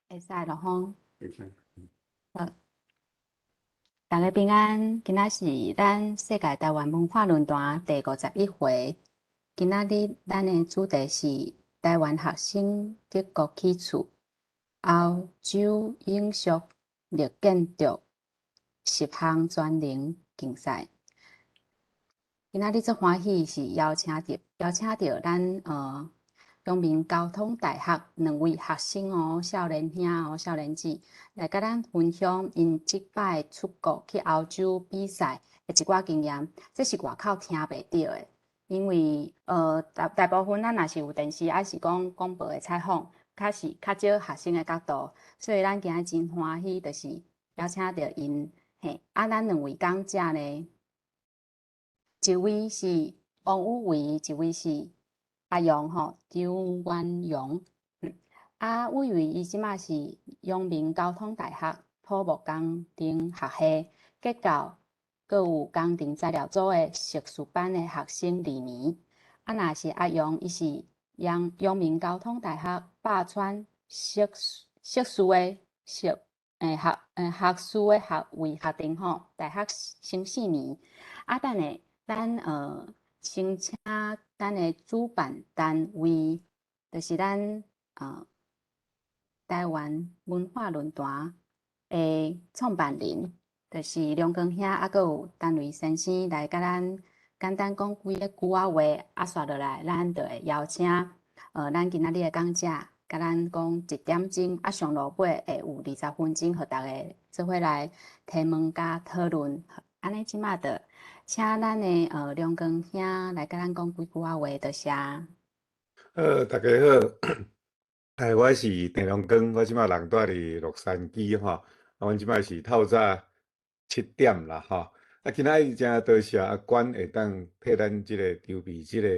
會使囉吼。會使。好，大家平安。今仔是咱世界台灣文化論壇第51回。今仔日咱的主題是台灣學生德國去厝，歐洲永續力建築十項全能競賽。今仔日足歡喜是邀請著咱陽明交通大學兩位學生哦，少年兄哦，少年姊來佮咱分享𪜶這擺出國去歐洲比賽的一寡經驗。這是外口聽袂著的，因為大部分咱若是有電視，抑是講廣播的採訪，較是較少學生的角度，所以咱今日真歡喜，就是邀請著𪜶嘿。啊，咱兩位講者呢，一位是王宇維，一位是阿陽吼，張元陽。啊，宇維伊這馬是陽明交通大學土木工程學系結構閣有工程材料組的碩士班的學生二年。啊，若是阿陽，伊是陽明交通大學百川碩士的碩欸學欸學士的學位學程吼，大學生四年。啊，等下咱先請咱的主辦單位，就是咱台灣文化論壇的創辦人，就是梁光兄，抑閣有陳雷先生來佮咱簡單講幾个句仔話，啊，紲落來，咱就會邀請咱今仔日的講者，佮咱講一點鐘，啊，上落尾會有20分鐘，予大家做伙來提問佮討論。按呢這馬就請咱的梁光兄來佮咱講幾句仔話，多謝。好，大家好。哎，我是鄭良光，我這馬人蹛佇洛杉磯吼，啊，阮這馬是透早7點啦吼。啊，今仔日誠多謝阿關會當替咱這個籌備這個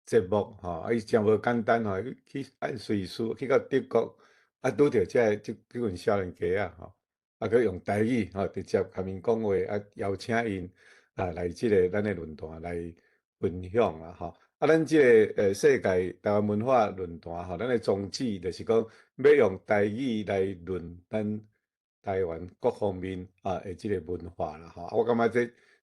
節目吼，啊，伊誠無簡單吼，去按瑞士去到德國，啊，拄著這群少年家仔吼，啊，閣用台語吼直接共𪜶講話，啊，邀請𪜶啊來這個咱的論壇來分享啦吼。啊，咱這個世界台灣文化論壇吼，咱的宗旨就是講欲用台語來論咱台灣各方面啊的這個文化啦吼。啊，我感覺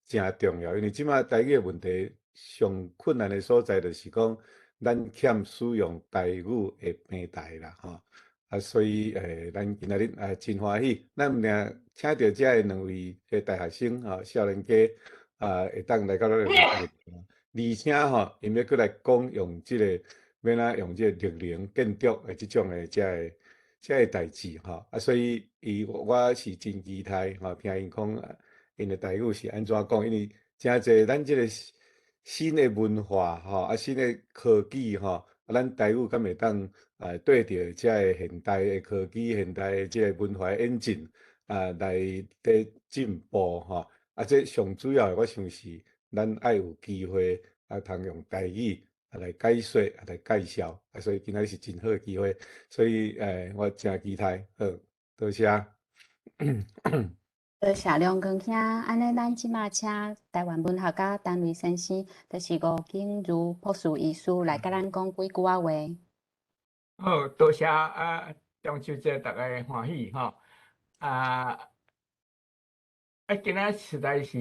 這誠重要，因為這馬台語的問題上困難的所在就是講，咱欠使用台語的平台啦吼。啊，所以咱今仔日啊真歡喜，咱毋但請著遮的兩位的大學生吼，少年家啊，會當來到咱的論壇，而且吼，𪜶欲閣來講用這個欲按怎用這個綠能建築的這種的遮個代誌吼。啊，所以伊我是真期待吼，聽𪜶講𪜶的台語是按怎講，因為誠濟咱這個新的文化吼，啊新的科技吼，啊咱台語敢會當啊綴著遮個現代的科技、現代的這個文化演進啊來佇進步吼。啊，這上主要的我想是咱愛有機會啊，通用台語啊來解說、啊來介紹，啊，所以今仔日是真好的機會，所以我誠期待，好，多謝。多謝梁光兄，按呢，咱這馬請台灣文學家陳雷先生，就是吳景如博士醫師來佮咱講幾句仔話。好，多謝啊，中秋節大家歡喜吼。啊，今仔實在是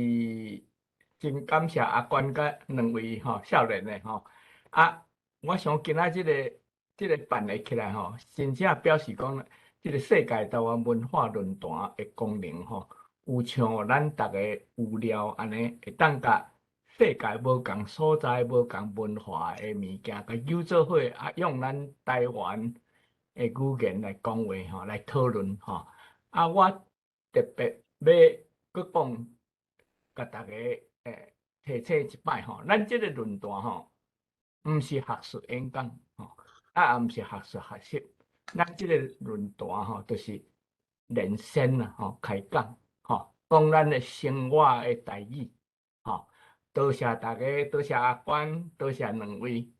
真感謝阿關佮兩位吼少年的吼。啊，我想今仔這個辦會起來吼，真正表示講這個世界台灣文化論壇的功能吼，有像咱逐家有料按呢，會當共世界無仝所在、無仝文化的物件，共揪做伙，啊，用咱台灣的語言來講話吼，來討論吼。啊，我特別欲閣講，共大家提醒一擺吼，咱這個論壇吼，毋是學術演講吼，啊，也毋是學術學習，咱這個論壇吼，就是連線啦吼，開講吼，講咱的生活的台語吼。多謝大家，多謝阿關，多謝兩位。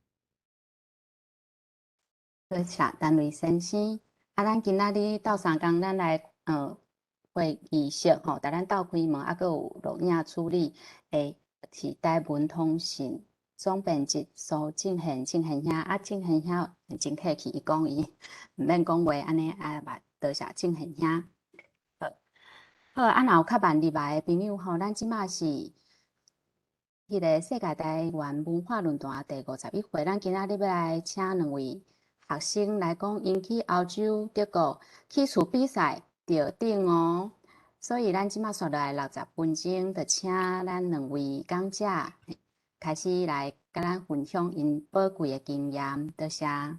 多謝陳雷先生。啊，咱今仔日鬥相共，咱來會議室吼，共咱鬥開門，啊，閣有錄影處理的是台文通訊總編輯蘇正賢，正賢兄，啊，正賢兄真客氣，伊講伊毋免講話，按呢啊，嘛多謝正賢兄。好，好，啊，若有較慢入來的朋友吼，咱這馬是彼个世界台灣文化論壇第五十一回，咱今仔日欲來請兩位學生來講，𪜶去歐洲德國起厝比賽得獎哦。所以咱這馬紲落來60分鐘，就請咱兩位講者開始來共咱分享𪜶寶貴的經驗。多謝。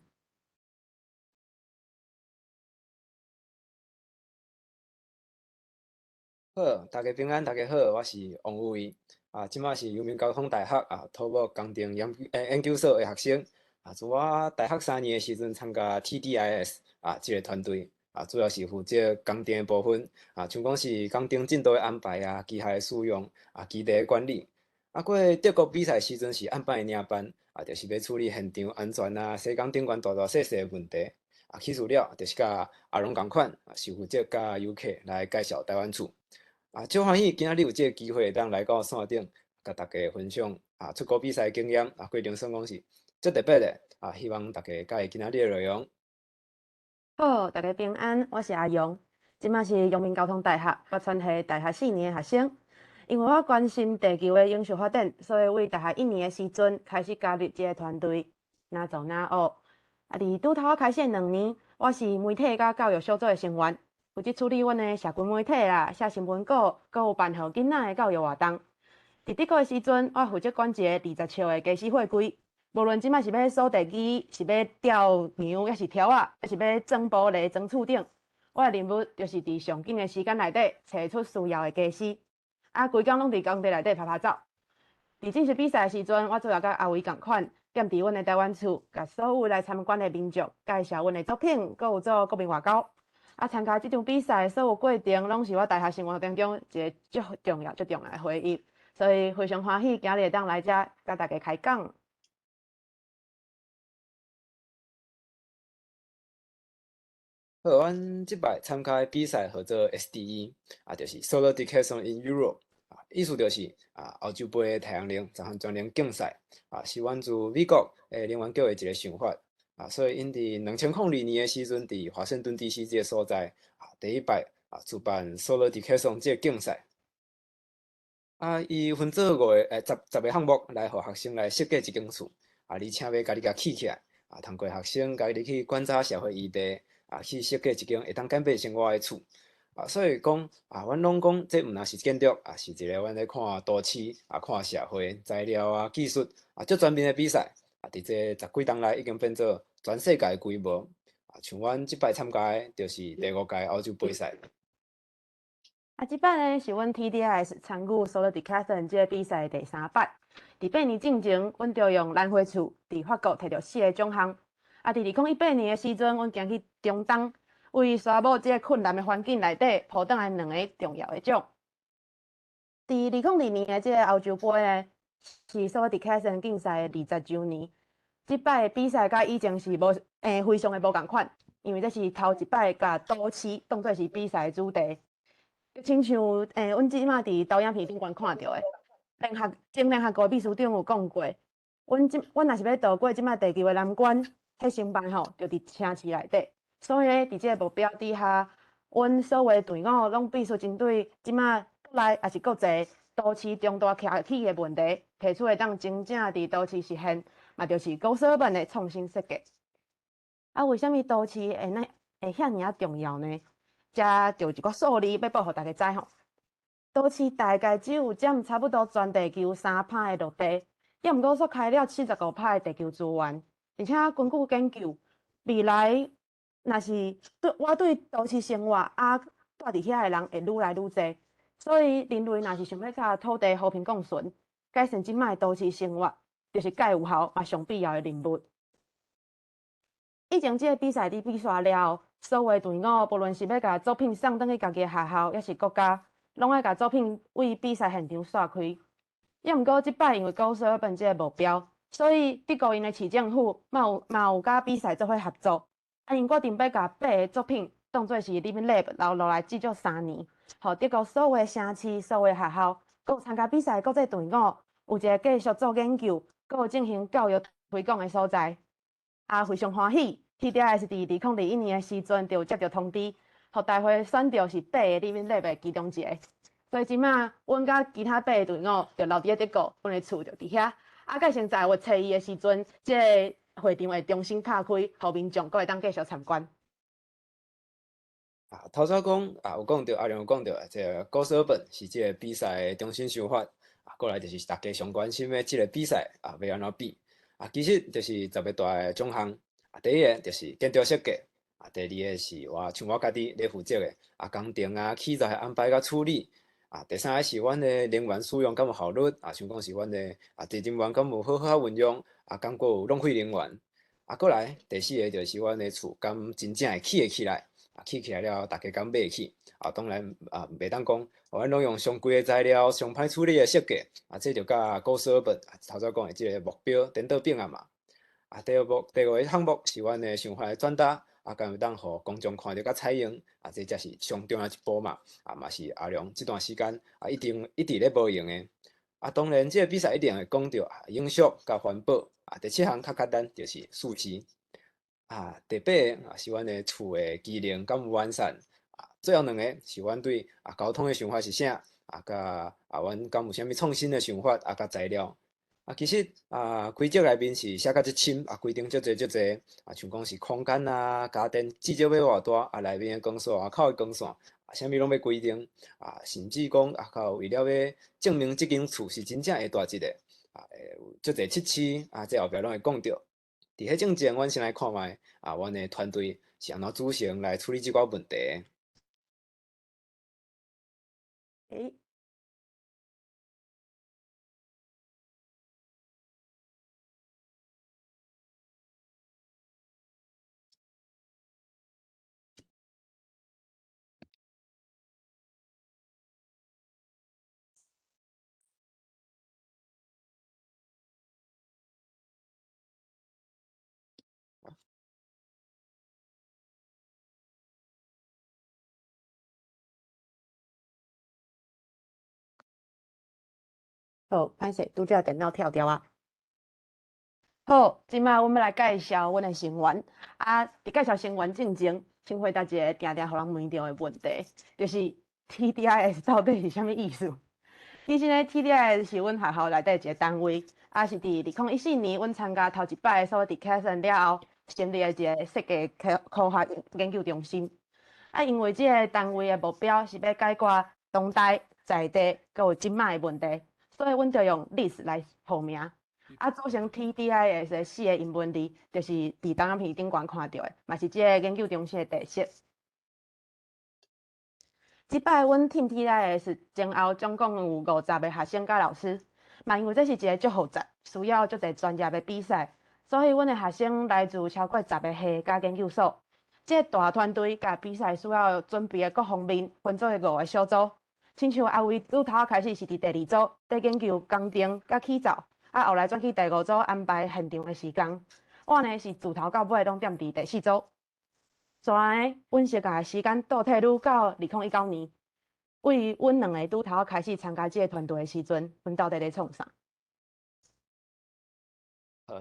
好，大家平安，大家好，我是王有為，啊，這馬是陽明交通大學啊土木工程研究所的學生，啊，自我大學3年的時陣參加 TDIS 啊這个團隊，啊，主要是負責工程的部分，啊，像講是工程進度的安排啊，機械的使用，啊，基地的管理。啊，過德國比賽時陣是暗班的領班，啊，就是欲處理現場安全啊、施工頂懸大大細細的問題。啊，起厝了，就是佮阿龍仝款，啊，是負責佮遊客來介紹台灣厝。啊，足歡喜今仔日有這个機會，會當來到線頂，共大家分享啊出國比賽經驗啊，過程算講是足特別的啊，希望大家佮意今仔日的內容。好，大家平安，我是阿勇，這馬是陽明交通大學北川系大學四年的學生。因為我關心地球的永續發展，所以對大學一年的時陣開始加入這个團隊，哪做哪學。啊，佇拄頭仔開始的2年，我是媒體佮教育小組的成員。負責處理阮的社群媒體啦，寫新聞稿，閣有辦予囡仔的教育活動。佇德國的時陣，我負責管一个20尺的家私貨櫃。無論這馬是欲掃地機，是欲吊牛，抑是柱仔，抑是欲裝玻璃、裝厝頂，我的任務就是佇上緊的時間內底，揣出需要的家私。啊，規工攏佇工地內底趴趴走。佇正式比賽的時陣，我主要佮阿偉仝款，踮佇阮的台灣厝，共所有來參觀的民眾介紹阮的作品，閣有做國民外交。啊，參加這場比賽所有過程，攏是我大學生活當中一个足重要、足重要的回憶，所以非常歡喜今日會當來遮共大家開講。好，阮這擺參加的比賽號做 SDE，啊，就是 Solar Decathlon in Europe，啊，意思就是啊，歐洲杯的太陽能十項全能競賽，啊，是源自美國的能源局的一个想法。啊，所以𪜶佇2002年的時陣，佇華盛頓 DC 這个所在，啊，第一擺啊主辦 Solar Decathlon 這个競賽。啊，伊分做五个十個項目來予學生來設計一間厝，啊，而且欲家己共起起來，啊，通過學生家己去觀察社會議題，啊，去設計一間會當改變生活的厝。啊，所以講啊，阮攏講這毋但是建築，啊，是一个阮咧看都市，啊，看社會材料啊、技術啊，足全面的比賽。啊，佇這十幾冬來已經變做全世界的規模。啊，像阮這擺參加的，就是第五屆歐洲杯賽。啊，這擺呢是阮 TDIS 參與 Solar Decathlon 這个比賽的第三擺。佇8年進前，阮就用蘭花厝佇法國摕著四个獎項。啊，佇2018年的時陣，阮行去中東，為沙漠這个困難的環境內底，抱轉來兩个重要的獎。佇2022年的這个歐洲杯呢，是 Solar Decathlon 競賽的20週年。這擺的比賽佮以前是無，非常的無仝款，因為這是頭一擺共都市當做是比賽的主題。就親像，阮這馬佇投影片頂懸看著的，前聯合國秘書長有講過，阮若是欲渡過這馬地球的難關，彼成敗吼，就佇城市內底。所以呢，佇這个目標底下，阮所有的隊伍攏必須針對這馬國內抑是國際都市重大徛起的問題，提出會當真正佇都市實現，嘛就是高水本的創新設計。啊，為啥物都市會那會遐爾仔重要呢？遮就有一寡數字欲報予大家知吼。都市大概只有佔差不多全地球3%的陸地，抑毋過煞開了75%的地球資源。而且根據研究，未來若是對我對都市生活啊，蹛佇遐的人會愈來愈濟。所以人類若是想欲佮土地和平共存，改善這擺的都市生活，就是蓋有效嘛上必要的任務。以前這个比賽佇比賽了後，所有的隊伍無論是欲共作品送轉去家己的學校，抑是國家，攏愛共作品對比賽現場煞開。抑毋過這擺因為高水本這个目標，所以德國𪜶的市政府嘛有佮比賽做伙合作。啊，𪜶決定欲共八个作品當做是 Living Lab 留落來至少3年，予德國所有的城市、所有的學校，閣有參加比賽的國際隊伍，有一个繼續做研究，閣有進行教育推廣的所在。啊，非常歡喜，TDIS 佇2021年的時陣就有接著通知，予大會選著是八个 Living Lab 的其中一个。所以這馬，阮佮其他八个隊伍就留佇咧德國，阮的厝就佇遐。啊，蓋成十月初一的時陣，這个會場會重新拍開，予民眾閣會當繼續參觀。啊，頭先講啊，有講著阿良有講著，這个古色本是這個比賽的中心想法。啊，過來就是大家上關心的這个比賽啊，欲按怎比？啊，其實就是十个大的獎項。啊，第一个就是建築設計。啊，第二个是我像我家己咧負責的啊，工程啊、器材安排佮處理。啊，第三个是阮的能源使用敢有效率？啊，像講是阮的啊，地能源敢有好好運用？啊，敢閣有浪費能源？啊，過來第四个就是阮的厝敢真正會起會起來？啊，起起來了後，大家敢買會起？啊，當然啊，袂當講，阮攏用上貴的材料、上歹處理的設計，啊，這就佮古色本頭先講的這个目標顛倒變啊嘛。啊，第二步第五个項目是阮的想法的轉達。啊，敢有當予公眾看著佮採用，啊，這才是上重要一步嘛。啊，嘛是阿良這段時間啊，一定一直咧無閒的。啊，當然這个比賽一定會講著啊，永續佮環保。啊，第七項較簡單，就是數字。啊，第八个啊是阮的厝的機能敢有完善。啊，最後兩个是阮對啊交通的想法是啥？啊，佮啊，阮敢有啥物創新的想法啊，佮材料。啊，其實啊，規則內面是寫甲足深，啊，規定足濟足濟，啊，像講是空間啊、家電至少欲偌大，啊，內面的光線、外口的光線，啊，啥物攏欲規定，啊，甚至講啊，到為了欲證明這間厝是真正會大一个，啊，會有足濟測試，啊，這後壁攏會講著。佇彼進前，阮先來看覓，啊，阮的團隊是按怎組成來處理這寡問題。欸好，歹勢，拄才電腦跳掉啊。好，這擺阮欲來介紹阮的成員。啊，佇介紹成員進前，先回答一个定定予人問著的問題，就是 TDIS 到底是啥物意思？其實呢，TDIS 是阮學校內底一个單位，啊是佇2014年，阮參加頭一擺的 Solar Decathlon 了後，成立的一个設計科科學研究中心。啊，因為這个單位的目標是欲解決當代、在地，閣有這擺的問題，所以阮就用 THIS 來號名。啊，組成 TDIS 的四个英文字，就是佇投影片頂懸看著的，嘛是這个研究中心的特色。這擺阮 Team TDIS 前後總共有50个學生佮老師，嘛因為這是一个足複雜、需要足濟專業的比賽，所以阮的學生來自超過10个系佮研究所。這个大團隊共比賽需要準備的各方面，分做五个小組。親像阿威拄頭開始是佇第二組，佇研究工程佮起造，啊後來轉去第五組安排現場的施工。我呢是自頭到尾攏踮佇第四組。煞來呢，阮先共時間倒退嚕到2019年，為阮兩个拄頭開始參加這个團隊的時陣，阮到底咧創啥？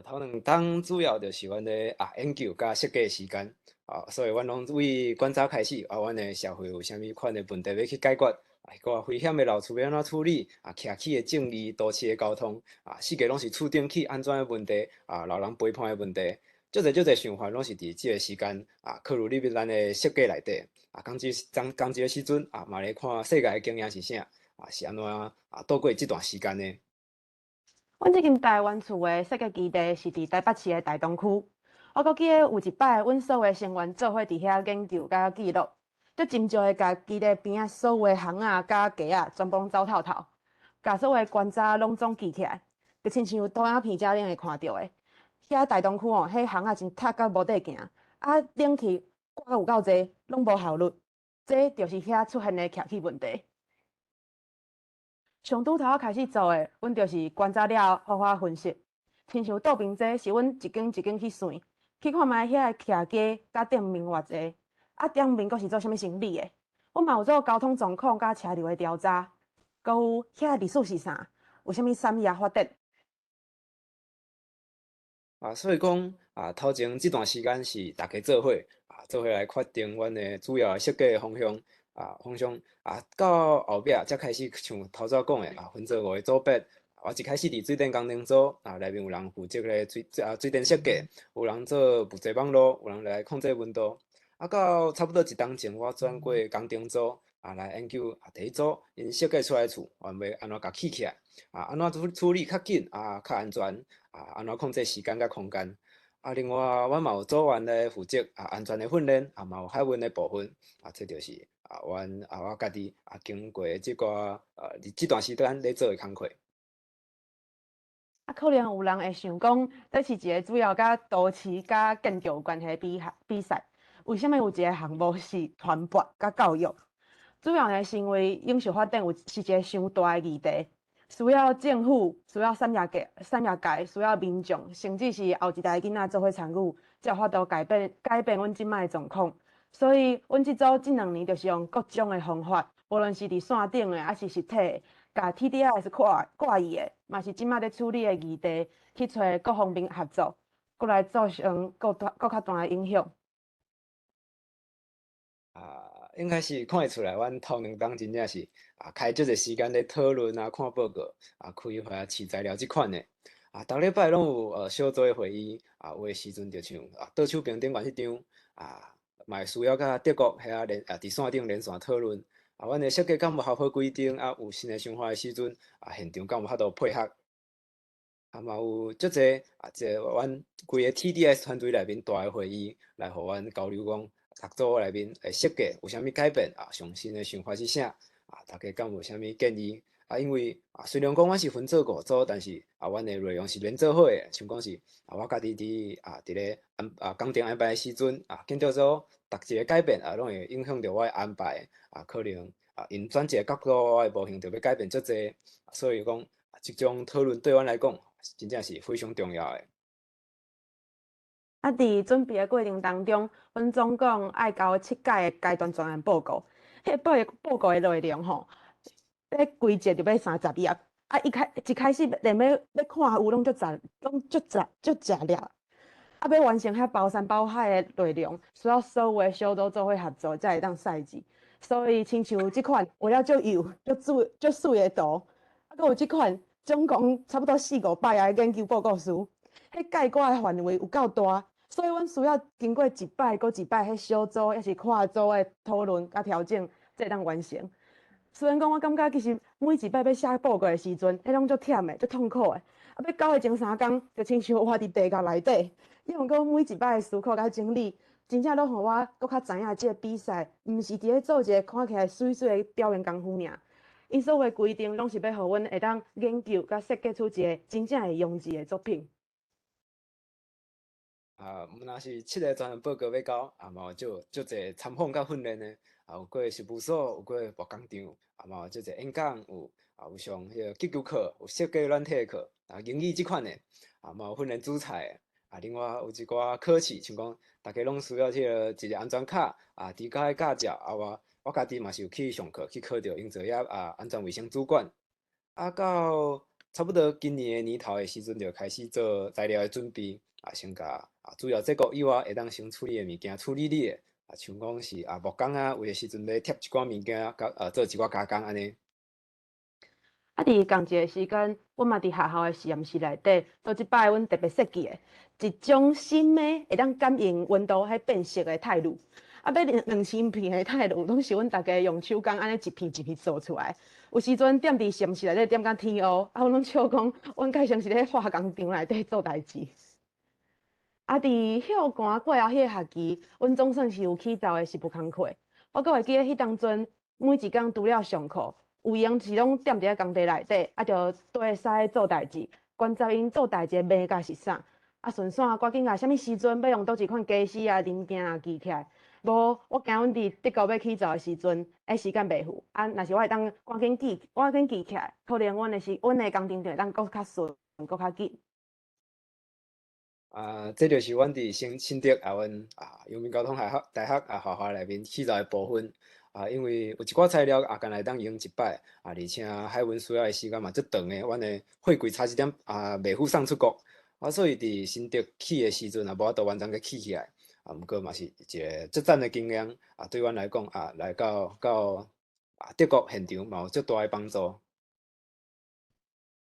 頭兩冬主要就是阮咧啊研究佮設計時間，啊，所以阮攏為觀察開始，啊，阮的社會有啥物款的問題欲去解決，啊，彼個危險的老厝欲按怎處理，啊，徛起的正義、都市的交通，啊，四界攏是厝頂起按怎的問題，啊，老人陪伴的問題，足濟足濟想法攏是佇這个時間啊，考慮入去咱的設計內底，啊，仝這仝仝這个時陣啊，嘛咧看世界的經驗是啥，啊，是按怎啊度過這段時間的。阮這間台灣厝的設計基地是佇台北市的大東區。我閣記得有一擺，阮所有的成員做伙佇遐研究佮記錄，足斟酌的共基地邊仔所有的巷仔佮街仔全部攏走透透，共所有的觀察攏總記起來，就親像投影片遮頂會看著的。遐大東區哦，彼巷仔真塞甲無地行，啊冷氣掛甲有夠濟，攏無效率，這就是遐出現的徛起問題。上拄頭仔開始做的，阮就是觀察了後好好分析。親像倒邊這是阮一間一間去算，去看覓遐个徛家佮店面偌濟，啊店面閣是做啥物生理的。阮嘛有做交通狀況佮車流的調查，閣有遐歷史是啥，有啥物產業發展。啊，所以講啊，頭前這段時間是大家做伙啊，做伙來決定阮的主要的設計的方向啊方向啊，到後壁才開始像頭拄仔講的啊，分做五个組別。我一開始佇水電工程組啊，內面有人負責咧水電設計，有人做物際網路，有人來控制溫度。啊，到差不多一冬前，我轉過工程組啊來研究啊，第一組𪜶設計出來的厝，阮欲按怎共起起來？啊，按怎處理較緊啊，較安全啊，按怎控制時間佮空間？啊，另外阮嘛有組員來負責啊安全的訓練，啊嘛有海運的部分，啊，這就是啊阮啊我家己啊經過這寡這段時間咧做的工課。啊，可能有人會想講，這是一个主要佮都市佮建築有關係的比賽，為啥物有一个項目是傳播佮教育？主要呢是因為永續發展有是一个傷大的議題，需要政府、需要產業界、需要民眾，甚至是後一代囡仔做伙參與，才有法度改變阮這擺的狀況。所以，阮這組這兩年就是用各種的方法，無論是佇線頂的，抑是實體的，共 TDRS 掛意的，嘛是這擺咧處理的議題，去揣各方面合作，閣來造成閣較大的影響。啊，應該是看會出來，阮頭兩冬真正是啊，開足濟時間咧討論啊、看報告啊、開會啊、試材料這款的。啊，逐禮拜攏有小組的會議啊，有的時陣就像啊倒手屏頂懸彼張啊，嘛會需要佮德國遐連啊佇線頂連線討論。啊，阮的設計敢有合乎規定啊？有新的想法的時陣啊，現場敢有法度配合？啊，嘛有足濟啊，這個阮規個 TDS 團隊內面大的會議，來予阮交流講，逐組內面的設計有啥物改變啊？上新的想法是啥？啊，大家敢有啥物建議？啊，因為啊，雖然講阮是分做五組，但是啊，阮的內容是連做伙的，像講是啊，我家己佇啊佇咧安啊工程安排的時陣啊，建築組逐一个改變啊，攏會影響著我的安排啊，可能啊，𪜶轉一个角度，我的模型就欲改變足濟，所以講這種討論對阮來講，真正是非常重要的。啊，佇準備的過程當中，阮總共愛交七改的階段專案報告。彼個報告的內容吼，欲規節就欲30頁。啊，一開始連欲看有攏足雜，攏足雜足食力。啊，欲完成遐包山包海的內容，需要所有的小組做伙合作，才會當使字。所以，親像這款畫了足幼、足水、足媠的圖，啊，閣有這款總共差不多四五百頁的研究報告書，彼概括的範圍有夠大，所以阮需要經過一擺閣一擺彼小組抑是跨組的討論佮調整，才會當完成。雖然講我感覺其實每一擺欲寫報告的時陣，彼攏足忝的、足痛苦的。啊，欲交的前三工，就親像活佇地獄內底。抑毋過每一擺的思考佮整理，真正攏予我閣較知影，這个比賽毋是佇咧做一個看起來媠媠的表演工夫爾。𪜶所有的規定攏是欲予阮會當研究佮設計出一个真正會用字的作品。啊，毋若是七个專案報告欲交，啊嘛有足足濟參訪佮訓練的，啊有過事務所，有過木工場，啊嘛有足濟演講，有啊有上彼个急救課，有設計軟體課，啊英語這款的，啊嘛有訓練煮菜的，啊另外有一寡考試，像講逐家攏需要這个一个安全卡，啊除駕的駕照，啊我家己嘛是有去上課去考著營造業啊安全衛生主管，啊到差不多今年的年頭的時陣就開始做材料的準備，啊先共啊主要這個以外會當先處理的物件處理了，啊像講是啊木工啊，有的時陣欲貼一寡物件，佮做一寡加工按呢。啊，佇仝一个時間，阮嘛佇學校的實驗室內底做這擺阮特別設計的一種新的會當感應溫度彼變色的泰鋁。啊，欲2000片的泰鋁，攏是阮逐家用手工按呢一片一片做出來。有時陣踮佇實驗室內底踮甲天烏，啊，阮攏笑講，阮蓋像是咧化工廠內底做代誌。啊，佇歇寒過後彼个學期，阮總算是有起灶的實務工課。我閣會記得彼當陣，每一工除了上課，有閒是攏踮佇咧工地內底，啊，就綴師做代誌，觀察𪜶做代誌的眉角是啥。啊，順紲趕緊共啥物時陣欲用佗一款家私啊、零件啊記起來。無，我驚阮佇德國欲起灶的時陣，彼時間袂赴。啊，若是我會當趕緊記，趕緊記起來，可能阮的工程就會當閣較順，閣較緊。啊，這就是阮佇新竹啊，阮啊陽明交通大學啊華華內面起灶的部分啊，因為有一寡材料啊，干焦會當用一擺啊，而且海運需要的時間嘛足長的，阮的貨櫃差一點啊袂赴送出國啊，所以佇新竹起的時陣啊，無法度完全共起起來。啊，毋過嘛是一个足讚的經驗，啊，對阮來講啊，來到啊德國現場嘛有足大的幫助。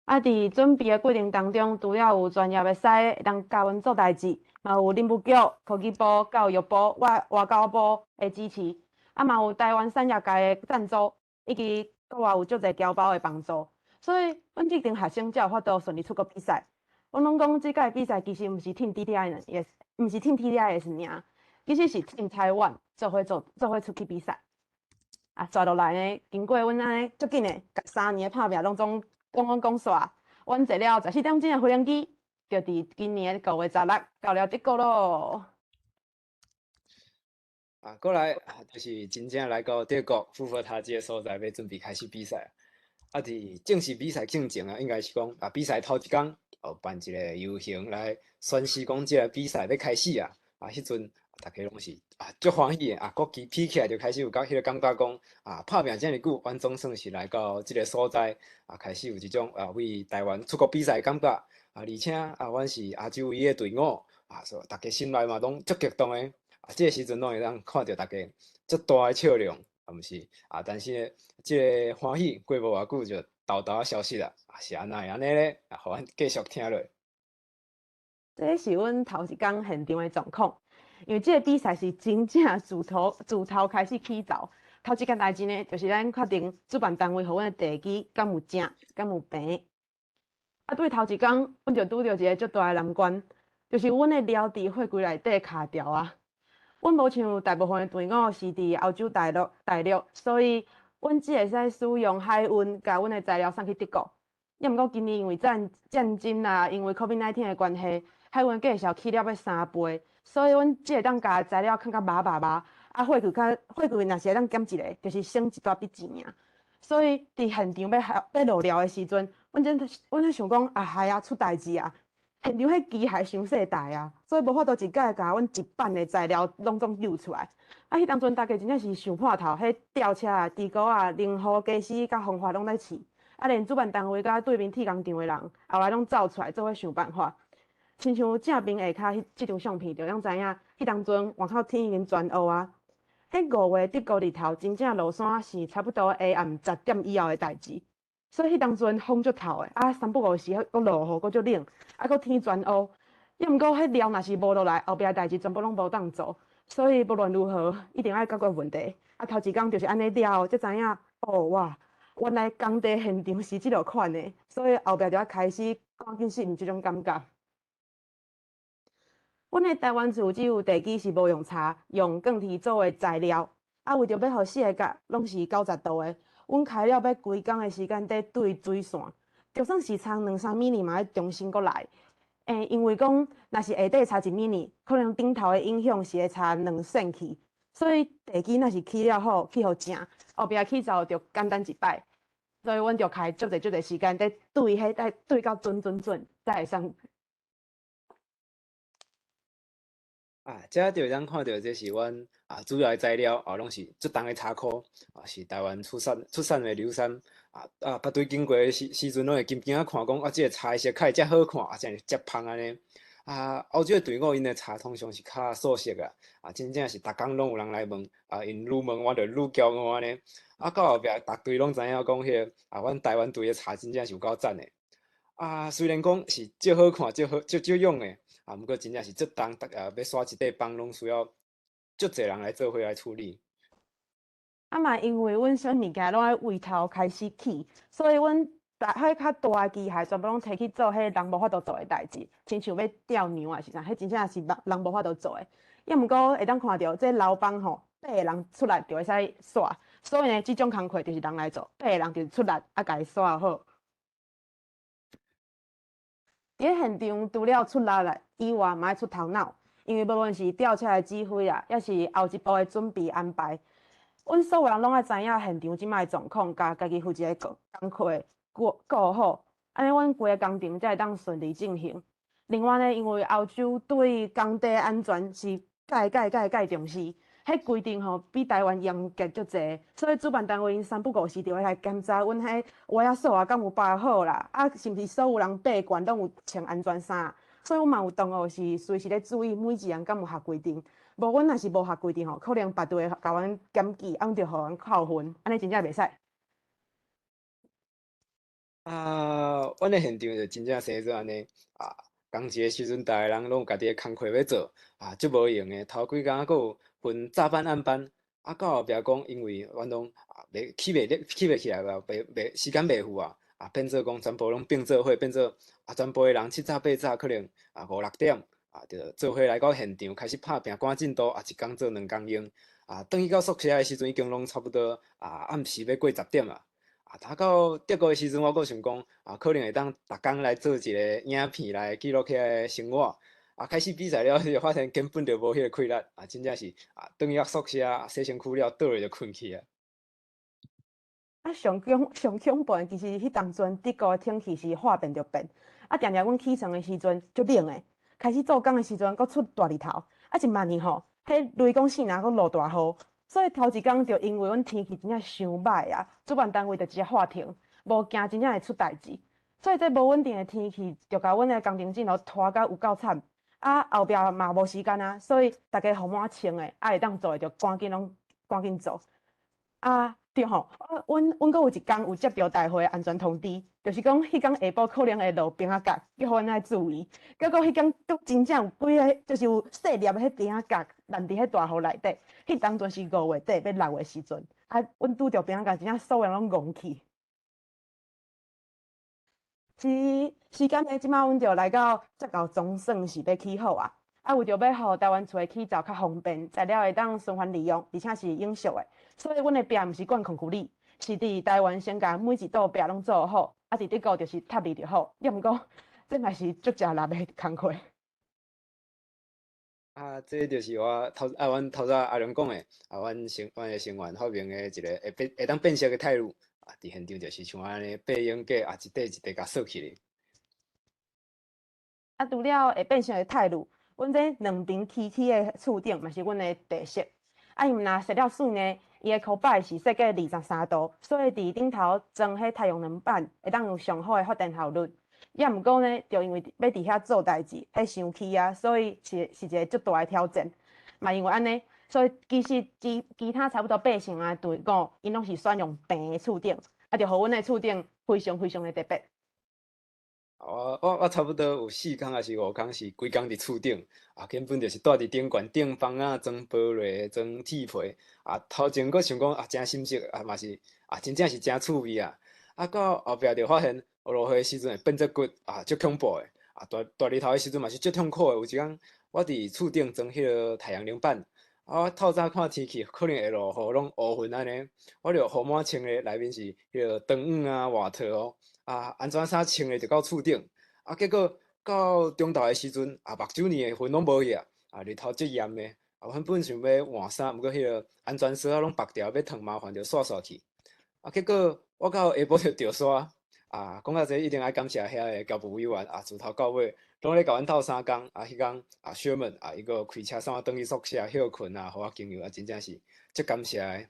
啊，佇準備的過程當中，除了有專業的師會當教阮做代誌，嘛有林務局、科技部、教育部、外交部的支持，啊，嘛有台灣產業界的贊助，以及國外有足濟僑胞的幫助，所以阮這間學生才有法度順利出國比賽。阮攏講這屆比賽其實毋是 Team DTI，毋是 Team TDIS 爾，其實是 Team 台灣做伙出去比賽。啊，紲落來呢，經過阮按呢足緊的，共3年的拍拚攏總講講講煞，阮坐了14點鐘的飛行機，就佇今年的5月16到了德國咯。啊，過來就是真正來到德國復活塔這个所在，欲準備開始比賽。啊，佇正式比賽進前啊，應該是講啊，比賽頭一工哦，辦一个遊行來宣示講這个比賽欲開始啊。啊，彼陣逐家攏是啊，足歡喜的啊，國旗披起來就開始有感彼个感覺講啊，拍拚遮爾久，阮總算是來到這个所在啊，開始有一種啊為台灣出國比賽的感覺啊，而且啊，阮是亞洲唯一的隊伍啊，所以逐家心內嘛攏足激動的。啊，這个時陣攏會當看著逐家足大的笑容，啊，毋是啊，但是呢，這个歡喜過無偌久就沓沓仔消失啦，啊，是按怎會按呢咧？啊，予阮繼續聽落。這是阮頭一工現場的狀況，因為這个比賽是真正自頭開始起頭。頭一件代誌呢，就是咱確定主辦單位予阮的地基敢有正，敢有平。啊，對頭一工，阮就拄著一个足大的難關，就是阮的料佇貨櫃內底卡牢啊。阮無像大部分的隊伍是佇歐洲大陸，所以阮只會使使用海運共阮的材料送去德國。抑毋過今年因為戰爭啊，因為 COVID-19 的關係，海運價數起了欲3倍，所以阮只會當共材料囥較密密麻，啊貨櫃較貨櫃若是會當減一个，就是省一大筆錢爾。所以佇現場欲落料的時陣，阮咧想講啊，害啊出代誌啊！現場彼機械傷細台啊，所以無法度一擺共阮一板的材料攏總溜出來。啊，彼當陣逐家真正是想破頭，彼吊車啊、豬哥啊、靈活家私佮方法攏咧試，啊，連主辦單位佮對面鐵工場的人，後來攏走出來做伙想辦法。親像正面下跤彼這張相片，就通知影，彼當陣外口天已經全烏啊。彼5月德國日頭真正落山是差不多下暗10點以後的代誌。所以彼當陣風足透的，啊三不五時閣落雨，閣足冷，啊閣天全烏。抑毋過彼料若是無落來，後壁代誌全部攏無當做。所以無論如何，一定愛解決問題。啊頭一工就是按呢了後，才知影哦哇，原來工地現場是這落款的，所以後壁就愛開始趕緊適應這種感覺。阮的台灣厝只有地基是無用柴，用鋼鐵做的材料。啊，為著欲予四个角攏是90度的，阮開了欲規工的時間佇對水線，就算是差兩三米嘛，愛重新閣來。因為講若是下底差1米，可能頂頭的影響是會差2寸去，所以地基若是起了好，起予正，後壁起灶就簡單一擺。所以阮就開足濟足濟時間佇對彼，愛對到準準準，才會使。啊，這就會當看著，這是阮啊主要的材料啊，攏是足重的柴箍啊，是台灣出產的柳杉啊啊，別隊經過的時陣，攏會緊緊仔看講啊，這个柴色較會遮好看，啊，遮爾遮芳按呢。啊，歐洲的隊伍𪜶的柴通常是較素色啊，啊，真正是逐工攏有人來問，啊，𪜶愈問我就愈驕傲按呢。啊，到後壁逐隊攏知影講彼个啊，阮台灣隊的柴真正是有夠讚的。啊，雖然講是足好看、足好、足足用的，啊，毋過真正是足重，逐啊欲徙一塊枋攏需要足濟人來做伙來處理。啊嘛，因為阮啥物件攏愛為頭開始起，所以阮大彼較大的機械全部攏提去做彼人無法度做的代誌，親像欲吊娘啊是啥，彼真正是人無法度做的。抑毋過會當看著這流枋吼，八个人出力就會使徙，所以呢，這種工課就是人來做，八个人就出力啊，共伊徙好。佇咧現場，除了出力來以外，嘛愛出頭腦，因為無論是吊車的指揮啊，抑是後一步的準備安排，阮所有人攏愛知影現場這擺的狀況，共家己負責的工課顧好，按呢阮規个工程才會當順利進行。另外呢，因為歐洲對工地安全是蓋蓋蓋蓋重視，彼規定吼比台灣嚴格足濟，所以主辦單位𪜶三不五時就會來檢查阮彼圍仔索啊，敢有包好啦，啊是毋是所有人爬懸攏有穿安全衫，所以阮嘛有同學是隨時咧注意每一人敢有合規定。無阮若是無合規定吼，可能別隊會共阮檢舉，啊，阮就予阮扣分，按呢真正袂使。啊，阮的現場就真正生做按呢啊，仝一个時陣，逐个人攏有家己的工課欲做，啊，足無閒的。頭幾工閣有分早班、暗班，啊，到後壁講，因為阮攏啊袂起袂咧，起袂起來啦，袂袂時間袂赴啊，啊，變做講全部攏併做伙，變做啊，全部的人七早八早可能啊五六點啊，就做伙來到現場開始拍拚趕進度，啊，一工做兩工用，啊，轉去到宿舍的時陣已經攏差不多啊，暗時欲過十點啊。啊，拄到德國的時陣，我閣想講，啊，可能會當逐工來做一个影片來記錄遐个生活。啊，開始比賽了就發現根本就無彼个氣力，啊，真正是啊，轉去到宿舍洗身軀了，倒落就睏去啊。啊，上恐上恐怖的，其實彼當陣德國的天氣是話變就變，啊，定定阮起床的時陣足冷的，開始做工的時陣閣出大日頭，啊，一萬年吼，彼雷公爍爁閣落大雨。所以頭一工就因為阮天氣真正傷䆀啊，主辦單位就直接喊停，無驚真正會出代誌。所以這無穩定的天氣，就共阮的工程進度拖甲有夠慘。啊，後壁嘛無時間啊，所以逐家予滿穿的，啊會當做的就趕緊攏趕緊做。啊，對吼，啊，阮阮閣有一工有接著大會安全通知，就是講彼工下晡可能會落冰仔角，叫阮愛注意。結果彼工拄真正有幾个，就是有細粒的彼冰仔角，爛佇彼大雨內底。彼當陣是五月底欲六月時陣，啊，阮拄著冰仔角，真正所有人攏戇去。時時間呢，這擺阮就來到這夠總算是欲起好啊！啊，為著欲予台灣厝的起造較方便，材料會當循環利用，而且是永續的，所以阮的壁毋是灌 concrete，是佇台灣先共每一道壁攏做好，啊，佇德國就是貼字就好。抑毋過，這嘛是足食力的工課。啊，這就是我頭啊，阮頭早阿良講的，啊，阮成阮的成員發明的一个會變會當變色的泰鋁，啊，佇現場就是像按呢白用格啊，一塊一塊共鎖起來。啊，除了會變色的泰鋁，阮這兩爿起起的厝頂嘛是阮的特色。啊，因為若設了水呢，伊的箍擺是設計23度，所以佇頂頭裝彼太陽能板，會當有上好的發電效率。抑毋過呢，就因為欲佇遐做代誌，彼傷起啊，所以是是一个足大的挑戰。嘛因為按呢，所以其實其其他差不多八成的隊伍，𪜶攏是選用平的厝頂，啊，就予阮的厝頂非常非常的特別。我我我差不多有四工抑是五工是規工佇厝頂，啊，根本就是蹛佇頂懸釘枋仔、裝玻璃、裝鐵皮，啊，頭前閣想講啊，誠心適，啊嘛是啊，真正是誠趣味啊！啊，到後壁就發現落雨的時陣會變做骨，啊，足恐怖的，啊，大大日頭的時陣嘛是足痛苦的。有一工我佇厝頂裝彼个太陽能板，啊，我透早看天氣可能會落雨，攏烏雲按呢，我就予滿穿的內面是彼个長羽啊、外套哦。啊，安全衫穿的就到厝頂，啊，結果到中晝的時陣，啊，目睭裡的雲攏無去啊，啊，日頭足炎的，啊，原本想欲換衫，毋過彼个安全帽攏縛牢，欲燙麻煩就煞煞去，啊，結果我到下晡就著沙，啊，講到這一定愛感謝遐个教務委員，啊，自頭到尾攏咧共阮鬥相共，啊，彼工啊，Sherman 啊，伊閣開車送我轉去宿舍歇睏啊，予我加油，啊，真正是足感謝的。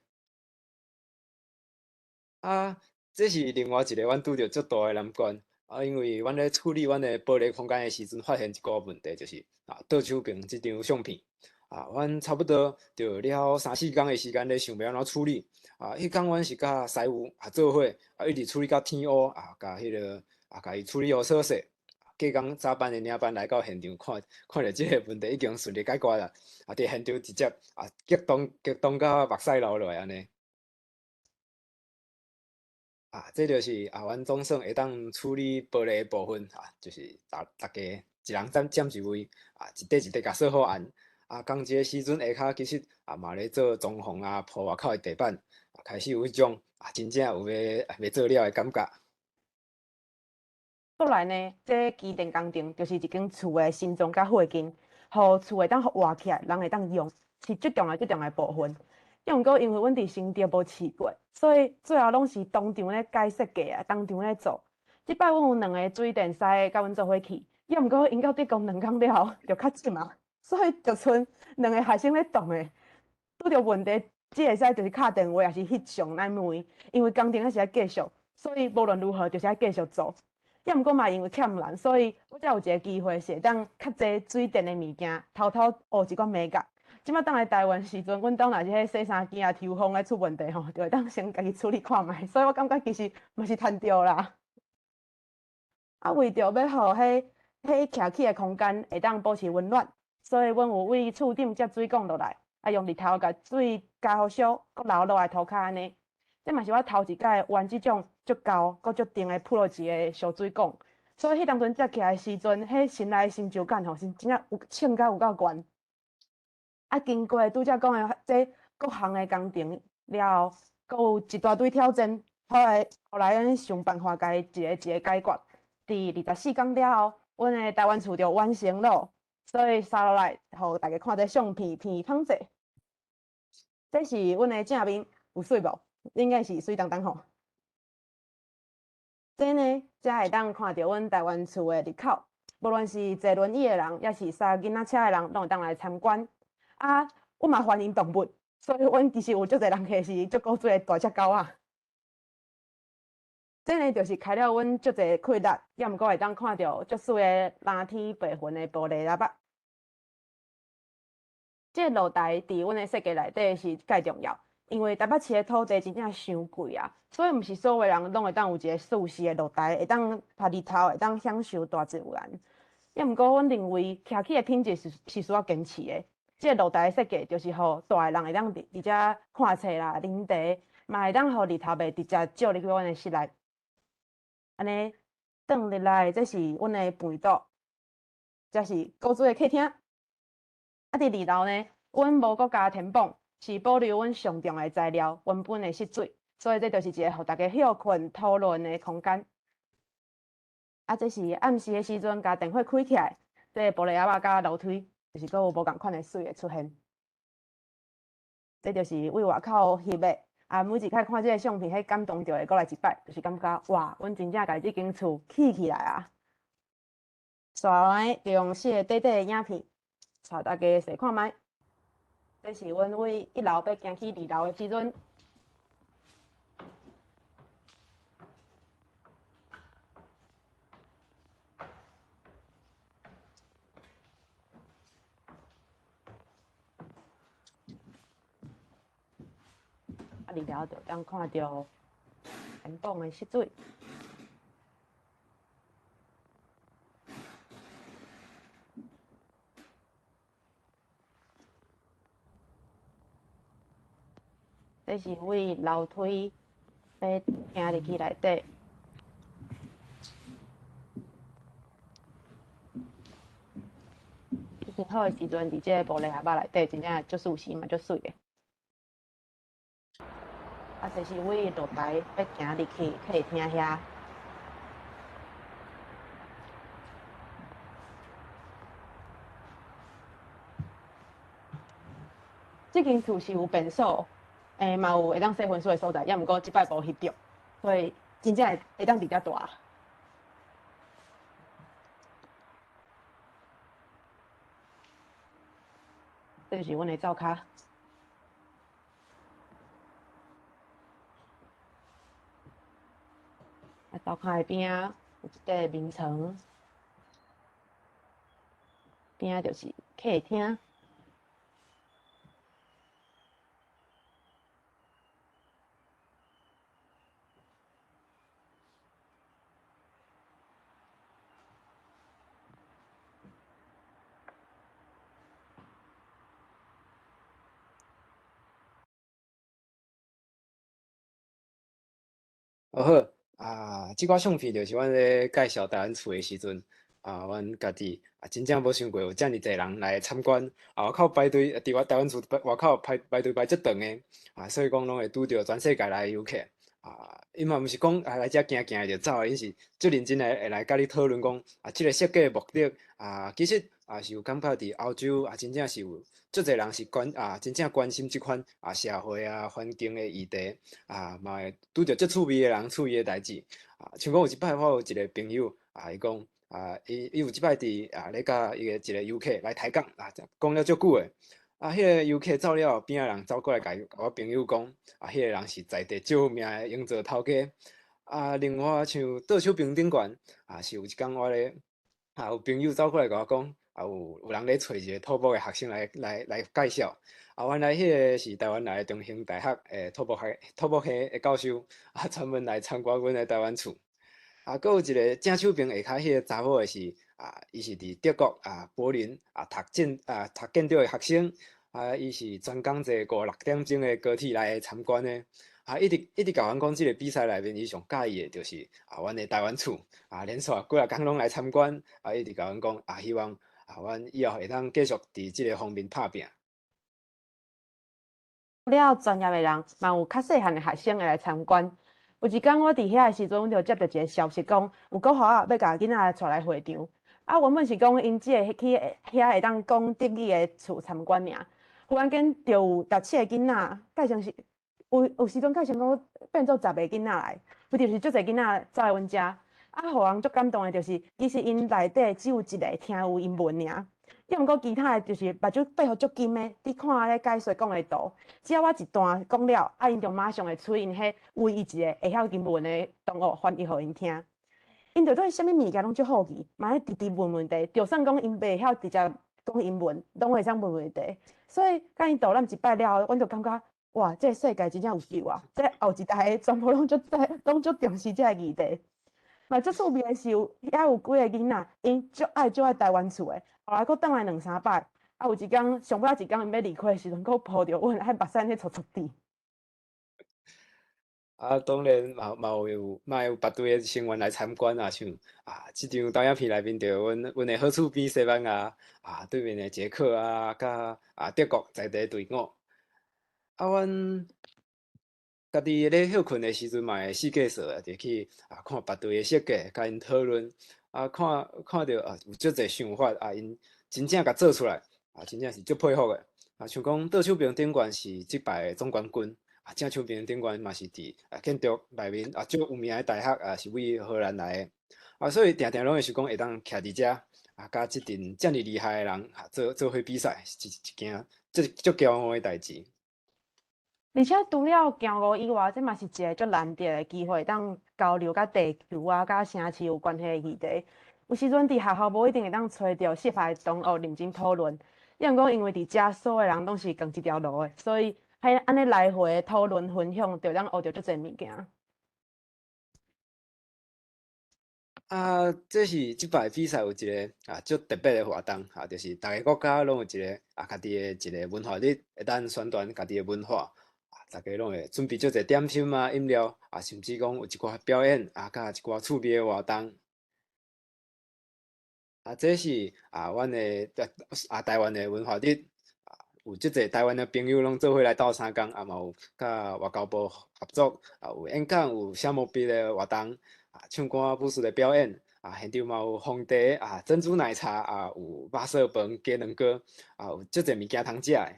啊，這是另外一个阮拄著足大的難關，啊，因為阮咧處理阮的玻璃空間的時陣，發現一个問題，就是啊，倒手爿這張相片，啊，阮差不多就了三四工的時間咧想欲按怎處理，啊，彼工阮是佮師傅啊做伙，啊，一直處理到天烏，啊，共彼个啊，共伊處理予好勢。隔工早班的領班來到現場看，看著這个問題已經順利解決啦，啊，佇現場直接啊激動激動到目屎流落來按呢。啊，這就是啊，阮總算會當處理玻璃的部分啊，就是逐逐家一人佔佔一位，啊，一塊一塊共鎖好按。啊，仝一个時陣下跤其實啊嘛咧做裝潢啊，鋪外口的地板，啊，開始有彼種啊，真正有欲欲做了的感覺。過來呢，這機電工程就是一間厝的心臟佮血筋，予厝會當活起來，人會當用，是最重要、最重要的部分。抑毋過因為阮佇新竹無試過，所以最後攏是當場咧改設計啊，當場咧做。這擺阮有兩个水電師佮阮做伙去，抑毋過𪜶到德國兩工了後就較凈啊，所以就賰兩个學生咧動的，拄著問題只會使就是敲電話，抑是翕相來問，因為工程還是愛繼續，所以無論如何就是愛繼續做。抑毋過嘛因為欠人，所以我才有一個機會是會當較濟水電的物件，偷偷學一寡眉角。這擺轉來台灣時陣，阮兜若是彼洗衫機啊、抽風咧出問題吼，就會當先家己處理看覓，所以我感覺其實嘛是趁著啦。啊，為著欲予彼徛起的空間會當保持溫暖，所以阮有為厝頂接水管落來，啊用日頭共水加予燒，閣流落來塗跤按呢。這嘛是我頭一擺玩這種足厚、閣足重的プロ級的燒水管，所以彼當陣接起來的時陣，彼心內成就感吼是真正有衝甲有夠懸。啊，經過拄才講的這各項的工程了後，閣有一大堆挑戰，後來阮想辦法共伊一个一个解決。佇24工了後，阮的台灣厝就完成了，所以紲落來，予大家看這相片片芳者。這是阮的正面，有媠無？應該是媠當當吼。這呢，才會當看著阮台灣厝的入口，無論是坐輪椅的人，抑是駛囡仔車的人，攏會當來參觀。啊，阮嘛歡迎動物，所以阮其實有足濟人客是足古錐的大隻狗仔。這呢，就是開了阮足濟氣力，抑毋過會當看著足媠的藍天白雲的玻璃喇叭。這個露台佇阮的設計內底是蓋重要，因為台北市的土地真正傷貴啊，所以毋是所有人攏會當有一個舒適的露台，會當曬日頭，會當享受大自然。抑毋過，阮認為徛起的品質是需要堅持的。這個露台的設計就是予大的人會當佇遮看冊啦、啉茶，嘛會當予日頭袂直接照入去阮的室內。按呢，轉入來，這是阮的飯桌，這是古厝的客廳。啊，佇二樓呢，阮無閣加天棚，是保留阮上重要的材料，原本的穡水，所以這就是一個予大家歇睏討論的空間。啊，這是暗時的時陣，共電火開起來，這個玻璃盒仔佮樓梯，就是閣有無仝款的媠會出現。這就是對外口翕的。啊，每一擺看這个相片，彼感動就會閣來一擺，就是感覺哇，阮真正共這間厝起起來啊！紲落來就用四个短短的影片，帶大家細看覓。這是阮對一樓欲行去二樓的時陣。啊，二樓就當看著傳統的穡水。這是對樓梯欲行入去內底。心情好的時陣，佇這個玻璃盒仔內底，真正足舒適嘛，足媠的。啊，這是對露台欲行入去客廳遐。這間厝是有便所，嘛有會當洗身軀的所在，抑毋過這擺無翕著，所以真正會當佇遮蹛。這就是阮的灶跤。啊，灶跤的邊仔有一塊眠床，邊仔就是客廳。哦好，啊，這寡相片就是阮咧介紹台灣厝的時陣，啊，阮家己啊真正無想過有遮爾濟人來參觀，啊，外口排隊，佇我台灣厝外口排隊排足長的，啊，所以講攏會拄著全世界來的遊客，啊，伊嘛毋是講啊來遮行行就走，𪜶是足認真來會來佮你討論講，啊，這个設計的目的，啊，其實也是有感覺佇歐洲啊，真正是有足濟人是關啊，真正關心這款啊社會啊環境的議題，啊，嘛會拄著足趣味的人，趣味的代誌。啊，像講有一擺我有一個朋友啊，伊講啊，伊有一擺佇啊咧佮伊個一個遊客來抬槓啊，講了足久的。啊，彼个遊客走了後，邊仔人走過來共我朋友講，啊，彼个人是在地著名的營造頭家。啊，另外像倒手边顶悬，啊，是有一工我咧，啊，有朋友走過來共我講，啊，有人咧揣一个土木的學生來介紹。啊，原來彼个是台灣來的中興大學的土木系的教授，啊，專門來參觀阮的台灣厝。啊，閣有一个正手邊下跤彼个查某的是，啊，伊是佇德國啊柏林啊讀建築的學生，啊，伊是專工坐五六點鐘的高鐵來參觀的。啊，一直一直共阮講，這个比賽內面，伊上佮意的就是啊，阮的台灣厝，啊，連續幾若工攏來參觀，啊，一直共阮講，啊，希望啊，阮以後會當繼續佇這个方面拍拚。了專業的人，嘛有較細漢的學生會來參觀。有一工我佇遐的時陣，阮就接著一个消息，講有國學仔欲共囡仔帶來會場。啊，原本是講𪜶只會去遐會當講德語的厝參觀爾，忽然間就有六七个囡仔，蓋成是有時陣蓋成講變做十个囡仔來，有就是足濟囡仔走來阮遮。啊，予人足感動的就是，其實𪜶內底只有一个聽有英文爾。抑毋過其他的就是目睭閉予足緊的，佇看咧解說講的圖。只要我一段講了，啊，𪜶就馬上會揣𪜶彼唯一一个會曉英文的同學翻譯予𪜶聽。𪜶就對啥物物件攏足好奇，嘛咧直直問問題。就算講𪜶袂曉直接講英文，攏會使問問題。所以，共𪜶導覽一擺了後，阮就感覺哇，這个世界真正有救啊！這後一代的全部攏足在，攏足重視這个議題。嘛足趣味的是有，遐有幾个囡仔，𪜶足愛足愛台灣厝的，後來閣轉來兩三擺。啊，有一工上尾仔一工𪜶欲離開的時陣，閣抱著阮，彼目屎咧搓搓滴。啊，當然嘛有別隊的成員來參觀啊，像啊，這張投影片內面就有阮的好厝邊西班牙，啊，對面的捷克啊，佮啊德國在地隊伍。啊，阮家己咧歇睏的時陣嘛會四界踅啊，就去啊看別隊的設計，共𪜶討論，啊看看著啊有足濟想法，啊𪜶真正共做出來，啊真正是足佩服的。啊，像講倒手邊頂懸是這擺的總冠軍，啊正手邊頂懸嘛是佇啊建築內面啊足有名的大學啊是位荷蘭來的，啊所以定定攏會想講會當徛佇遮，啊佮這陣遮爾厲害的人啊做伙比賽，是一件足足驕傲的代誌。而且除了行路以外，這嘛是一个足難得的機會，當交流佮地球啊、佮城市有關係的議題。有時陣佇學校無一定會當揣著適合的同學認真討論，抑毋過因為佇遮所有人攏是仝一條路的，所以彼按呢來回討論分享，就會當學著足濟物件。啊，這是這擺比賽有一个啊足特別的活動，啊，就是逐个國家攏有一个啊家己的一个文化日，會當宣傳家己的文化。啊，逐家攏會準備足濟點心啊、飲料，啊，甚至講有一寡表演，啊，佮一寡趣味的活動。啊，這是啊，阮的啊台灣的文化日，啊，有足濟台灣的朋友攏做伙來鬥相共，啊嘛有佮外交部合作，啊有演講、有寫毛筆的活動，啊唱歌、武術的表演，啊現場嘛有紅茶、啊珍珠奶茶，啊有肉燥飯、雞卵糕，啊有足濟物件通食的。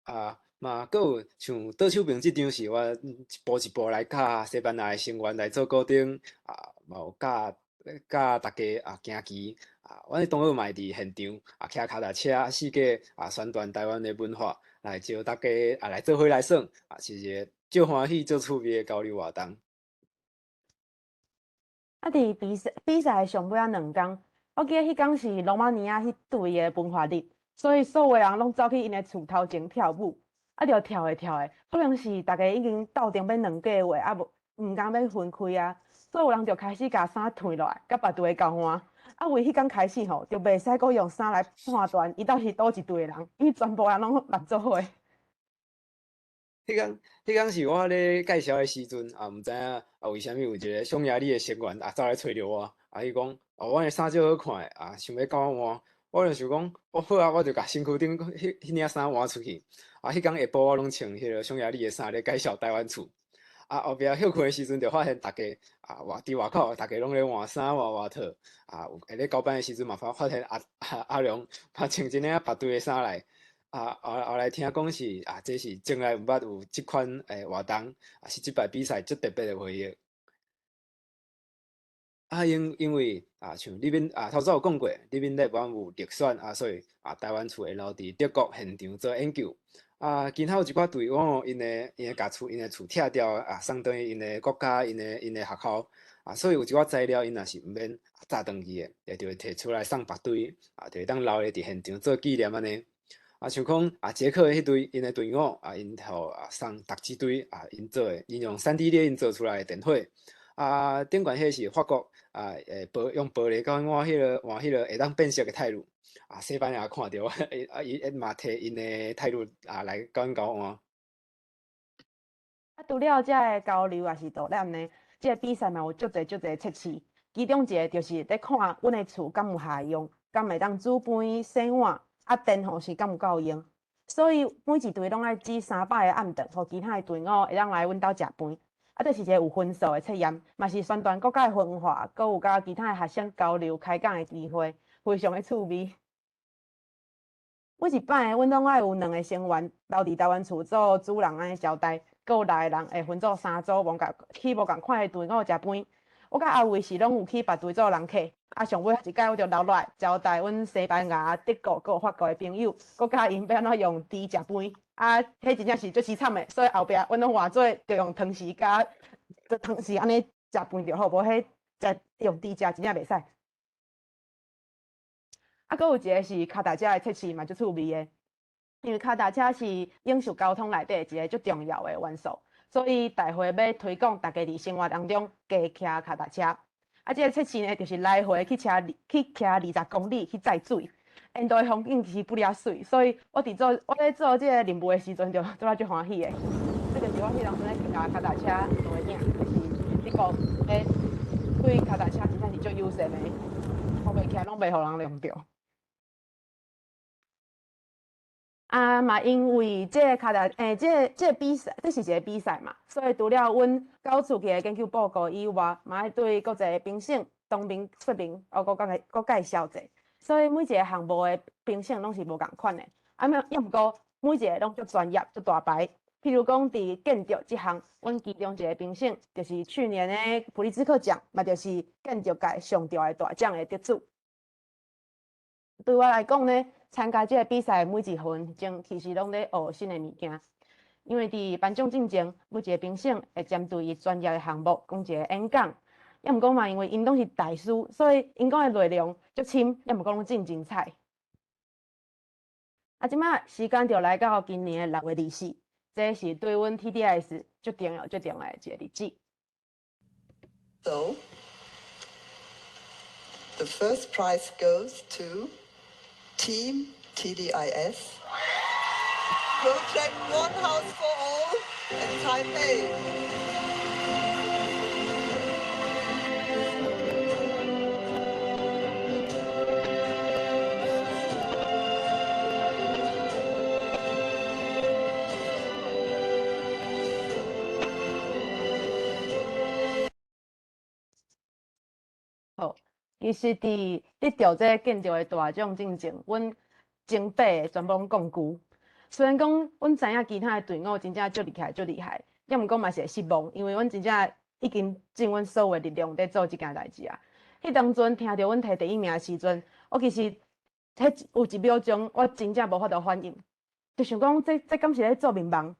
啊，嘛，閣有像倒手邊這張是我一步一步來佮西班牙的成員來做固定，啊，嘛有教教大家啊行棋，啊，阮的同學嘛會佇現場啊騎腳踏車四界啊宣傳台灣的文化，來招大家啊來做伙來耍，啊是一个足歡喜、足趣味的交流活動。啊，佇比賽上尾仔兩工，我記得彼工是羅馬尼亞彼隊的文化日，所以所有的人攏走去𪜶的厝頭前跳舞，啊，就跳的跳的，可能是逐家已經鬥陣欲兩個月，啊無毋甘欲分開啊，所有人就開始共衫脫落來，佮別隊的交換。啊，為彼工開始吼，就袂使閣用衫來判斷伊到底是佗一隊的人，因為全部人攏搦做伙。彼工是我咧介紹的時陣，啊，毋知影啊，為啥物有一个匈牙利的成員啊，走來揣著我，啊，伊講，哦，阮的衫足好看的，啊，想欲共我換，我就想講，哦，好啊，我就共身軀頂彼領衫換出去。啊，彼工下晡我攏穿彼个匈牙利的衫咧介紹台灣厝。啊，後壁歇睏的時陣就發現逐家啊，佇外口逐家攏咧換衫換外套。啊，有咧交班的時陣嘛發現阿良嘛穿一領別隊的衫來。啊，後來聽講是啊，這是從來毋捌有這款活動，啊是這擺比賽足特別的回憶。啊，因為啊，像 Living 啊，頭先有講過，Living Lab 阮有入選啊，所以啊，台灣厝會留佇德國現場做研究。啊，其他有一寡隊伍，𪜶的共厝，𪜶的厝拆掉啊，送轉去𪜶的國家，𪜶的學校啊，所以有一寡材料，𪜶也是毋免載轉去的，會就會提出來送別隊，啊，就會當留咧佇現場做紀念按呢。啊，像講啊，捷克的彼隊，𪜶的隊伍啊，𪜶予啊送逐一隊啊，𪜶做的，𪜶用 3D 列印做出來的電火。啊，頂懸彼個是法國啊，用玻璃佮換彼個換彼個會當變色的泰魯。啊，西班牙看著，啊，伊嘛提𪜶的泰魯啊來佮阮交換。啊，除了這个交流抑是導覽呢，這個比賽嘛有足濟足濟測試，其中一個就是咧看阮的厝敢有合用，敢會當煮飯、洗碗，啊電吼是敢有夠用。所以每一隊攏愛煮300個暗頓，予其他的隊伍會當來阮兜食飯。啊，這是一個有分數的測驗，嘛是宣傳國家的文化，閣有佮其他的學生交流開講的機會，非常的趣味。每一擺，阮攏愛有兩个成員留佇台灣厝做主人按呢招待，閣有六个人會分做三組，無仝去無仝款的隊伍食飯。我佮阿偉是攏有去別隊做人客，啊，上尾一擺我就留落來招待阮西班牙、德國閣有法國的朋友，閣教𪜶欲按怎用豬食飯。啊，彼真正是足凄慘的，所以後壁阮攏換做著用湯匙佮湯匙按呢食飯就好，無彼食用豬食真正袂使。啊，閣有一个是跤踏車的測試嘛，足趣味的，因為跤踏車是永續交通內底一个足重要的元素，所以大會欲推廣大家佇生活當中加騎跤踏車。啊，這个測試呢，就是來回去車去騎20公里去載水。沿途的風景其實不離媠，所以我咧做這个任務的時陣，就做啊足歡喜的。這就是我彼當陣咧騎跤踏車做的影，就是德國咧對跤踏車真正是足友善的，看袂起來攏袂予人弄著。啊嘛，因為這个跤踏，這個比賽，這是一个比賽嘛，所以除了阮交出去的研究報告以外，嘛愛對國際的評審當面說明，閣閣介紹者。所以每一个項目的評審攏是無仝款的，啊，抑毋過每一個攏足專業、足大牌。譬如講，佇建築這項，阮其中一个評審就是去年的普利茲克獎，嘛就是建築界上重要的大獎的得主。對我來講呢，參加這个比賽每一分鐘，其實攏咧學新的物件。因為佇頒獎進前，每一个評審會針對伊專業的項目講一个演講。抑毋過嘛，因為𪜶攏是大師，所以𪜶講的內容足深，抑毋過攏真精彩。啊，這擺時間就來到今年的6月24，這是對阮 TDIS 足重要、足重要的一个日子。 So, the first prize goes to Team TDIS. Project One House for All in Taipei. 好，其實佇得著這個建築的大獎進前，阮前八个全部攏摃龜。雖然講阮知影其他的隊伍真正足厲害、足厲害，抑毋過嘛是會失望，因為阮真正已經盡阮所有的力量佇做這件代誌啊。彼當陣聽著阮摕第一名的時陣，我其實彼有一秒鐘我真正無法度反應，就想講這敢是咧做眠夢？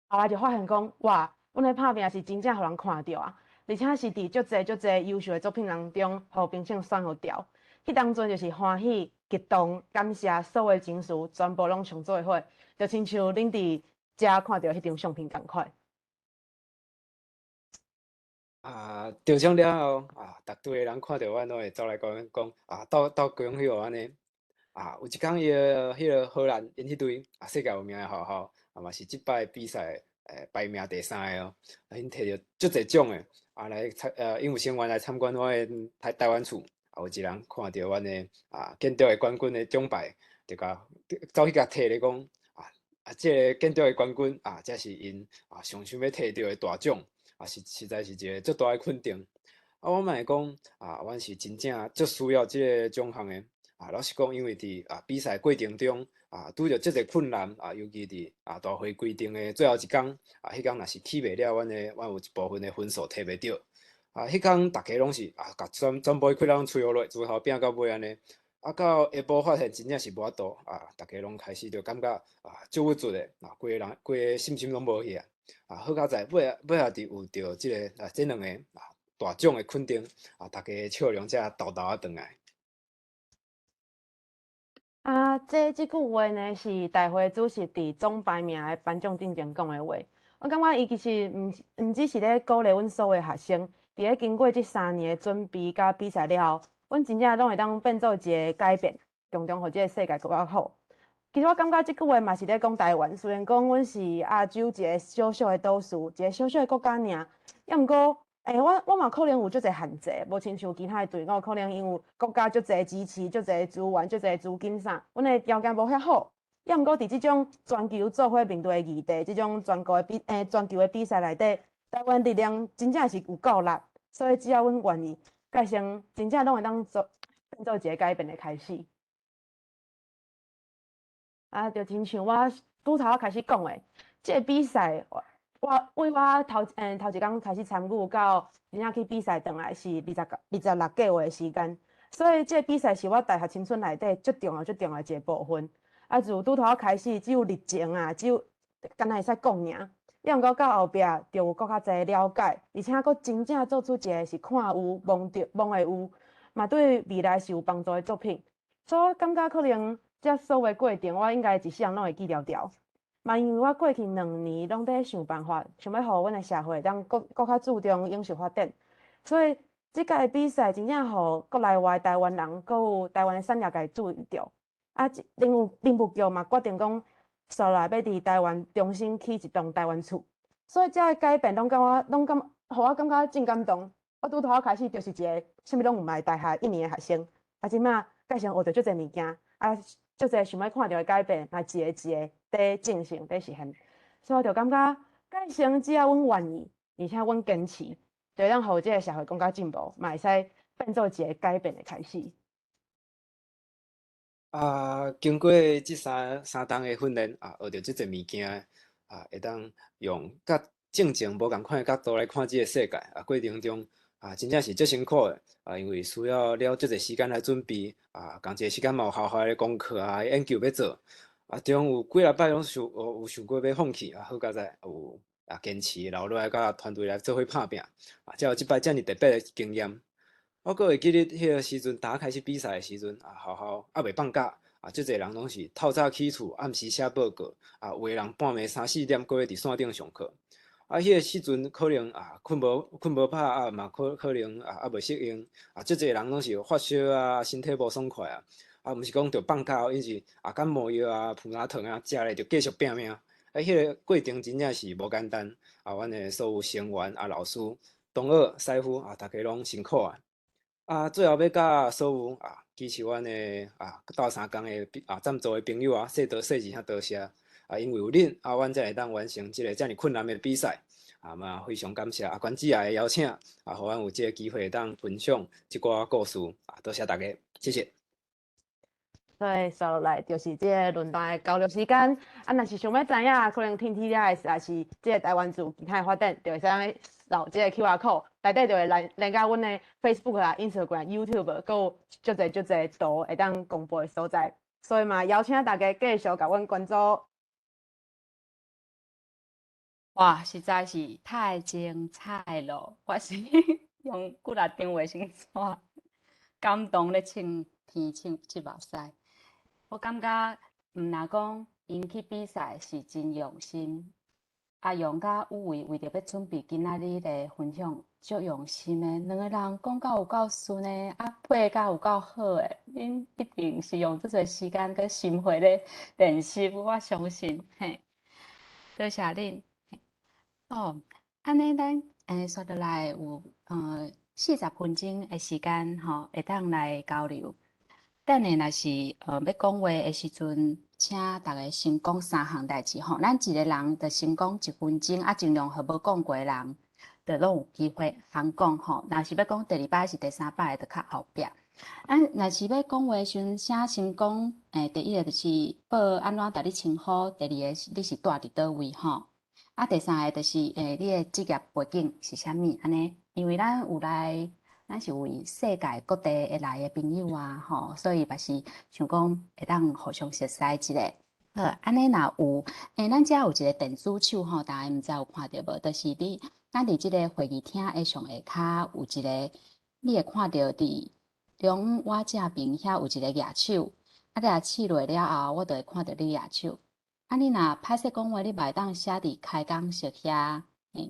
後來就發現講，哇，阮咧拍拚是真正予人看著啊！而且是佇足濟足濟優秀的作品當中，予評審選予著。彼當陣就是歡喜、激動、感謝所有情緒，全部攏衝做伙，就親像恁佇遮看著彼張相片仝款。啊，得獎了後，啊，逐隊的人看著阮，攏會走來共阮講，啊，鬥鬥恭喜我按呢。啊，有一工伊个彼个荷蘭𪜶彼隊啊，世界有名的學校，啊嘛是這擺比賽排名第三个哦，啊，𪜶摕著足濟獎的，啊來參𪜶有成員來參觀我的台灣厝，啊有一人看著阮的啊建築的冠軍的獎牌，就共走去共提咧講，啊啊這个建築的冠軍啊，這是𪜶啊上想欲摕著的大獎，啊是實在是一个足大的肯定。啊，我嘛會講啊，阮是真正足需要這个獎項的。啊，老實講，因為佇啊比賽過程中啊，拄著足濟困難啊，尤其佇啊大會規定的最後一工啊，彼工若是起袂了，阮有一部分的分數摕袂著。啊，彼工逐家攏是啊，共全部氣攏吹予落，自頭拚到尾按呢。啊，到下晡發現真正是無法度啊，逐家攏開始就感覺啊，足鬱卒的，啊，規个人規个信心攏無去啊。啊，好佳哉，尾仔尾仔佇有著這个啊，這兩個啊大獎的肯定，啊，逐家笑容才沓沓仔轉來。啊，這句話呢，是大會主席佇總排名的頒獎進前講的話。我感覺伊其實毋只是咧鼓勵阮所有學生，佇咧經過這3年的準備佮比賽了後，阮真正攏會當變做一个改變，共同予這个世界閣較好。其實我感覺這句話嘛是咧講台灣，雖然講阮是亞洲一个小小的島嶼，一个小小的國家爾，抑毋過，我嘛可能有足濟限制，無親像其他的隊伍，可能𪜶有國家足濟支持、足濟資源、足濟資金啥，阮的條件無遐好。抑毋過佇這種全球做伙面對的議題，這種全球的比賽內底，台灣力量真正是有夠力，所以只要阮願意，蓋成真正攏會當做變做一个改變的開始。啊，就親像我拄頭仔開始講的，這个比賽，我為我頭一工開始參與到真正去比賽轉來是26個月的時間，所以這個比賽是我大學青春內底足重要、足重要的一個部分。啊，自拄頭仔開始只有熱情啊，只有敢若會使講爾，抑毋過到後壁就有閣較濟了解，而且閣真正做出一个是看有、摸著、摸會有，嘛對未來是有幫助的作品。所以我感覺可能這所有過程，我應該一世人攏會記牢牢。嘛，因為我過去2年攏佇想辦法，想欲予阮的社會當閣較注重永續發展，所以這屆比賽真正予國內外台灣人，閣有台灣的產業界注意著。啊，林務局嘛決定講，紲來欲佇台灣重新起一棟台灣厝，所以這个改變攏感覺攏感，予我感覺真感動。我拄頭仔開始就是一个啥物攏毋捌大學一年的學生，啊，這馬蓋成學著足濟物件，啊，足濟想欲看著的改變，嘛一个一个佇進行、佇實現，所以我就感覺，蓋成只要阮願意，而且阮堅持，就會當予這个社會更較進步，嘛會使變做一个改變的開始。啊，經過這三冬的訓練啊，學著這濟物件啊，會當用佮正前無仝款的角度來看這个世界啊，過程中啊，真正是足辛苦的啊，因為需要了足濟時間來準備啊，仝一个時間嘛有學校的功課啊、研究欲做啊，中有幾若擺攏想有想過欲放棄啊，好佳哉有啊堅持留落來佮團隊來做伙拍拚啊，才有這擺遮爾特別的經驗。我閣會記得彼个時陣，剛開始比賽的時陣啊，學校猶未放假啊，足濟人攏是透早起厝，暗時寫報告啊，有的人半暝三四點閣咧佇線頂上課。啊，彼个時陣可能啊，睏無飽啊，嘛可能啊，猶未適應啊，足濟人攏是發燒啊，身體無爽快啊，啊，毋是講著放假，𪜶是啊感冒藥啊、普拿疼啊，食咧就繼續拚命。啊，彼个過程真正是無簡單啊，阮的所有成員啊、老師、同學、師傅啊，逐家攏辛苦啊。啊，最後欲佮所有啊支持阮的啊鬥相共的啊贊助的朋友啊，說多謝二聲多謝啊，因為有恁啊，阮才會當完成這个遮爾困難的比賽啊嘛，非常感謝阿關姊仔的邀請啊，予阮有這个機會會當分享這寡故事啊，多謝大家，謝謝。所以紲落來就是這个論壇的交流時間。啊，若是想欲知影，可能 TTDIS 抑是這个台灣厝其他的發展，就會使掃這个 QR code，內底就會連佮阮的 Facebook 啊、Instagram、YouTube，閣有足濟足濟圖會當公布的所在。所以嘛，邀請大家繼續共阮關注。哇，實在是太精彩了！我是用幾若張衛生紙，感動咧唱天唱七目屎。我感覺毋若講𪜶去比賽是真用心，阿勇佮有為為著欲準備今仔日的分享，足用心的。兩个人講甲有夠順的，啊配甲有夠好的，恁一定是用足濟時間佮心血咧練習，我相信。嘿，多謝恁。哦，按呢咱紲落來有40分鐘的時間吼，會當來交流。等下若是欲講話的時陣，請逐家先講三項代誌吼。咱一个人就先講1分鐘，啊，盡量予無講過的人，就攏有機會通講吼。若是欲講第二擺是第三擺的，就較後壁。啊，若是欲講話時陣，請先講，第一个就是報按怎共你稱呼，第二个你是蹛佇佗位吼。啊，第三个就是你的職業背景是啥物按呢？因為咱有來，咱是有世界各地會來的朋友啊，吼，所以嘛是想講會當互相熟似一下。好，按呢若有，咱遮有一個電子手吼，大家毋知有看著無？就是你，咱佇這個會議廳的上下跤有一個，你會看著佇中我這邊遐有一個舉手，啊，你若試落了後，我就會看著你舉手。啊，你若歹勢講話，你嘛會當寫佇開講室遐，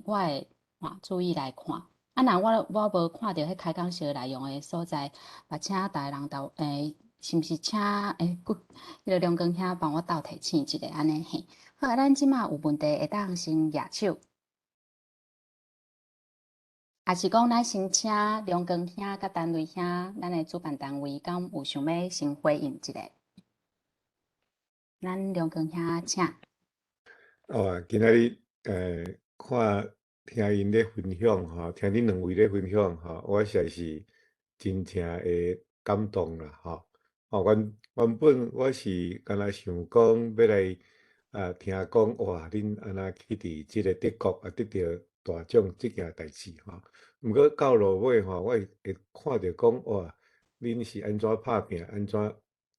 我會看注意來看。啊，若我無看著彼開講室內容的所在，嘛請逐个人鬥，是毋是請彼個梁光兄幫我鬥提醒一下按呢嘿。好，咱這馬有問題會當先舉手，抑是講咱先請梁光兄佮陳雷兄，咱的主辦單位敢有想欲先回應一下？咱梁光兄請。哦，今仔日看聽𪜶咧分享吼，聽恁兩位咧分享吼，我實在是真正會感動啦吼。哦，原本我是敢若想講欲來啊，聽講哇，恁按怎去佇這个德國啊得著大獎這件代誌吼。毋過到落尾吼，我會看著講哇，恁是按怎拍拚，按怎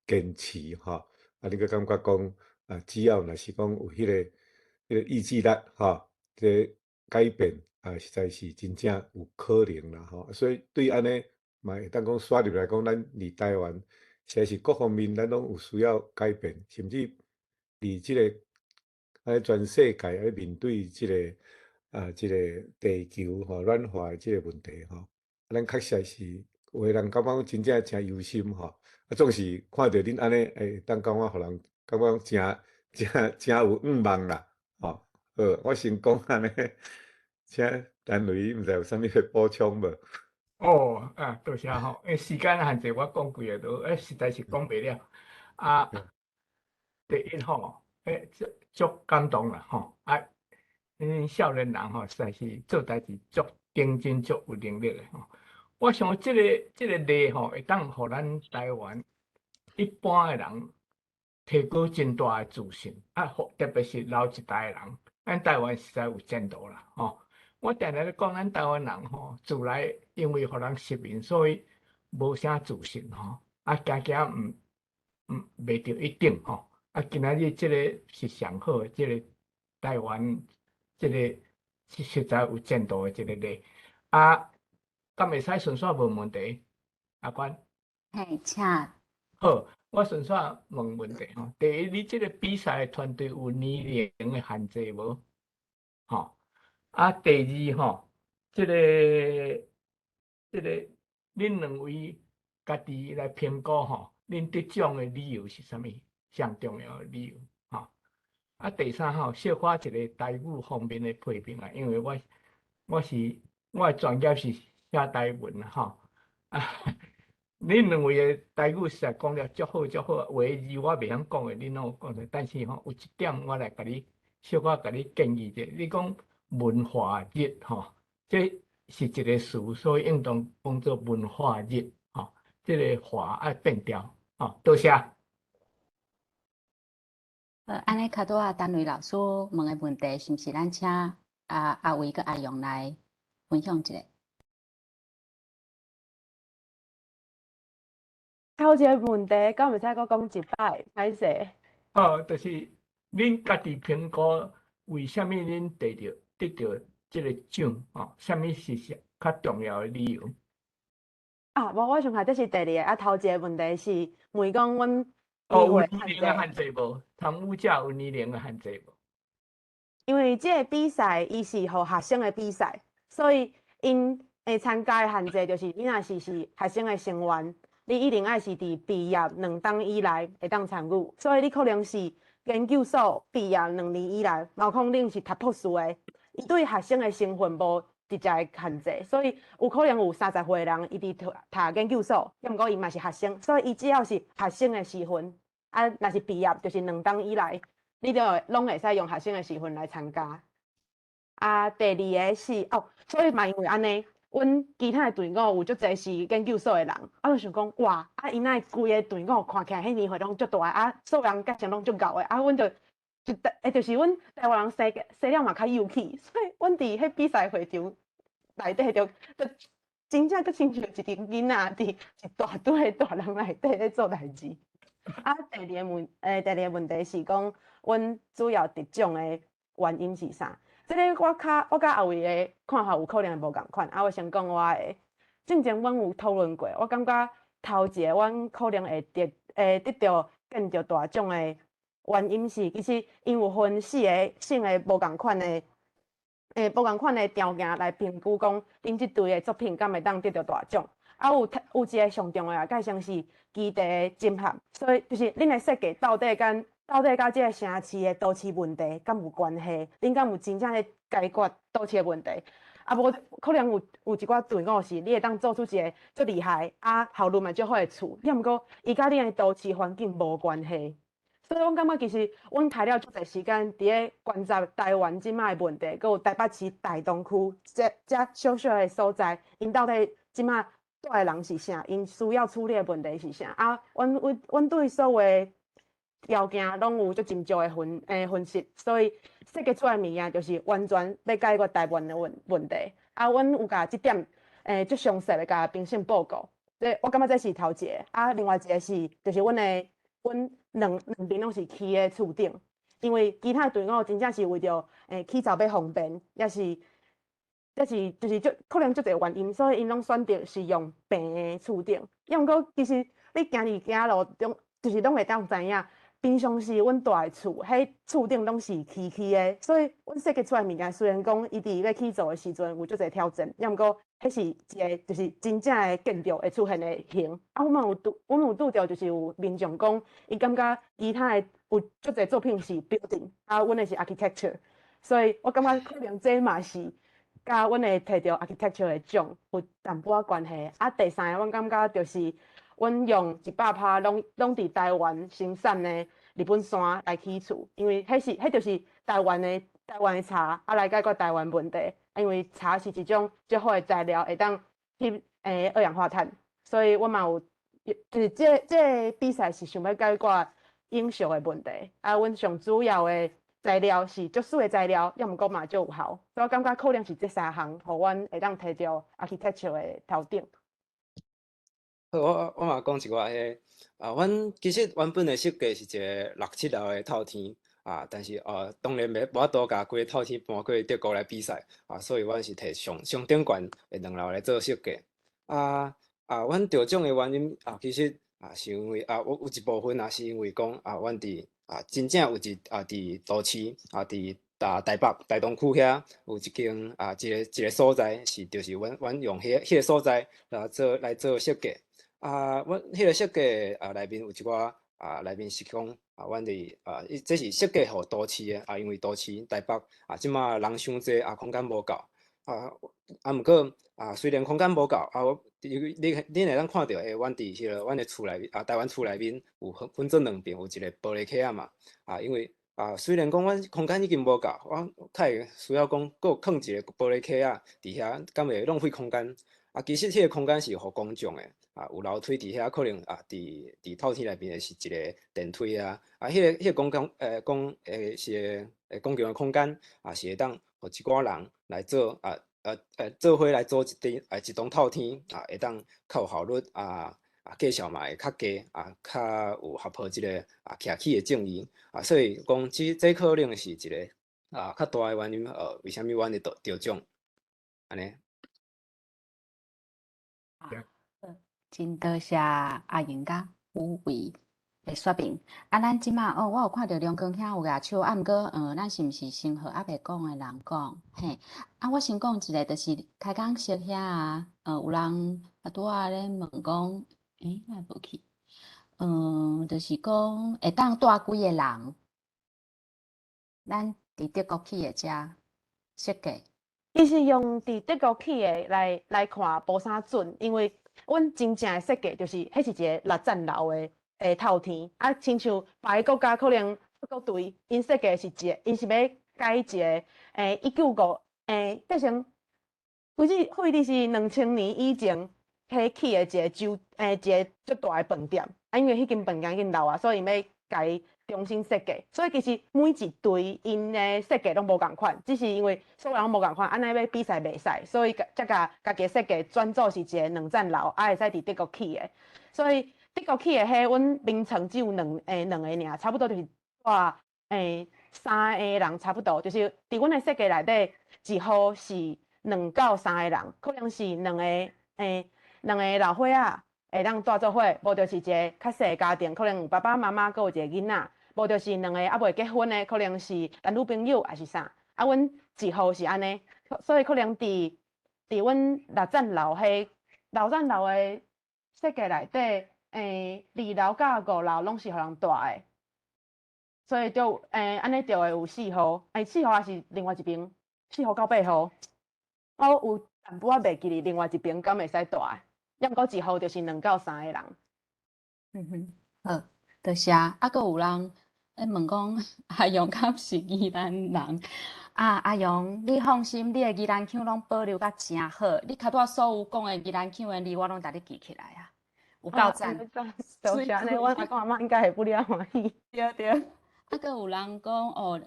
堅持吼。啊，你閣感覺講啊，只要若是講有彼個意志力吼，這個改變啊，實在是真正有可能啦吼。所以對按呢嘛會當講煞入來講，咱佇台灣實在是各方面咱攏有需要改變，甚至佇這個按呢全世界愛面對這個啊，這個地球吼暖化的這個問題吼，咱確實是有的人感覺講真正誠憂心吼，啊，總是看著恁按呢，會當感覺予人感覺誠誠誠有向望啦，吼。好，我先講按呢，請陳雷毋知有啥物欲補充無？哦，啊，多謝吼，時間限制，我講幾个都，實在是講袂了。啊，第一吼，足足感動啦吼，啊，恁少年人吼，實在是做代誌足認真、足有能力的吼。我想這個例吼，會當予咱台灣一般的人提高真大的自信，啊，特別是老一代的人，咱台灣實在有前途啦，吼。我定定咧講，咱台灣人吼，自來因為予人殖民，所以無啥自信吼，啊，驚驚毋袂著一等吼。啊，今仔日這個是上好的，這個台灣這個是實在有前途的一個例。啊，敢會使順紲問問題？阿關。嘿，請。好，我順紲問問題吼。第一，你這個比賽團隊有年齡的限制無？吼。啊，第二吼，這個，恁兩位家己來評估吼，恁得獎的理由是啥物？上重要的理由吼。啊，第三吼，小可一個台語方面的批評啊，因為我的專業是寫台文吼。啊，恁兩位的台語實在講了足好足好，有的字我袂曉講的，恁攏有講出。但是吼，有一點我來共你小可共你建議者，你講文化日吼，這是一個詞，所以應當講做文化日吼。這個化愛變調吼，多謝。按呢，較拄仔陳雷老師問的問題，是毋是咱請阿偉佮阿勇來分享一下？頭一个問題，敢會使閣講一擺？歹勢。哦，就是恁家己評估，為啥物恁得著這個獎？吼，啥物是較重要的理由？啊，無，我想看這是第二个。啊，頭一个問題是問講阮哦，有年齡的限制無？參與者有年齡的限制無？因為這個比賽伊是予學生的比賽，所以𪜶會參加的限制就是你若是學生的成員，你一定愛是佇畢業2冬以內會當參與。所以你可能是研究所畢業2年以內，嘛有可能是讀博士的。伊對學生的身份無直接的限制，所以有可能有30歲的人，伊佇讀研究所，抑毋過伊嘛是學生，所以伊只要是學生的身份，啊，若是畢業就是2冬以內，你就攏會使用學生的身份來參加。啊，第二个是哦，所以嘛因為按呢，阮其他的隊伍有足濟是研究所的人，啊，就想講哇，啊，𪜶若規个隊伍看起來彼年歲攏足大，啊，所有人個性攏足𠢕的，啊，阮就就就是阮台灣人生生了嘛較幼齒，所以阮佇彼比賽會場內底就就真正閣親像一群囡仔佇一大堆的大人內底咧做代誌。啊，第二个問題是講，阮主要得獎的原因是啥？這个我佮阿偉的看法有可能無仝款。啊，我先講我的。進前阮有討論過，我感覺頭一个阮可能會得著建築大獎的原因是，其實𪜶有分四个省的無仝款的條件來評估，講恁這隊的作品敢會當得著大獎。啊，有一个上重要的界線是基地的整合，所以就是恁的設計到底佮這个城市的都市問題敢有關係？恁敢有真正咧解決都市的問題？啊，無可能有一寡隊伍是，你會當做出一个足厲害，啊，效率嘛足好的厝，抑毋過伊佮恁的都市環境無關係。所以阮感覺其實阮開了足濟時間佇咧觀察台灣這擺的問題，閣有台北市大東區這小小的所在，𪜶到底這擺住的人是啥？𪜶需要處理的問題是啥？啊，阮對所有的條件攏有足斟酌的分析，所以設計出來的物件就是完全欲解決台灣的問題。啊，阮有共這點足詳細的共評審報告。這我感覺這是頭一个。啊，另外一个是，就是阮兩邊攏是起的厝頂，因為其他隊伍真正是為著起灶欲方便，抑是就是足可能足濟原因，所以𪜶攏選擇是用平的厝頂。抑毋過其實你行佇行路中，就是攏會當知影，平常時阮住的厝，彼厝頂攏是崎嶇的，所以阮設計出來的物件，雖然講伊佇欲起造的時陣有足濟挑戰，抑毋過彼是一个就是真正的建築會出現的形。啊，阮有拄著就是有民眾講，伊感覺其他的有足濟作品是 building，啊，阮的是 architecture，所以我感覺可能這嘛是佮阮會提著 architecture 的獎有淡薄仔關係。啊，第三个，阮感覺就是阮用100%攏佇台灣生產的日本山來起厝，因為彼就是台灣的柴，啊來解決台灣問題。因為柴是一種足好的材料，會當吸二氧化碳，所以我嘛有，就是這個比賽是想欲解決永續的問題。啊，阮上主要的材料是足水的材料，抑毋過嘛足有效，所以我感覺可能是這三項，予阮會當提著 architecture 的頭頂。好，我嘛講一寡彼，啊，阮其實原本的設計是一个六七樓的透天，啊，但是當然袂無法度共規个透天搬過德國來比賽，啊，所以阮是提上上頂懸的兩樓來做設計。啊，阮得獎的原因啊，其實啊是因為啊，有一部分啊是因為講啊，阮佇啊真正有一啊佇都市啊佇啊台北大東區遐有一間啊一個所在是就是阮用彼個所在來做設計。啊，阮彼個設計啊內面有一寡啊內面是講啊，阮佇啊，這是設計予都市的啊，因為都市台北啊，這馬人傷濟啊，空間無夠啊啊，毋過啊，雖然空間無夠啊，你會當看著，阮佇彼個阮的厝內面啊，台灣厝內面有分做兩邊，有一个玻璃殼仔嘛啊，因為啊，雖然講阮空間已經無夠，我較會需要講閣囥一个玻璃殼仔佇遐，敢會浪費空間？啊，其實彼个空間是予公眾的，啊，有樓梯佇遐，可能啊，佇透天內面的是一个電梯啊，啊，彼個公共公是公共的空間，啊，是會當予一寡人來做啊做伙來做一棟透天，啊，會當較有效率啊啊，價數嘛會較低啊，較有合乎這个啊徛起的正義啊，所以講這可能是一个啊較大的原因，為啥物阮會得獎按呢？好，真多謝阿英佮宇偉的說明。啊，咱這馬哦，我有看著梁光兄有舉手，啊，毋過，咱是毋是先予猶未講的人講？嘿，啊，我先講一个，就是開講室遐啊，有人啊拄仔咧問講，欸，哪會無去？就是講會當帶幾个人？咱佇德國起的遮設計。其實用佇德國起的來看無啥準，因為阮真正的設計就是，彼是一个六層樓的透天，啊，親像別个國家可能德國隊，𪜶設計是一个，𪜶是欲改一个，195，變成，幾時是2000年以前彼起的一个酒，一个足大的飯店，啊，啊，因為彼間飯店已經老啊，所以𪜶欲共伊重新設計。所以其實每一隊𪜶的設計攏無仝款，只是因為所有人攏無仝款，按呢欲比賽袂使，所以才共家己設計轉做是一個兩層樓，啊會使佇德國起的。所以德國起的彼阮眠床只有兩個爾，差不多就是蹛三個人差不多，就是佇阮的設計內底，一戶是2到3個人，可能是兩個老歲仔會當蹛做伙，無就是一個較細的家庭，可能有爸爸媽媽，閣有一個囡仔，無就是兩個猶未結婚的，可能是男女朋友抑是啥。啊，阮一戶是按呢，所以可能佇阮六層樓彼六層樓的設計內底，二樓佮五樓攏是予人蹛的，所以就按呢就會有四戶，四戶抑是另外一邊，4戶到8戶。我有淡薄仔袂記得另外一邊敢會使蹛，抑毋過一戶就是2到3個人。嗯哼，好，多謝。啊，閣有人咧問講，阿勇敢是宜蘭人？啊，阿勇，你放心，你的宜蘭腔攏保留甲誠好。你頭拄仔所有講的宜蘭腔的字，我攏共你記起來啊，有夠讚。多謝，按呢阮阿公阿嬤應該會不了歡喜。對對。啊，閣有人講哦，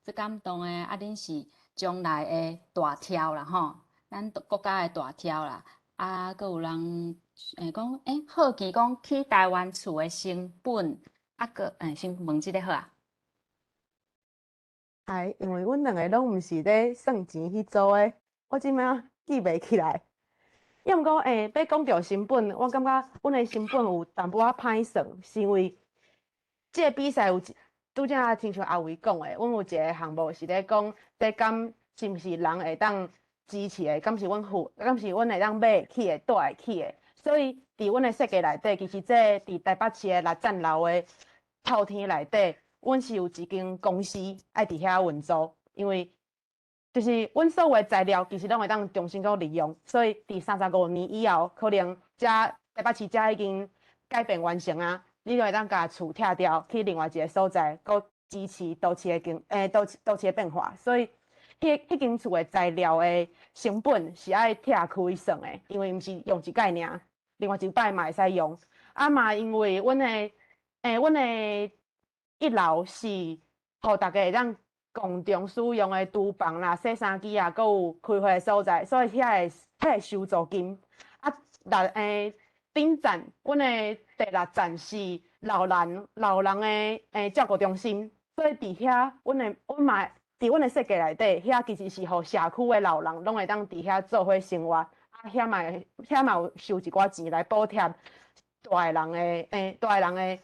足感動的，啊，恁是將來的大柱啦吼，咱國家的大柱啦。啊，閣有人講，好奇講起台灣厝的成本，啊，閣先問這个好啊。哎，因為阮兩個攏毋是咧算錢彼組的，我這擺記袂起來。抑毋過欲講著成本，我感覺阮的成本有淡薄仔歹算，是因為這个比賽有一拄才親像阿維講的，阮有一个項目是咧講，這敢是毋是人會當支持的，敢是阮付，敢是阮會當買起的、蹛會起的。所以佇阮的設計內底，其實這佇台北市的六層樓的透天內底，阮是有一間公司愛佇遐運作，因為就是阮所有的材料其實攏會當重新閣利用，所以佇35年以後，可能遮台北市遮已經改變完成啊，你就會當共厝拆掉，去另外一个所在，閣支持都市的經都市的變化。所以，彼間厝的材料的成本是愛拆開算的，因為毋是用一擺爾，另外一擺嘛會使用。啊嘛，因為阮的一樓是予逐家會當共同使用的廚房啦、洗衫機啊，閣有開會的所在，所以遐會收租金。啊，六頂層，阮的第六層是老人的照顧中心，所以佇遐，阮嘛佇阮的設計內底，遐其實是予社區的老人攏會當佇遐做伙生活。啊，遐嘛有收一寡錢來補貼蹛的人的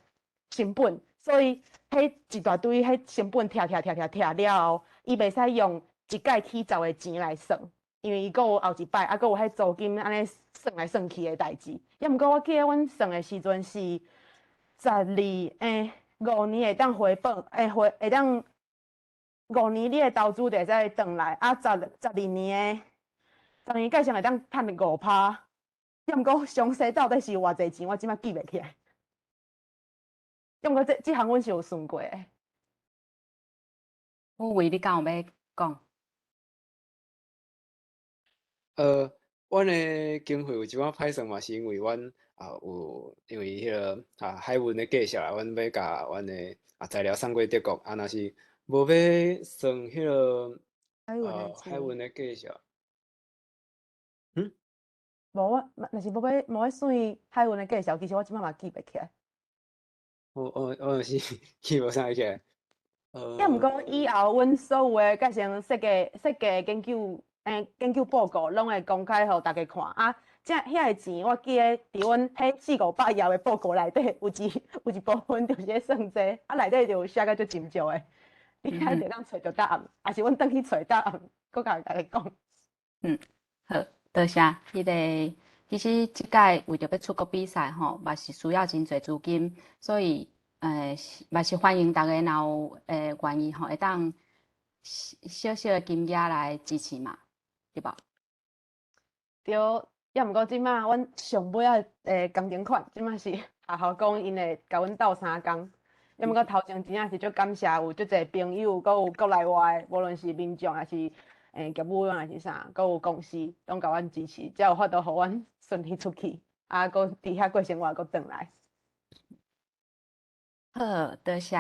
成本，所以彼一大堆彼成本拆拆拆拆拆了後，伊袂使用一擺起造的錢來算，因為伊閣有後一擺，啊，閣有彼租金按呢算來算去的代誌。抑毋過我記得阮算的時陣是十二5年會當回本，回會當五年你的投資就會使轉來，啊，12年的10年計算會當趁5趴。抑毋過詳細到底是偌濟錢，我這擺記袂起來。抑毋過這項阮是有算過的。有為你敢有欲講？阮的經費有一寡歹算嘛，是因為阮啊有因為彼个海運的價數啊，阮欲共阮的材料送過德國，啊，若是無欲算彼个海運的海運的價數。無我，若是無欲算海運的價數，其實我這擺嘛記袂起來。我是記無啥起來。抑毋過以後，阮所有的改成設計研究報告，攏會公開予逐家看。啊，這遐個錢，我記得佇阮彼四五百頁的報告內底，有一部分就是咧算這個，啊，內底就有寫甲足斟酌的。你遐就當揣著答案，抑是阮轉去揣答案，閣共大家講。嗯，好，多謝。彼个其實這擺為著欲出國比賽吼，嘛是需要真濟資金，所以嘛是歡迎逐家若有願意吼，會當小小的金額來支持嘛，對無？對，抑毋過這擺阮上尾仔工程款，這擺是學校講𪜶會共阮鬥相共。抑毋過頭前真正是足感謝有足濟朋友，閣有國內外，無論是民眾抑是業務員抑是啥，閣有公司，攏共阮支持，才有法度予阮順利出去，啊，閣佇遐過生活，閣轉來。好，多謝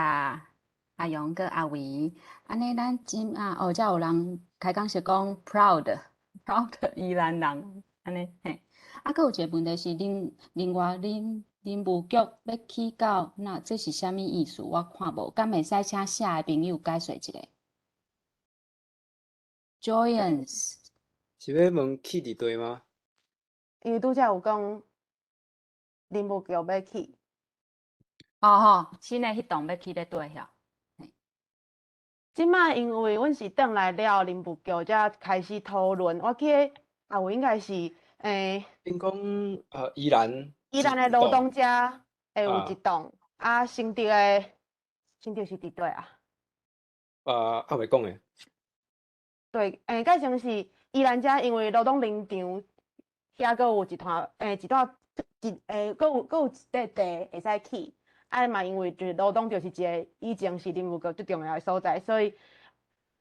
阿勇佮阿維。按呢，咱這馬哦，遮有人開講是講 proud proud 宜蘭人，按呢嘿。啊，閣有一個問題是，另另外恁林務局欲起到，那這是啥物意思？我看無，敢會使請寫的朋友解說一下？Joyance 是欲問起佇佗嗎？因為拄才有講林務局欲起。哦吼，新的彼棟欲起咧佗遐。這馬因為阮是轉來了林務局才開始討論，我記得阿有應該是𪜶講宜蘭宜蘭的勞動遮會有一棟，啊，新竹的新竹是佇佗啊？啊，猶未講的。對，改成是宜蘭遮，因為勞動林場遐閣有一團，一段一，閣有一塊地會使起。啊嘛，因為就是羅東就是一個以前是林務局最重要的所在，所以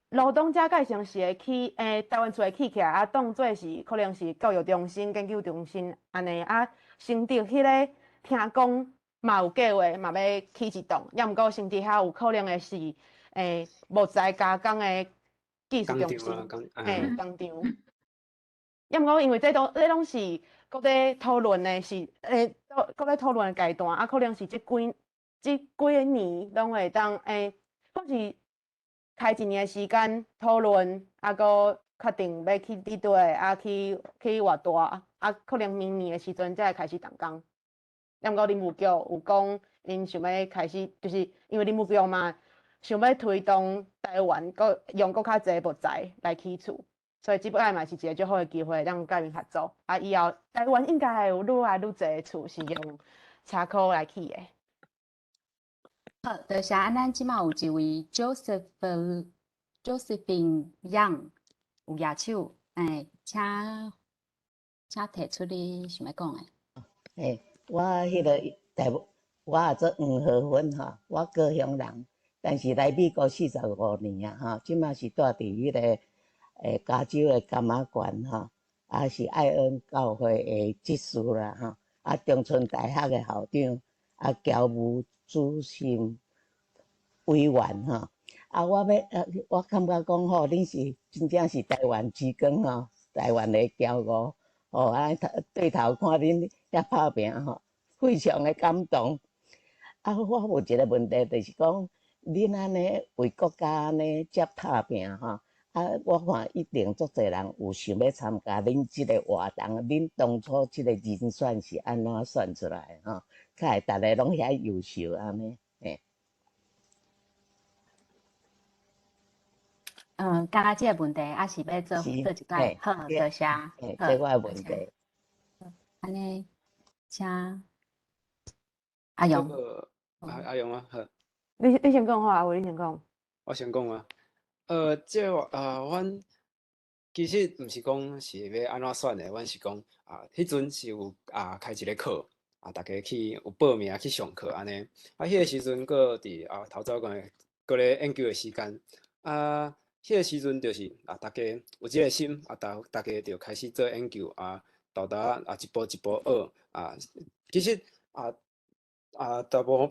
羅東遮蓋成是會起，台灣厝會起起來，啊，當做是可能是教育中心、研究中心按呢。啊，新竹彼个聽講嘛有計劃，嘛欲起一棟，抑毋過新竹遐有可能會是木材加工的技術中心，嘿，工廠。抑毋過因為這攏是閣咧討論的是，閣咧討論的階段，啊，可能是這幾年攏會當，閣是開一年的時間討論，啊，閣確定欲起佇佗，啊，起偌大，啊，可能明年的時陣才會開始動工。抑毋過林務局有講，𪜶想欲開始，就是因為林務局嘛，想欲推動台灣閣用閣較濟木材來起厝，所以這擺嘛是一個足好的機會，通佮𪜶合作。啊，以後台灣應該會有愈來愈濟厝是用柴箍來起的。好，多謝。啊，咱這馬有一位 Josephine Young 有舉手，請提出你想欲講的。欸，我彼个台，我也做黃河芬吼，我高雄人，但是來美國45年啊，吼，這馬是住佇彼个加州的柑仔縣吼，啊是愛恩教會的執事啦，吼，啊中村大學的校長，啊僑務主審委員吼，啊我欲我感覺講吼，恁是真正是台灣之光吼，台灣的驕傲，吼啊對頭看恁遐拍拚吼，非常的感動。啊，我有一個問題，就是講，恁按呢為國家按呢遮拍拚吼，啊，我看一定足濟人有想欲參加恁這个活動，恁當初這個人選是按怎選出來吼？較會逐个攏遐優秀按呢？嘿。嗯，剛剛這個問題還是欲做做一擺，好，多謝。嘿，這我的問題。按呢，請阿勇。阿勇啊，好。你先講好，阿偉你先講。我先講啊。這個啊，阮其實毋是講是欲按怎選的，阮是講啊，彼陣是有啊開一個課，啊，逐家去有報名去上課按呢。啊，彼個時陣閣佇啊頭早講的，閣咧研究的時間，啊，彼個時陣就是啊，逐家有這個心，啊，逐家就開始做研究啊，沓沓啊一步一步學啊，其實啊。啊，大部分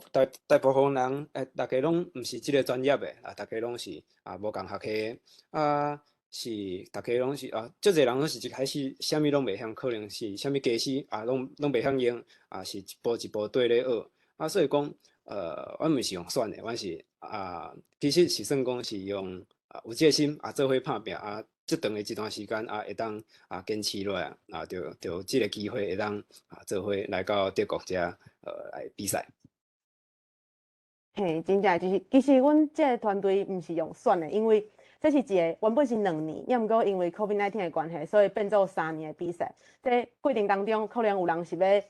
人，逐家攏毋是這个專業的，啊，逐家攏是啊無仝學系的，啊，是逐家攏是啊，足濟人攏是一開始啥物攏袂曉，可能是啥物家私啊，攏袂曉用，啊，是一步一步綴咧學，啊，所以講，阮毋是用選的，阮是啊，其實是算講是用啊有這个心啊，做伙拍拚啊，這長的一段時間啊，會當啊堅持落來，啊，就有這个機會會當啊做伙來到德國遮。來比賽。嘿，真正就是，其實阮這个團隊毋是用選的，因為這是一個原本是2年，抑毋過因為 COVID-19 的關係，所以變做3年的比賽。這過程當中，可能有人是欲畢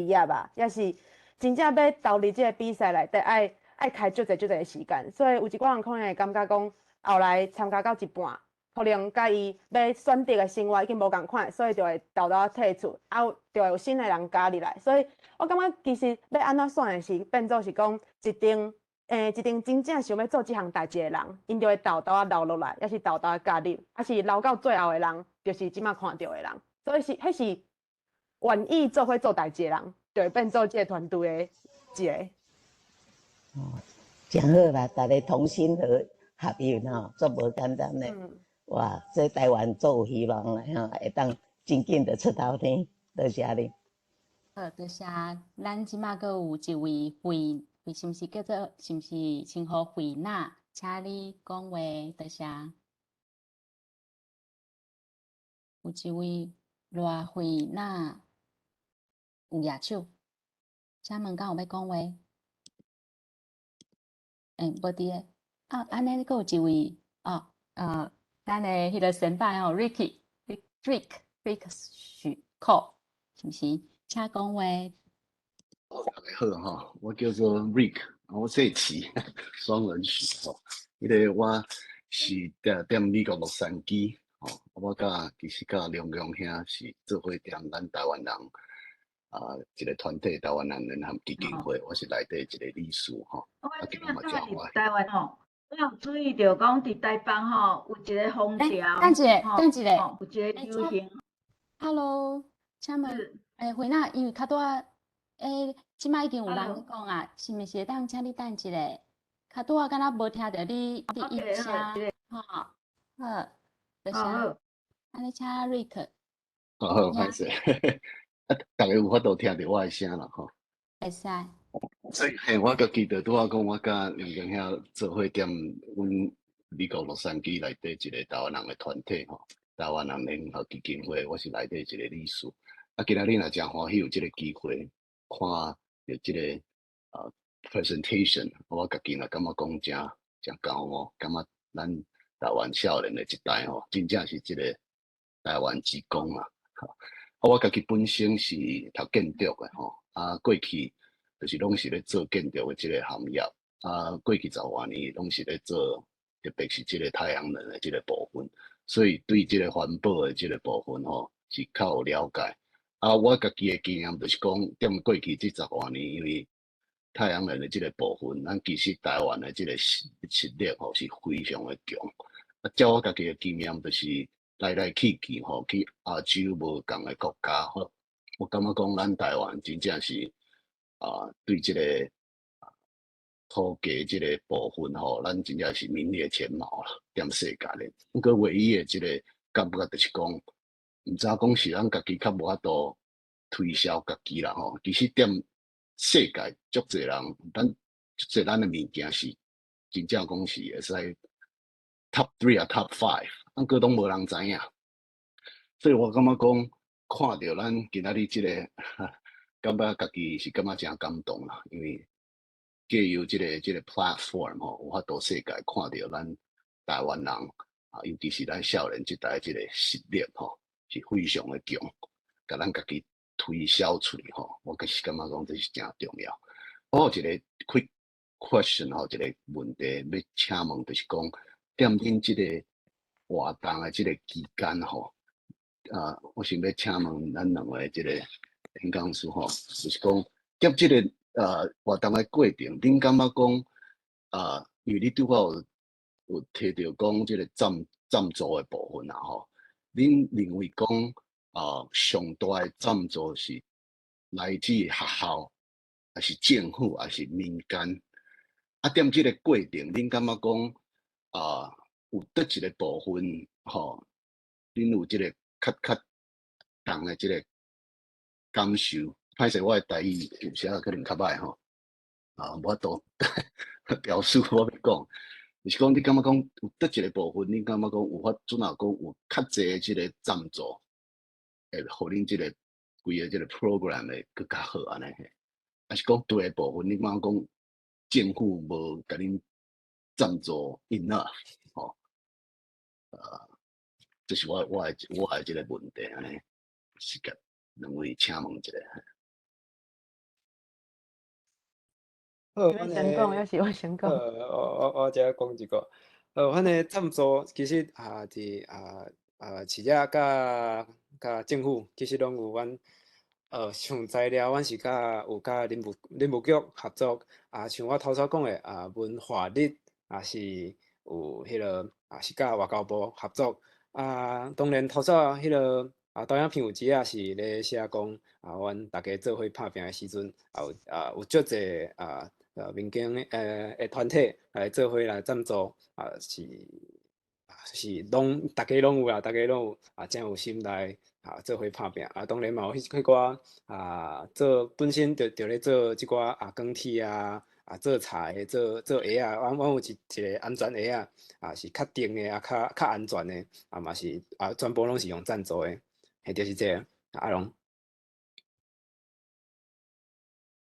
業啊，抑是真正欲投入這个比賽內底，愛開足濟足濟的時間，所以有一寡人可能會感覺講，後來參加到一半，可能佮伊欲選擇的生活已經無仝款，所以就會沓沓退出，啊，就會有新的人加入來。所以我感覺其實欲按怎選的是變做是講一陣真正想欲做這項代誌的人，𪜶就會沓沓仔留落來，抑是沓沓仔加入，抑是留到最後的人，就是這馬看著的人。所以是，彼是願意做伙做代誌的人，就會變做這个團隊的一個。哦，誠好啦，大家同心合意吼，足無簡單的。哇，這台灣足有希望的吼，會當真緊就出頭天，多謝你。好，多謝。咱這馬閣有一位惠惠，是毋是叫做，是毋是稱呼惠娜？請你講話，多謝。有一位賴惠娜有舉手，請問敢有欲講話？欸，無佇咧。啊，按呢閣有一位，哦，咱的彼个先輩吼，Ricky，Rick，Rick 許寇，是毋是？請講話。大家好吼，我叫做 Rick，我姓徐，雙人許吼。彼个我是踮美國洛杉磯吼，我佮其實佮梁強兄是做伙踮咱台灣人啊一個團體，台灣人聯合基金會，我是內底一個理事吼。我這馬佇台灣吼，我有注意著講佇台北吼有一個風潮，等一下，等一下，有一個流行。 Hello，請問，欸，惠娜，因為較拄仔，欸，這馬已經有人講啊，是毋是會當請你等一下？較拄仔敢若無聽著你音聲，吼，好，多謝。按呢請 Rick。好好，歹勢。啊，逐家有法度聽著我的聲啦，吼。會使。所以，嘿，我閣記得拄仔講，我佮梁強兄做伙踮阮美國洛杉磯內底一個台灣人的團體吼，台灣人聯合基金會，我是內底一個理事。啊，今仔日若誠歡喜有這個機會，看著這個presentation，我家己若感覺講誠誠驕傲，感覺咱台灣少年的一代吼，真正是這個台灣之光啊！啊，我家己本身是讀建築的吼，啊，過去就是攏是咧做建築的這個行業，啊，過去十外年攏是咧做，特別是這個太陽能的這個部分，所以對這個環保的這個部分吼，是較有了解。啊，我家己的經驗就是講，踮過去這十外年，因為太陽能的這個部分，咱其實台灣的這個實力吼是非常的強。啊，照我家己的經驗，就是來來去去吼，去亞洲無仝的國家吼，我感覺講咱台灣真正是啊，對這個土地這個部分吼，咱真正是名列前茅啦，踮世界咧。毋過唯一的這個感覺就是講，毋知影講是咱家己較無法度推銷家己啦吼。其實踮世界足濟人，咱足濟咱的物件是真正講是會使 top three 啊 top five，毋過攏無人知影。所以我感覺講，看著咱今仔日這個，感覺家己是感覺誠感動啦，因為藉由這個 platform 吼，有法度世界看著咱台灣人啊，尤其是咱少年這代這個實力吼，是非常的強，共咱家己推銷出去吼，我其實感覺講這是誠重要。我有一個 quick question 吼，一個問題欲請問，就是講，踮恁這個活動的這個期間吼，啊，我想欲請問咱兩位這個演講師吼，就是講，踮這個活動的過程，恁感覺講啊，因為你拄仔有提著講這個贊助的部分啊吼，恁認為講啊，上大的贊助是來自學校，抑是政府，抑是民間？啊，踮這個過程，恁感覺講啊，有佗一個部分吼，恁有這個較重的這個感受？歹勢，我的台語有時仔可能較歹吼，啊，無法度表述我欲講，就是講你感覺講有佗一個部分，恁感覺講有法準若講有較濟的這個贊助，會予恁這個規个這個 program 會閣較好按呢嘿？抑是講佗个部分，你感覺講政府無共恁贊助 enough 吼？這是我的這個問題按呢，是共兩位請問一下。好，你先講，抑是我先講？我遮講一個。阮的贊助其實啊，佇市政佮政府，其實攏有阮像材料，阮是佮有佮林務局合作。啊，像我頭先講的啊，文化日也是有彼个啊，是佮外交部合作。啊，當然頭先彼个啊，導演片有一頁是咧寫講啊，阮逐家做伙拍拚的時陣，也有啊有足濟啊。民間的團體來做伙來贊助，啊是是攏逐家攏有啦，逐家攏有啊，誠有心來啊做伙拍拚。啊，當然嘛有彼寡啊做本身就咧做這寡啊鋼鐵啊，啊做柴的，做做鞋仔，阮有一個安全鞋仔，啊是較重的啊，較安全的，啊嘛是啊全部攏是用贊助的，彼就是這个。阿龍。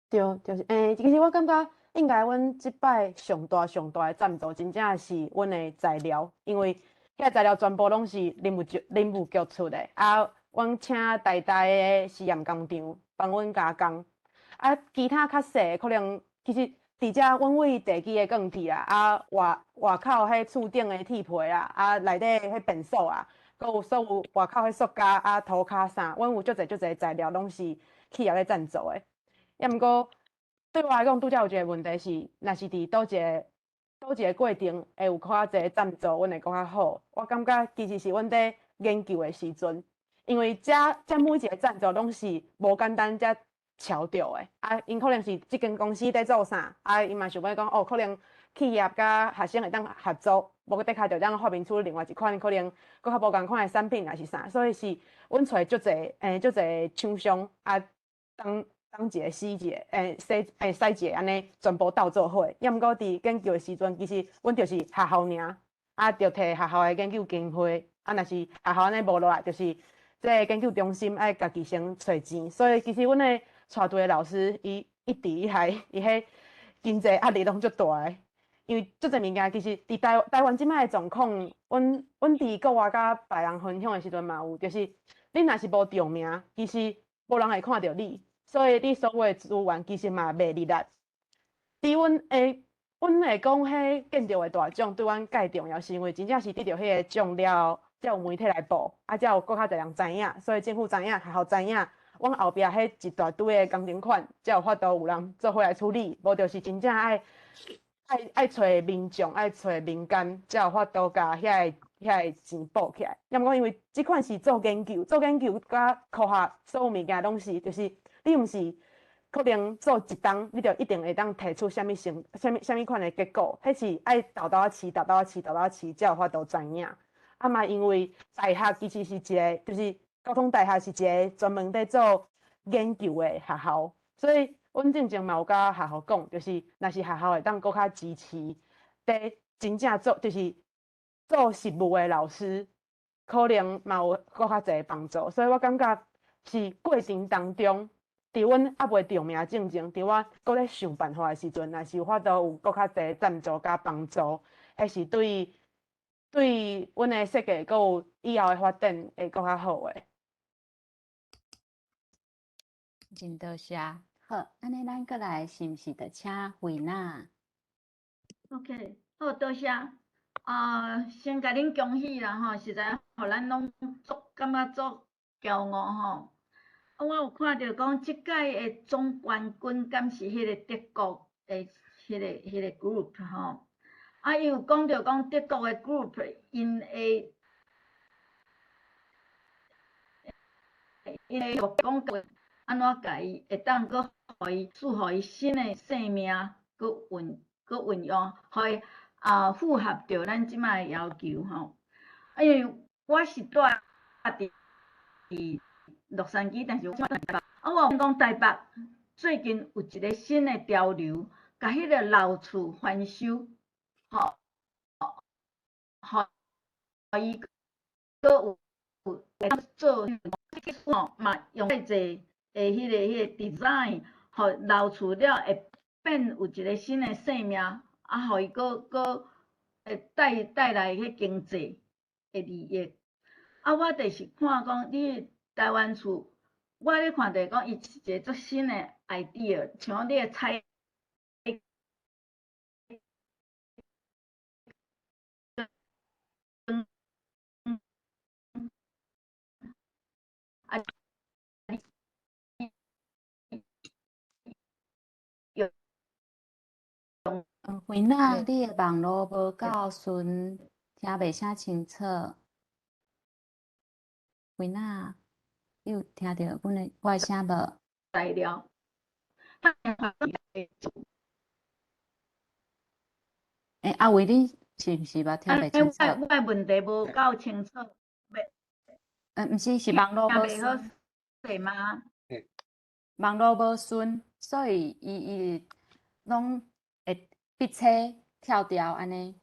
對，就是，其實我感覺應該阮這擺上大上大的贊助，真正是阮的材料，因為彼个材料全部攏是林務局出的，啊，阮請台大的實驗工廠幫阮加工，啊，其他較細的可能其實佇遮阮為地基的鋼鐵啊，啊外口彼厝頂的鐵皮啊，啊內底彼便所啊，閣有所有外口彼塑膠啊塗跤啥，阮有足濟足濟材料攏是企業咧贊助的。抑毋過對我來講，拄才有一個問題是，若是佇佗一個過程會有較濟贊助，阮會閣較好。我感覺其實是阮佇研究的時陣，因為遮每一個贊助攏是無簡單才撨著的。啊，𪜶可能是這間公司佇做啥，啊，𪜶嘛想欲講哦，可能企業佮學生會當合作，無的確就當發明出另外一款可能閣較無仝款的產品，抑是啥。所以是阮揣足濟足濟廠商啊，當一個死一個，洗洗一個按呢，全部鬥做伙。抑毋過佇研究的時陣，其實阮就是學校爾，啊，著提學校的研究經費，啊，若是學校按呢無落來，就是這个研究中心愛家己先揣錢。所以其實阮的帶隊的老師，伊一直以來，伊彼經濟壓力攏足大的，因為足濟物件其實佇台灣這擺的狀況，阮佇國外佮別人分享的時陣嘛有，就是你若是無著名，其實無人會看著你。所以你所有的資源其實嘛袂離力。佇阮會講彼建築的大獎對阮蓋重要，是因為真正是得著彼个獎了後，才有媒體來報，啊，才有閣較濟人知影，所以政府知影，學校知影，阮後壁彼一大堆的工程款，才有法度有人做伙來處理，無就是真正愛揣民眾，愛揣民間，才有法度共遐個錢補起來。抑毋過因為這款是做研究，做研究佮科學所有物件攏是，就是你毋是可能做一冬，你就一定會當提出啥物成、啥物啥物款的結果，彼是愛沓沓仔試、沓沓仔試、沓沓仔試，才有法度知影。啊嘛，因為大學其實是一個，就是交通大學是一個專門佇做研究的學校，所以阮進前嘛有佮學校講，就是若是學校會當閣較支持，佇真正做就是做實務的老師，可能嘛有閣較濟幫助。所以我感覺是過程當中，佇阮猶未著名進前，佇我閣咧想辦法的時陣，若是有法度有閣較濟贊助佮幫助，彼是對阮的設計閣有以後的發展會閣較好的。真多謝。好，按呢咱閣來是毋是著請惠娜？OK，好，多謝。啊，先共恁恭喜啦吼，實在予咱攏足感覺足驕傲吼。啊，我有看著講，這屆的總冠軍敢是彼个德國的彼個 group 吼。啊，伊有講著講德國的 group，𪜶的講按怎共伊會當閣予伊賜予伊新的生命，閣運用，予伊啊符合著咱這擺的要求吼。啊，因為我是住佇洛杉磯，但是我啊，我有講台北最近有一個新的潮流，共彼个老厝翻修，吼，予伊閣有做吼嘛用濟的彼个 design，予老厝了會變有一個新的生命，啊，予伊閣會帶來彼經濟的利益。啊，我就是看講你台灣厝，我咧看著講伊是一個足新的 idea，像你的彩光，啊，用惠娜，你的網路無夠順，聽袂啥清楚。惠娜，你有聽著阮的我的聲無？材料。欸，阿偉，你是毋是嘛聽袂清楚？我的問題無夠清楚。毋是，是網路無順。是嗎？網路無順，所以伊伊攏會逼車跳掉按呢。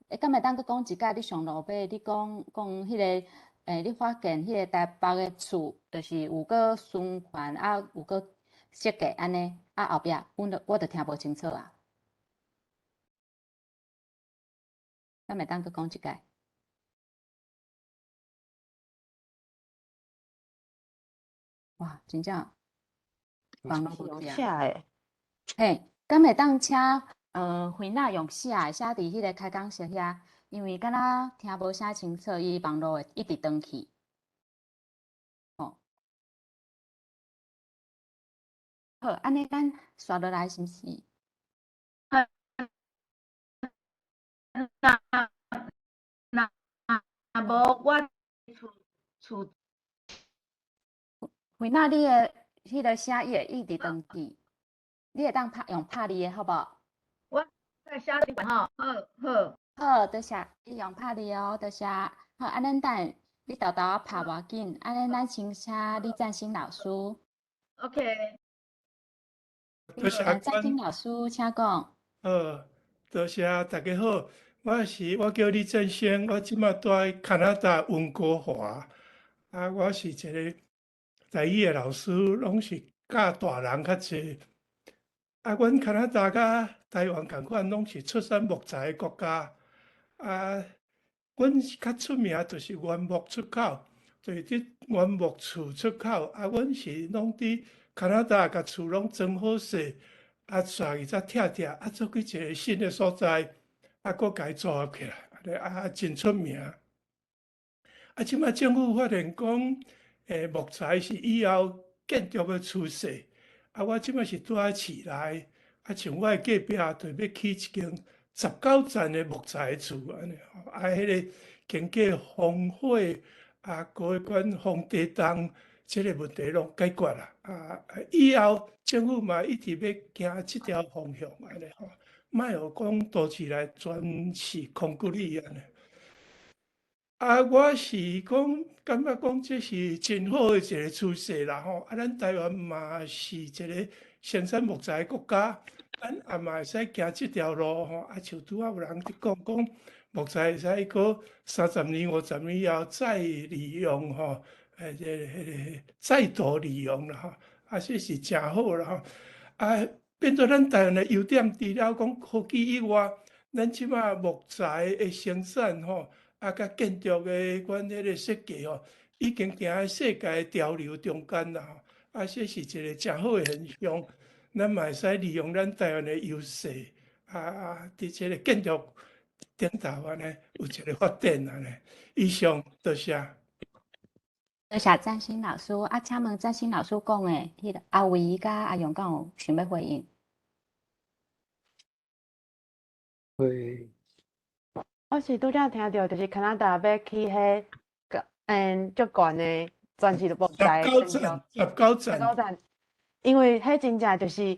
欸，敢會當閣講一擺？你上落尾，你講講彼个，欸，你發現彼个台北的厝，就是有閣循環啊，有閣設計按呢。啊，後壁阮就我就聽無清楚啊。敢會當閣講一擺？哇，真正網路無寫的。嘿，敢會當請惠娜用寫的，寫佇彼个開講室遐，因為敢若聽無啥清楚，伊網路會一直斷去。哦，好，按呢咱紲落來是毋是？若若無我厝厝。惠娜，你的彼个聲伊會一直斷去，你會當拍用拍字的好無？我在寫字吼，好好。好，多謝，你用拍字哦，多謝。好，按呢等你沓沓仔拍無要緊，按呢咱先請李贊星老師。 OK。多謝贊星老師，請講。好，多謝大家好，我是我叫李振興，我這馬住佇加拿大溫哥華，啊，我是一個台語的老師，攏是教大人較濟。啊，阮加拿大佮台灣仝款，攏是出產木材的國家。啊，阮較出名就是原木出口，就是佇原木厝出口。啊，阮是攏佇加拿大共厝攏裝好勢，啊，帶去才拆拆，啊，做去一個新的所在，啊，閣共伊組合起來，啊，真出名。啊，這擺政府發現講，木材是以後建築的趨勢。啊，我這擺是住佇市內，啊，像我的隔壁就欲起一間19層的木材厝，按呢吼，啊，彼个經過風火，啊，閣管風地動，這个問題攏解決啦。啊，以後政府嘛一直欲行這條方向，按呢吼，莫予講都市內全是空骨里按呢。啊，我是講感覺講這是真好的一個趨勢啦吼！啊，咱台灣嘛是一個生產木材的國家，咱也嘛會使行這條路吼。啊，像拄仔有人佇講講木材會使閣30年、50年以後再利用吼，這個、彼個再度利用啦吼。啊，這是誠好啦吼。啊，變做咱台灣的優點，除了講科技以外，咱這馬木材的生產吼。啊，佮建築的阮彼個設計吼，已經行佇世界潮流中間啦吼。啊，這是一個誠好的現象，咱嘛會使利用咱台灣的優勢，啊啊，佇這個建築頂頭按呢有一個發展按呢。以上，多謝。多謝贊星老師。啊，請問贊星老師講的，彼個阿偉佮阿勇敢有想欲回應？會。我是拄才聽著，就是加拿大欲起彼個，足懸的，全是木材。19層，19層。19層，因為彼真正就是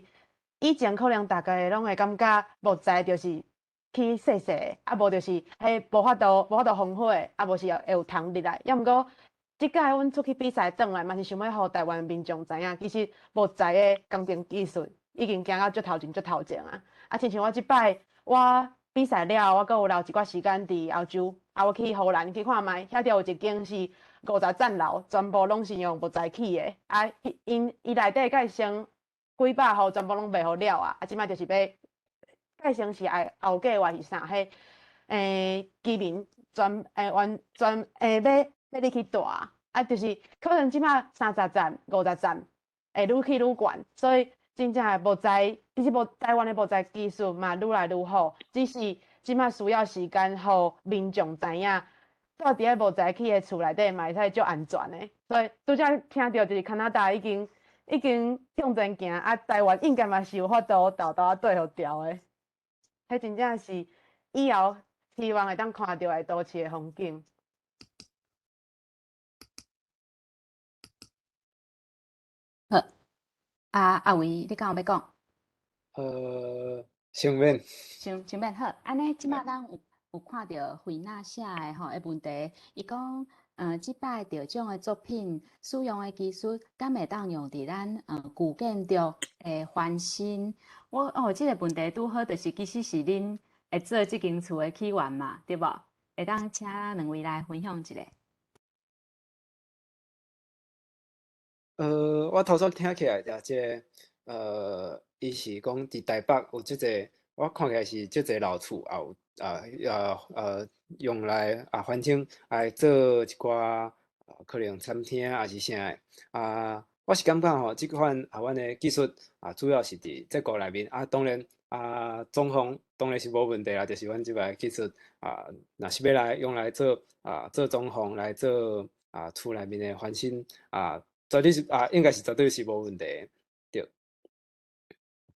以前可能大家攏會感覺木材就是起細細的，啊無就是彼無法度無法度防火，啊無是會有蟲入來。抑毋過，這擺阮出去比賽轉來，嘛是想欲予台灣民眾知影，其實木材的工程技術已經行到足頭前足頭前啊！啊，親像我這擺我比賽了後，我閣有留一寡時間佇歐洲，啊，我去荷蘭去看覓，遐著有一間是50層樓，全部攏是用木材起的，啊，𪜶伊內底蓋成幾百戶，全部攏賣予了啊！啊，這擺就是欲蓋成是愛後計劃是啥？彼居民全完全欲欲入去住，啊，就是可能這擺30層、50層會愈起愈懸，所以。真正的木材，其實木台灣的木材技術嘛愈來愈好，只是這擺需要時間，予民眾知影，住佇咧木材起的厝內底嘛會使足安全的。所以拄才聽著就是加拿大已經已經向前行，啊，台灣應該嘛是有法度沓沓仔對予牢的。彼真正是以後希望會當看著的都市的風景。好。啊，阿偉，你敢有欲講？先免。先免好，按呢，這馬咱有看著惠娜寫的吼的問題，伊講，這擺得獎的作品使用的技術，敢會當用佇咱舊建築的翻新？我哦，這個問題拄好，就是其實是恁會做這間厝的起源嘛，對無？會當請兩位來分享一下。我頭先聽起來就這個，伊是講佇台北有這個，我看起來是這個老厝，也有用來啊翻新來做一寡可能餐廳還是啥的啊。我是感覺吼，這款啊，阮的技術啊，主要是佇這個內面啊，當然啊，裝潢當然是無問題啦，就是阮這擺技術啊，若是欲來用來做啊，做裝潢來做啊，厝內面的翻新啊，絕對是啊，應該是絕對是無問題的，對。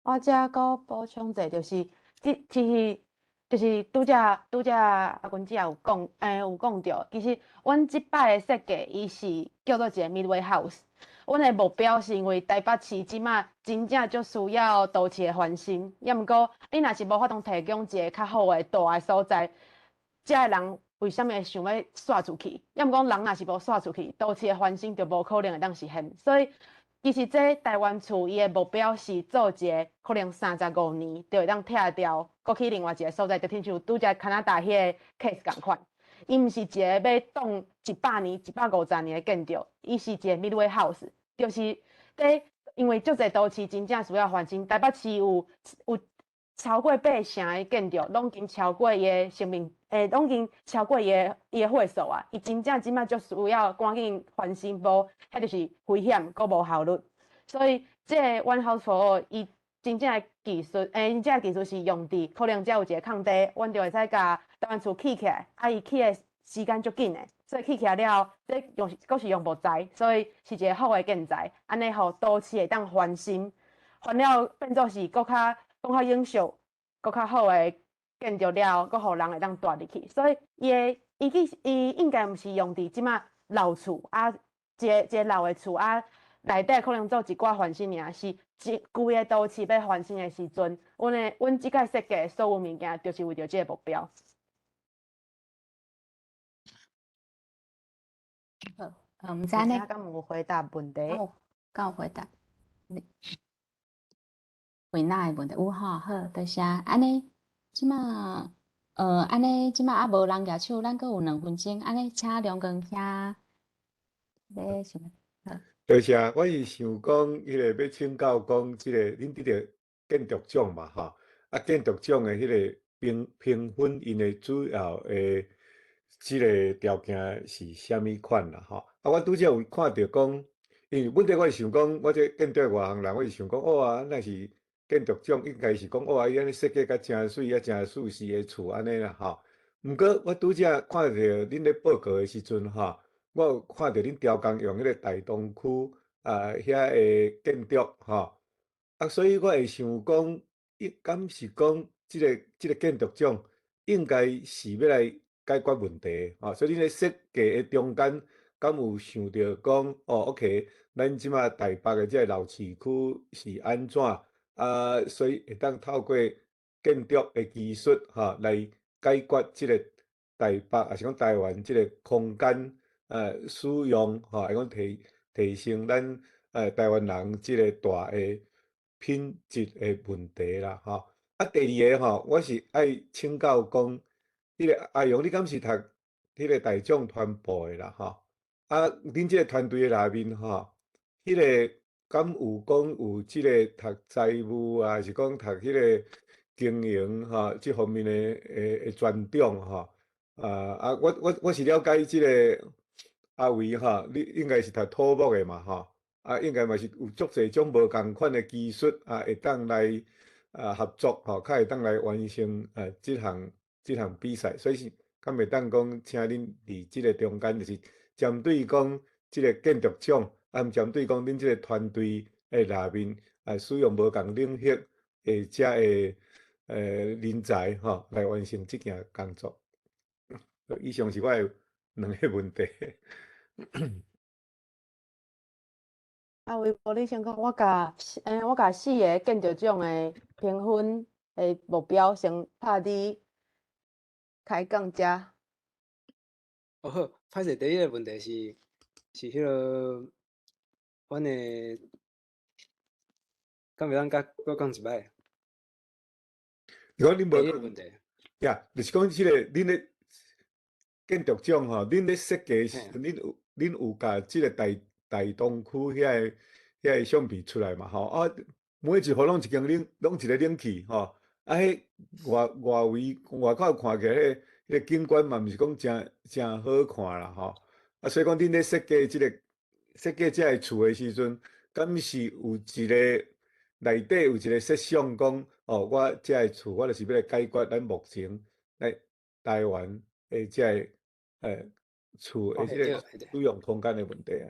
我遮閣補充者，就是這其實就是拄則拄則阿君姐有講，有講著，其實阮這擺的設計，伊是叫做一個 Midway House。阮的目標是因為台北市這馬真正足需要都市的翻新，抑毋過你若是無法度提供一個較好的住的所在，遮的人為啥物會想欲徙出去？抑毋過人若是無徙出去，都市的翻新就無可能會當實現。所以其實這台灣厝伊的目標是做一個可能35年就會當拆掉，閣去另外一個所在，就親像拄則加拿大彼個 case 仝款。伊毋是一個欲擋100年、150年的建築，伊是一個 Midway House，就是佇因為足濟都市真正需要翻新，台北市有超過8成的建築，攏已經超過伊的生命，攏已經超過伊的歲數啊！伊真正這馬足需要趕緊翻新，無，彼就是危險，閣無效率。所以這個 One House for All，伊真正的技術，真正的技術是用佇可能遮有一個空地，阮就會使共台灣厝起起來，啊，伊起的時間足緊的，所以起起來了後，這用閣是用木材，所以是一個好的建材，按呢予都市會當翻新，翻了變做是閣較閣較永續、閣較好的建築了後，閣予人會當住入去。所以伊的伊其實伊應該毋是用佇這馬老厝啊，一個一個老的厝啊，內底可能做一寡翻新爾，是一規个都市欲翻新的時陣，阮這擺設計所有物件，就是為著這個目標。好，毋知呢？敢有回答問題？敢有回答？回哪個問題？有吼，好，多謝。按呢，這馬，按呢，這馬猶無人舉手，咱閣有2分鐘，按呢，請梁光兄，欲啥物？好。多謝，我是想講，彼個欲請教講，這個恁得著建築獎嘛，吼，啊，建築獎的彼個評分，𪜶的主要的這個條件是啥物款啦，吼？啊，我拄才有看著講，因為問題我是想講，我這建築外行人，我是想講，哦啊，若是建築獎應該是講，哦啊，伊按呢設計甲誠媠啊，誠舒適的厝按呢啦，吼。毋過我拄才看著恁咧報告的時陣，吼，我有看著恁雕工用彼個大東區啊遐个建築，吼，啊，所以我會想講，伊敢是講這个這个建築獎應該是欲來解決問題，吼，所以恁咧設計的中間，敢有想著講，哦，OK，咱這馬台北的這个老市區是按怎？啊，所以會當透過建築的技術，吼，來解決這個台北，抑是講台灣這個空間，使用，吼，會講提升咱台灣人這個住的品質的問題啦，吼。啊，第二個吼，我是愛請教講，彼個阿勇，你敢是讀彼個大眾傳播的啦，吼？啊，恁這個團隊的內面，吼，彼個敢有講有這個讀財務啊，還是講讀彼個經營吼，這方面的專長吼？啊，我是了解這個阿維吼，你應該是讀土木的嘛，吼？啊，應該嘛是有足濟種無仝款的技術啊，會當來啊合作吼，較會當來完成啊這項比賽，所以是敢會當講，請恁佇這個中間，就是針對講這個建築獎，啊，毋針對講恁這個團隊的內面啊，使用無仝領域的遮个人才吼，來完成這件工作。以上是我的兩個問題。阿維，無你先講，我共四個建築獎的評分的的目標，先拍你開講遮。哦好，歹勢，第一个問題是彼个阮的，敢會當閣閣講一擺？如果恁無第一个問題。呀，就是講這个恁咧建築獎吼，恁咧設計時陣，恁有共這个大東區遐个相片出來嘛吼？啊，每一戶攏一間冷，攏一个冷氣吼。啊，彼外圍外口看起來，彼个景觀嘛，毋是講誠誠好看啦吼。啊，所以講恁咧設計這个設計這个厝的時陣，敢是有一個內底有一個設想講，哦，我這个厝我就是欲來解決咱目前來台灣的這个厝的這個使用空間的問題啊。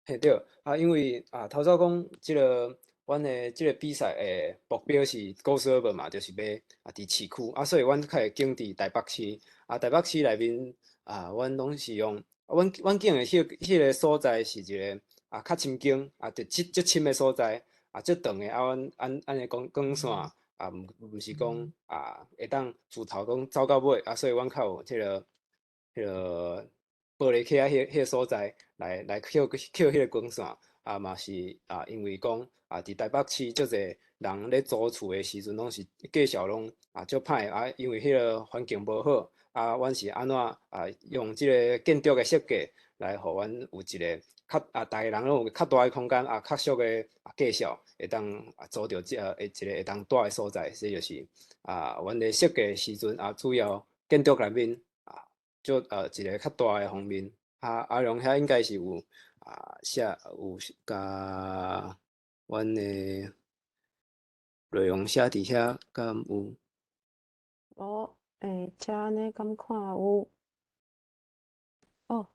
嘿對，啊，因為啊，頭先講這个阮的這个比賽的目標是 Go Server 嘛，就是欲啊佇市區，啊，所以阮較會揀佇台北市，啊，台北市內面啊，阮攏是用，阮揀的彼个所在是一个啊較深間，啊，就足深的所在，啊，足長的，啊，阮按呢講光線啊，毋是講啊會當自頭講走到尾，啊，所以阮較有這個玻璃起啊，彼个所在來抾彼个光線，啊嘛是啊，因為講啊，佇台北市足濟人咧租厝的時陣，攏是介紹攏啊足歹啊，因為彼个環境無好，啊，阮是按怎啊用這个建築的設計來予阮有一个較啊，逐个人攏有較大的空間啊，較俗的啊價數會當啊租著這個一個會當蹛的所在，這就是啊，阮咧設計時陣啊，主要建築內面啊，做一个較大的方面，啊，阿龍遐應該是有啊寫有共阮的內容寫佇遐，敢有？我這按呢敢看有？哦，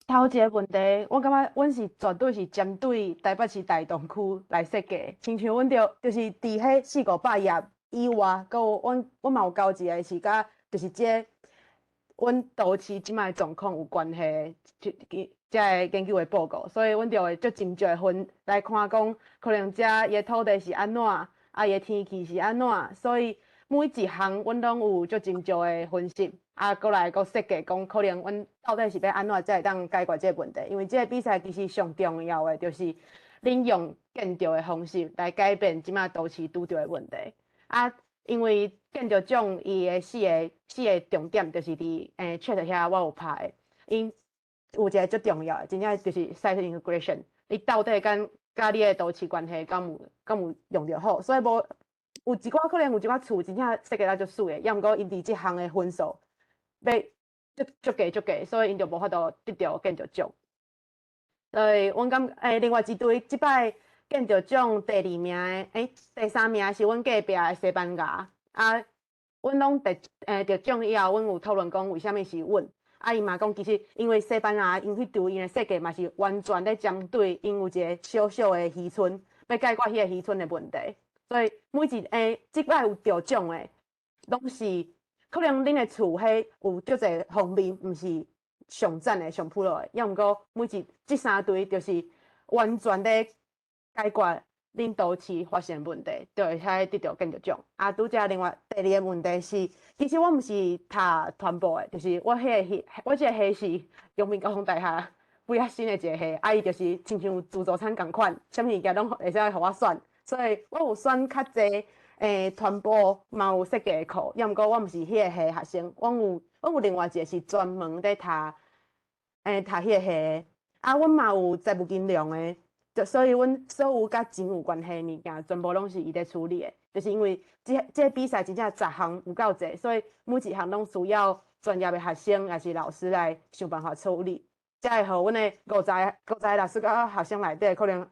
頭一个問題，我感覺阮是絕對是針對台北市大同區來設計，親像阮就是佇彼四五百頁以外，閣有阮嘛有交一個是佮就是這个阮都市這擺狀況有關係的，這个研究的報告，所以阮就會足斟酌分來看講，可能這伊的土地是按怎，啊伊的天氣是按怎，所以每一項阮攏有足斟酌的分析，啊，閣來閣設計講，可能阮到底是欲按怎才會當解決這个問題？因為這个比賽其實上重要的就是恁用建築的方式來改變這擺都市拄著的問題。啊，因為建築獎伊的四个重點就是佇chat 遐我有拍的，𪜶有一个足重要的，真正就是 site integration，你到底佮你的都市關係敢有用著好？所以無有一寡可能有一寡厝真正設計得足媠的，抑毋過𪜶佇這項的分數欲足足低足低，所以𪜶就無法度得著建築獎。所以阮感另外一隊這擺建築獎第二名的，第三名是阮隔壁的西班牙。啊，阮攏得獎以後，阮有討論講為啥物是阮。啊，伊嘛講其實因為西班牙𪜶彼隊𪜶的設計嘛是完全咧針對𪜶有一個小小的漁村，欲解決彼个漁村的問題。所以每一這擺有得獎的，攏是可能恁的厝彼有足濟方面，毋是上讚的、上普羅的，抑毋過每一這三隊就是完全咧解決恁都市發生問題，就會使得著建築獎。啊，拄才另外第二個問題是，其實我毋是讀傳播的，就是我彼个系，我這个系是陽明交通大學比較新的一個系，啊，伊就是親像自助餐仝款，啥物物件攏會使予我選，所以我有選較濟傳播嘛有設計的課，抑毋過我毋是彼个系學生，阮有另外一個是專門咧讀彼个系的，啊，阮嘛有財務金融的。就所以，阮所有佮錢有關係的物件，全部攏是伊咧處理的。就是因為這个比賽真正雜項有夠濟，所以每一項攏需要專業的學生，抑是老師來想辦法處理，才會予阮的五十個老師佮學生內底，可能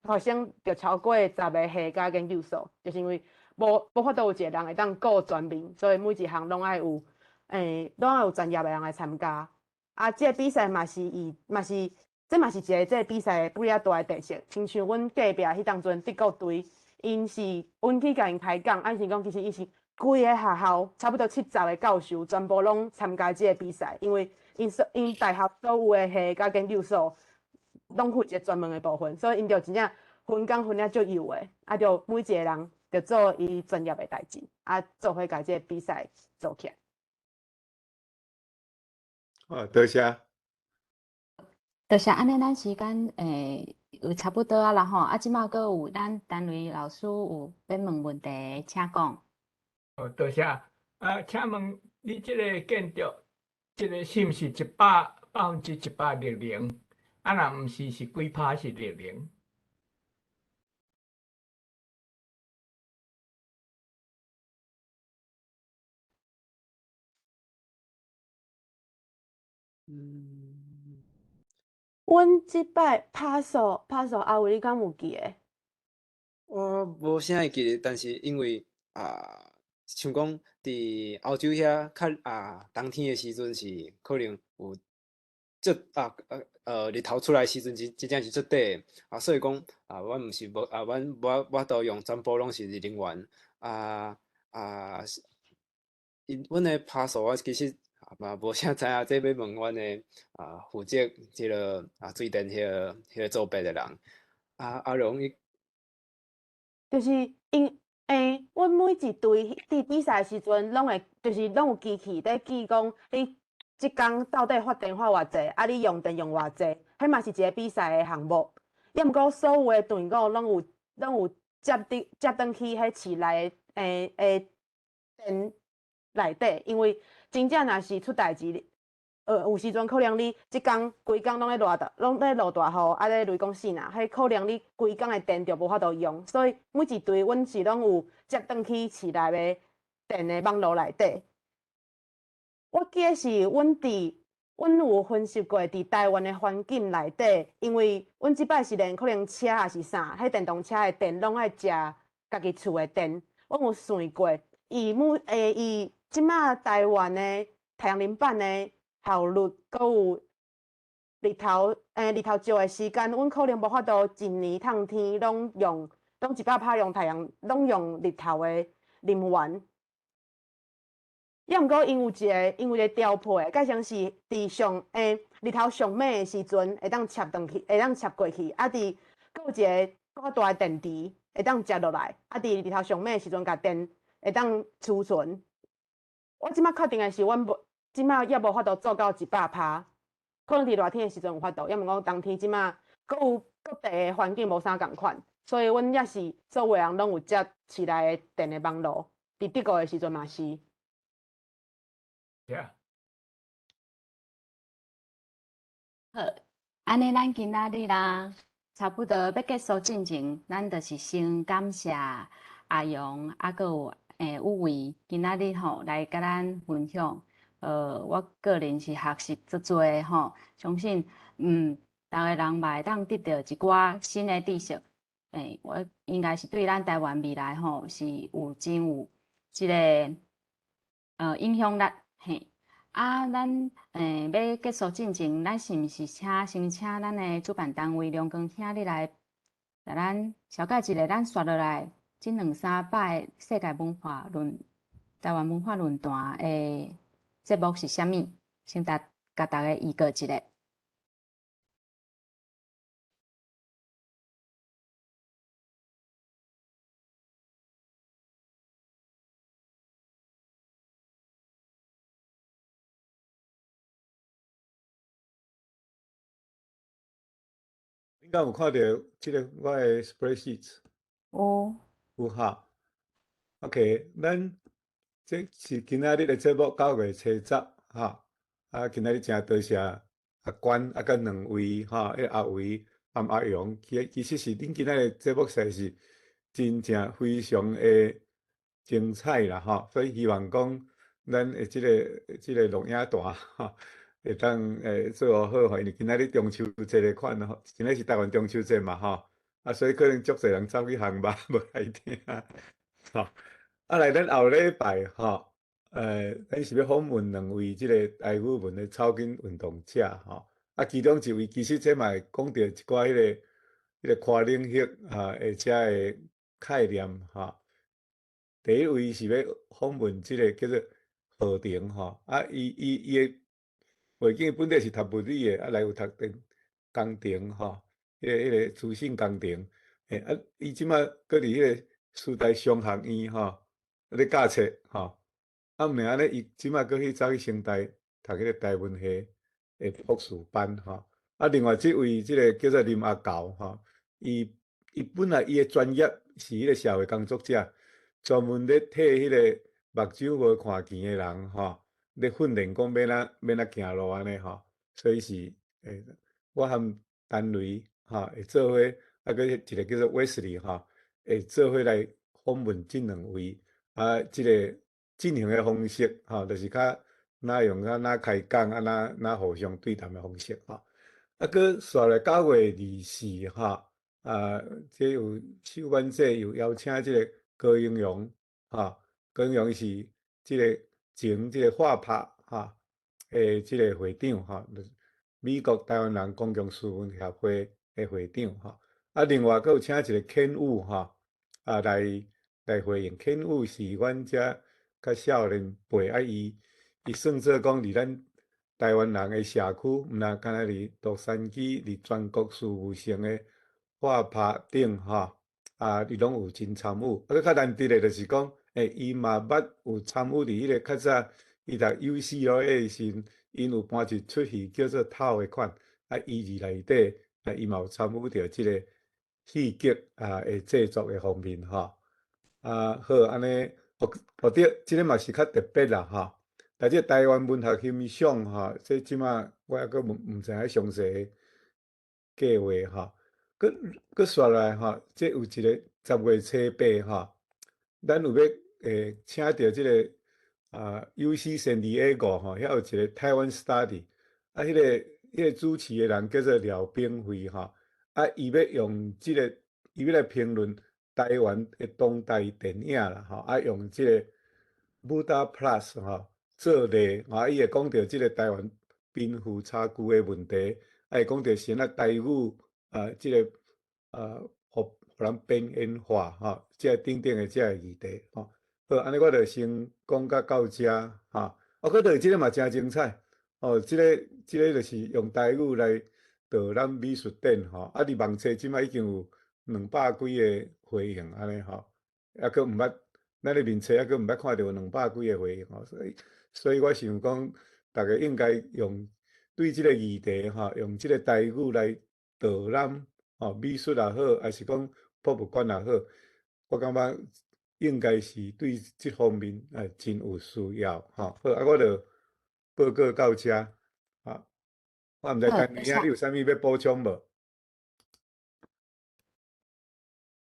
學生就超過十个系佮研究所，就是因為無法度有一個人會當顧全面，所以每一項攏愛有，攏愛有專業的人來參加。啊，這个比賽嘛是伊嘛是。這嘛是一个這个比賽比較大的特色，親像阮隔壁彼當陣德國隊，𪜶是阮去共𪜶開講，啊是講其實伊是規个學校差不多70個教授全部攏參加這个比賽，因為𪜶大學所有的系佮研究所攏負責專門的部分，所以𪜶就真正分工分了足幼的，啊，就每一个人就做伊专业的代志，啊，做伙共这个比赛做起来。好，多谢。多谢，按呢，咱时间有差不多啊啦吼，啊，这马阁有咱陈雷老师有欲问问题，请讲。哦，多谢。啊，请问你这个建筑，这个是毋是100%绿能？啊，若毋是，是几趴是绿能？阮这摆拍数拍数，阿伟你敢有记得？我无啥会记得，但是因为啊，像讲伫欧洲遐较啊冬天的时阵是可能有足啊日头出来时阵真真正是足短的啊，所以讲啊，阮毋是无啊，阮无无法度用全部拢是热能源啊啊，𪜶阮的拍数我其实嘛无啥知影，这欲问阮的啊负责这个啊水电彼个组别的人啊，阿龙伊就是𪜶阮每一队伫比赛时阵，拢会就是拢有机器咧记讲，你这工到底发电发偌济，啊你用电用偌济，彼嘛是一个比赛的项目。抑毋过所有的队伍拢有接伫接转去彼市内的电内底，因为真正若是出代志，有时阵可能你这工规工拢咧落大，拢咧落大雨，啊咧雷公死呐，彼可能你规工的电就无法度用，所以每一队阮是拢有接转去市内的电的网路内底。我记得是阮有分析过，伫台湾的环境内底，因为阮这摆是连可能车抑是啥，彼电动车的电拢爱食家己厝的电，阮有算过，伊每伊这马台湾的太阳能板的效率，阁有日头照的时间，阮可能无法度一年透天拢用，拢100%用太阳，拢用日头的能源。抑毋过，𪜶有一个调配，改成是伫上日头上猛的时阵，会当插转去，会当插过去。啊，伫阁有一个较大的电池，会当接落来。啊，伫日头上猛的时阵，共电会当储存。我这马确定的是，阮无这马犹无法度做到100%，可能伫热天的时阵有法度，抑毋过冬天这马阁有各地的环境无啥仝款，所以阮也是所有人拢有接市内的电的网路。伫德国的时阵嘛是。 Yeah. 好，按呢，咱今仔日啦，差不多欲结束进前，咱就是先感谢阿勇，啊，阁有有为今仔日吼来共咱分享。我个人是学习足济吼，相信逐个人嘛会当得到一寡新的知识。我应该是对咱台湾未来吼是有真有这个影响力。嘿，啊，咱欲结束进前，咱是毋是请先请咱的主办单位梁光兄你来，共咱小解一下，咱紲落来这两三摆世界文化论台湾文化论坛的节目是啥物？先共大家预告一下。你敢有看到这个我的 spreadsheet？有。有哈。OK，咱这是今仔日的节目，9月初10哈。啊，今仔日真多谢阿关啊，佮两位哈，彼阿维和阿勇，其实是恁今仔日的节目实在是真正非常的精彩啦吼。所以希望讲咱的这个录影带吼，会当做好吼，因为今仔日中秋节的款吼，今仔日是台湾中秋节嘛吼，啊，所以可能足济人走去烘肉无来听，吼。啊，来咱后礼拜吼，咱是欲访问两位这个台语文的草根运动者吼，啊，其中一位其实这嘛会讲著一寡彼个跨领域啊，而且的概念吼。第一位是欲访问这个叫做何庭吼，啊，伊的背景本底是读物理的，啊，来有读电工程吼，彼个资讯工程，嘿，啊，伊這馬閣佇彼个師大商學院吼，咧教冊吼。啊，毋爾按呢，伊這馬閣去走去成大讀彼个台文系的博士班吼。啊，另外這位這个叫做林阿厚吼，伊伊本來伊的專業是彼个社會工作者，專門咧替彼个目睭無看見的人吼，咧訓練講欲按怎欲按怎行路按呢吼。所以是我和陳雷吼會做伙，啊，閣一个叫做 Wesley 吼，會做伙來訪問這兩位，啊，這个進行的方式吼，就是較若用較若開講，啊，若若互相對談的方式吼。啊，閣紲來9月24吼，啊，這有秀婉姐有邀請這个高英榮，吼，高英榮是這个前這个 FAPA 吼的這个會長吼，美國台灣人公共事務協會的會長吼。啊，另外閣有請一个 Ken Wu 吼，啊來來回應。Ken Wu 是阮遮較少年輩，啊伊伊算做講佇咱台灣人的社區，毋若干焦佇洛杉磯，佇全國事務性的 FAPA 頂吼，啊，伊攏有真參與。啊，閣較難得的就是講，伊嘛捌有參與佇彼个較早伊讀 UCLA 的時陣，𪜶有搬一齣戲叫做《透》的款，啊，伊佇內底，啊，伊嘛有參與著這个戲劇啊的製作的方面吼。啊，好，按呢，哦哦對，這个嘛是較特別啦吼。但這台灣文學欣賞吼，這這馬我猶閣毋知影詳細計劃吼。閣閣紲來吼，這有一个10月初八吼，咱有欲請著這个啊 UC San Diego 吼，遐有一个 Taiwan Study，啊，彼个主持的人叫做廖炳輝吼，啊，伊欲用這个，伊欲來評論台灣的當代電影啦吼，啊，用這个 Buddha Plus 吼做例，啊，伊會講著這个台灣貧富差距的問題，啊，會講著是按怎台語啊，這个啊，予予人邊緣化吼，這等等的這个議題吼。好，按呢我就先講甲到遮吼。啊，閣落這个嘛誠精彩，哦，這个就是用台語來導覽美術展吼。啊，佇網冊這馬已經有200幾个回應按呢吼，猶閣毋捌，咱的面冊猶閣毋捌看著有200幾个回應吼，所以我想講，逐家應該用對這个議題吼，用這个台語來導覽吼，美術也好，抑是講博物館也好，我感覺應該是對這方面啊真有需要吼。好，啊，我就報告到遮，啊，我毋知陳玲你有啥物欲補充無？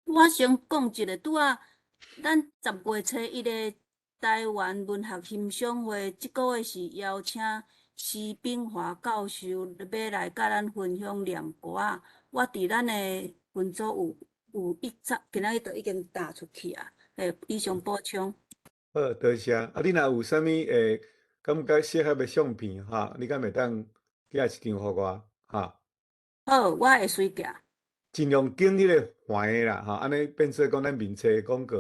我先講一下，拄仔咱10月初一的台灣文學欣賞會，這個月是邀請施炳華教授欲來佮咱分享念歌仔。我佇咱的群組有一早今仔日就已經打出去啊。以上補充。好，多謝。啊，你若有啥物感覺適合的相片哈，你敢會當寄一張予我哈？好，我會隨寄。盡量揀彼个橫的啦，吼，按呢變做講咱面冊的廣告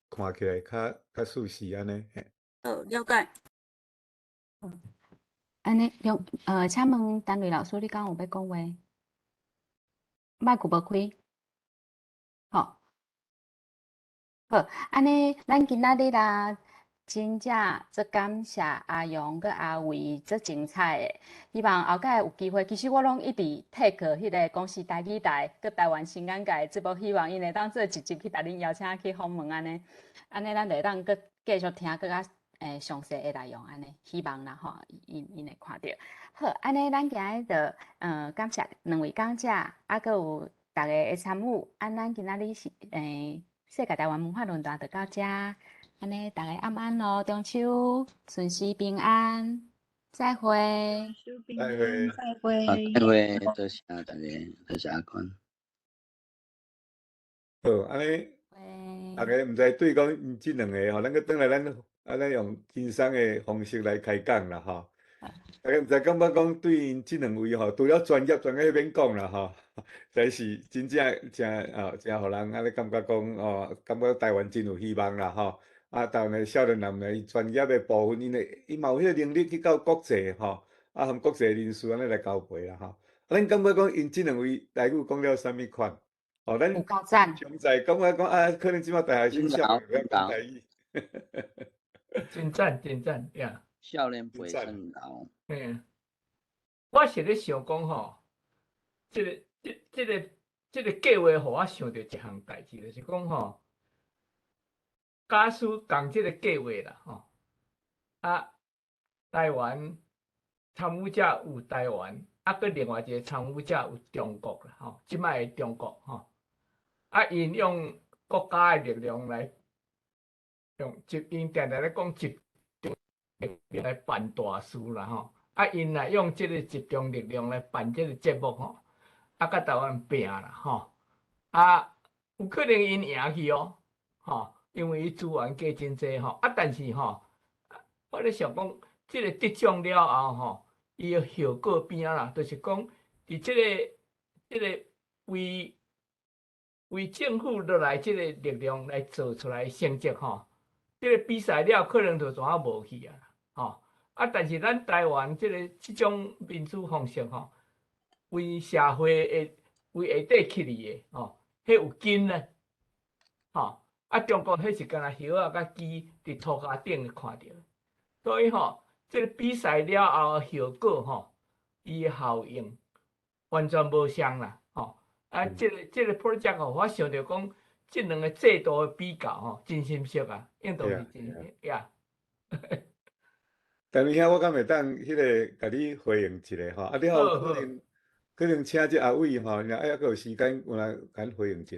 看起來較較舒適按呢。好，了解。按呢，用請問陳瑞老師，你敢有欲講話？麥克無開。好，好，按呢，咱今仔日啦，真正足感謝阿陽佮阿維足精彩的。希望後擺有機會，其實我攏一直 tag 彼个公視台語台佮台灣新眼界節目，希望𪜶會當做一集去共恁邀請去訪問按呢，按呢咱就會當閣繼續聽閣較詳細的內容按呢，希望啦吼，𪜶會看著。好，按呢咱今日就感謝兩位講者，啊閣有逐家的參與，啊咱今仔日是世界台灣文化論壇就到遮，按呢逐家暗安囉，中秋順時平安，再會。再會。再會。再會，多謝大家，多謝阿寬。好，按呢，逐家毋知對講𪜶這兩个吼，咱閣轉來咱按呢用輕鬆的方式來開講啦吼。逐家毋知感覺講對𪜶這兩位吼，除了專業專業免講啦吼，實在是真正誠哦，誠予人按呢感覺講哦，感覺台灣真有希望啦吼。啊，台灣的少年人呢，伊專業的部分，𪜶會伊嘛有彼个能力去到國際吼，啊，和國際人士按呢來交陪啦吼。啊，恁感覺講𪜶這兩位台語講了啥物款？吼，咱有夠讚。常在講啊講啊，可能這擺大學生少年會曉講台語。真讚真讚呀！少年袂算老。嗯，我是咧想講吼，這個計劃，予我想著一項代誌，就是講吼，假使仝這個計劃啦，吼，啊，台灣參與者有台灣，啊，閣另外一個參與者有中國啦，吼，這擺的中國吼，啊，𪜶用國家的力量來用集，𪜶定定咧講集中力量來辦大事啦，吼，啊，𪜶若用這個集中力量來辦這個節目吼，啊，佮台灣拚啦，吼，啊，有可能𪜶贏去哦，吼，因為伊資源加真濟吼，啊，但是吼，我咧想講，這個得獎了後吼，伊的效果變啦，就是講，佇這個為政府落來這個力量來做出來成績吼，這個比賽了可能就怎啊無去啊，吼，啊，但是咱台灣這個這種民主方式吼，為社會的為下底起來的吼，彼有根呢，吼，啊，中國彼是干焦葉仔佮枝佇塗跤頂看著，所以吼，這個比賽了後的效果吼，伊的效應完全無相啦，吼，啊，這個 project 吼，我想著講，這兩個制度的比較吼，真心適啊，應當是真呀。但是兄，我敢會當彼個共你回應一下吼，啊，你好可能請這阿偉吼，若愛猶閣有時間，有來共回應一下。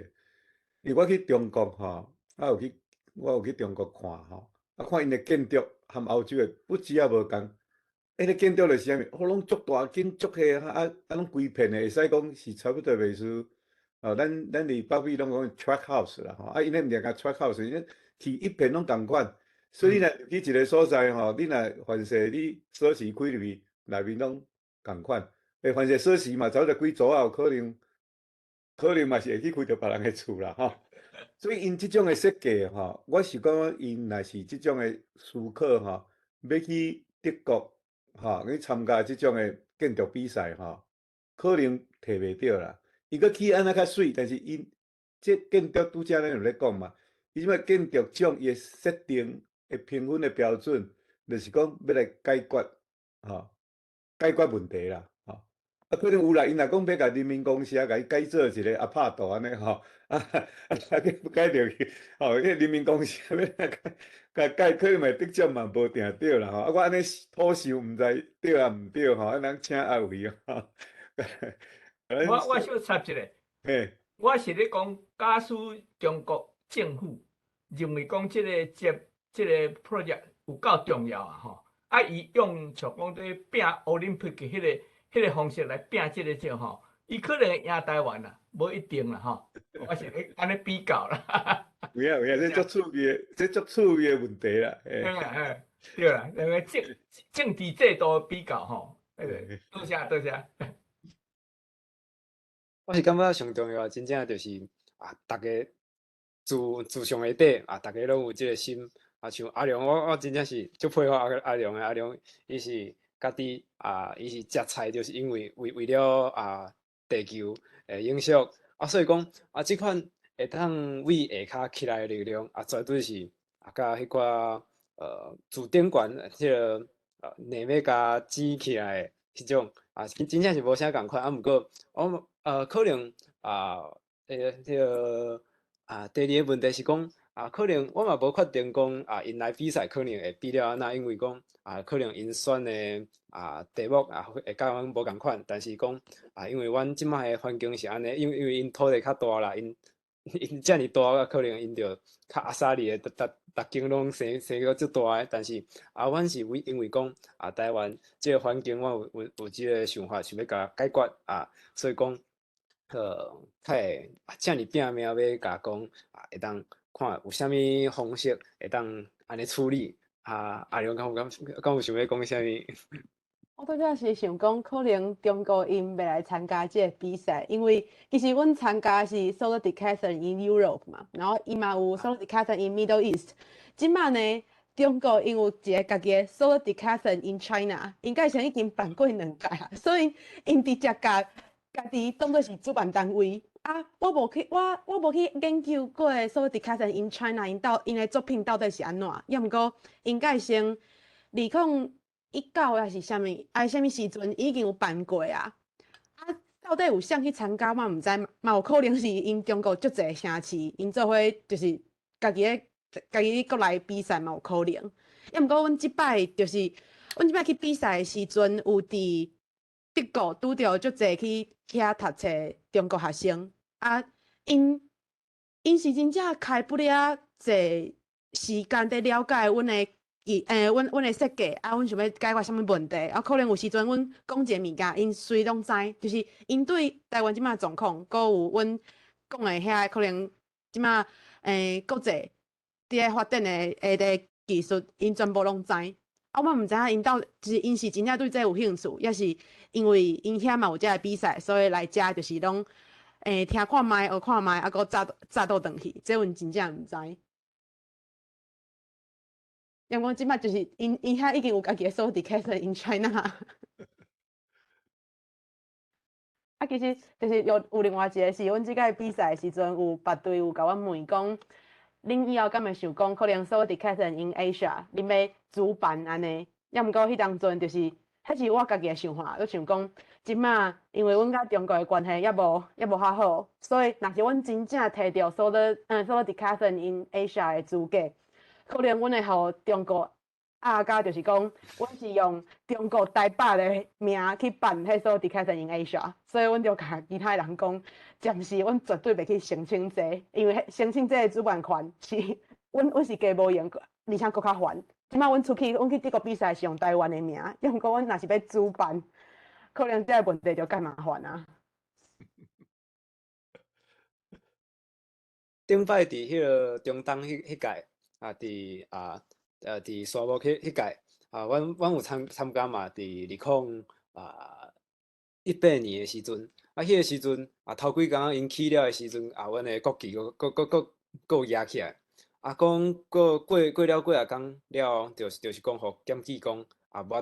因為我去中國吼，啊有去，我有去中國看吼，啊看𪜶的建築和歐洲的不只也無仝。彼个建築就是啥物？哦，攏足大間足彼啊啊啊，攏規片的，會使講是差不多袂輸。哦，咱佇北美攏講 tract house 啦吼，啊，𪜶彼毋是共 tract house，𪜶起一片攏仝款。所以你若入去一個所在吼，你若凡勢你鎖匙開入去，內面攏仝款。欸，凡勢鎖匙嘛，走著幾組仔有可能嘛是會去開著別人的厝啦吼。所以𪜶這種的設計吼，我是感覺𪜶若是這種的思考吼，欲去德國吼去參加這種的建築比賽吼，可能摕袂著啦。伊閣起按呢較媠，但是𪜶這建築拄才咱有咧講嘛，伊這擺建築獎伊的設定的評分的標準，就是講欲來解決吼，解決問題啦，吼。啊，可能有啦，𪜶若講欲共人民公社共伊改做一個阿帕多按呢吼，啊啊去改著去，吼，彼個人民公社欲來改，共改可能嘛得獎嘛無定對啦吼。啊，我按呢土想毋知對抑毋對吼，啊，咱請阿偉吼。我小插一下，我是咧講，假使中國政府認為講這個這個 project 有夠重要啊吼，啊，伊用像講咧拚奧林匹克彼個方式來拚這個獎吼，伊可能會贏台灣啦，無一定啦吼。我是咧按呢比較啦。有影有影，這足趣味的，這足趣味的問題啦。嘿，對啦，兩個政治制度的比較吼，多謝多謝。我是感覺上重要，真正就是啊，逐家自上下底啊，逐家攏有這個心啊，像阿良，我真正是足佩服阿良的，阿良伊是家己啊，伊是食菜，就是因為為了啊地球的影響啊，所以講啊，這款會當為下跤起來的力量啊，絕對是啊，佮彼寡自頂懸彼個硬欲共擠起來的彼種啊，真正是無啥仝款啊，毋過我可能啊，彼個啊，第二個問題是講啊，可能我嘛無確定講啊，𪜶來比賽可能會比了按怎，因為講啊，可能𪜶選的啊題目啊會佮阮無仝款，但是講啊，因為阮這擺的環境是按呢，因為𪜶土地較大啦，𪜶遮爾大，可能𪜶就較阿莎力的，逐間攏生閣足大的，但是啊，阮是為因為講啊，台灣這個環境，我有這個想法，想欲共解決啊，所以講，較會啊，遮爾拚命欲共講啊，會當看有啥物方式會當按呢處理啊。阿良敢有想欲講啥物？我拄才是想講，可能中國𪜶袂來參加這個比賽，因為其實阮參加是 Solar Decathlon in Europe 嘛，然後伊嘛有 Solar Decathlon in Middle East。這擺呢，中國𪜶有一个家己的 Solar Decathlon in China，應該是已經辦過兩屆啊，所以𪜶直接共家己當做是主辦單位。啊，我無去研究過 Solar Decathlon in China 𪜶到𪜶的作品到底是按怎，抑毋過應該先2019抑是啥物，啊啥物時陣已經有辦過啊。啊，到底有誰去參加，我毋知，嘛有可能是𪜶中國足濟城市，𪜶做伙就是家己咧家己國內比賽嘛有可能。抑毋過阮這擺去比賽的時陣，有佇德國拄著足濟去遐讀冊中國學生，啊，𪜶是真正開不了濟時間佇了解阮的阮的設計，啊，阮想欲解決啥物問題，啊，可能有時陣阮講一個物件，𪜶隨攏知，就是𪜶對台灣這擺狀況，閣有阮講的遐可能這擺國際佇咧發展的技術，𪜶全部攏知。啊，我毋知影𪜶到就是𪜶是真正對這有興趣，抑是因為𪜶遐嘛有這个比賽，所以來遮就是攏聽看覓，學看覓，啊，閣早倒轉去，這阮真正毋知。因為這擺就是𪜶遐已經有家己的 Solar Decathlon in China。啊，其實就是有另外一個是，阮這屆比賽的時陣，有別隊有共阮問講，恁以後敢會想講，可能 Solar Decathlon in Asia，恁欲主辦按呢？抑毋過彼當陣就是，彼是我家己的想法，我想講，這擺因為阮佮中國的關係猶無較好，所以若是阮真正摕著 Solar Decathlon in Asia 的資格，可能阮會予中國壓甲，就是講，阮是用中國台北的名去辦彼 Solar Decathlon in Asia，所以阮就共其他人講，暫時阮絕對袂去申請這個，因為申請這个主辦權是阮是加無閒，而且閣較煩。這擺阮出去，阮去德國比賽是用台灣的名，抑毋過阮若是欲主辦，可能這个問題就較麻煩啊。頂擺佇彼个中東彼屆啊，佇沙漠彼屆啊，阮有參加嘛，佇2018年的時陣，啊，彼个時陣啊，頭幾工𪜶起了的時陣啊，阮的國旗閣有舉起來，啊，講閣過了幾仔工了後，就是講予檢舉講啊，無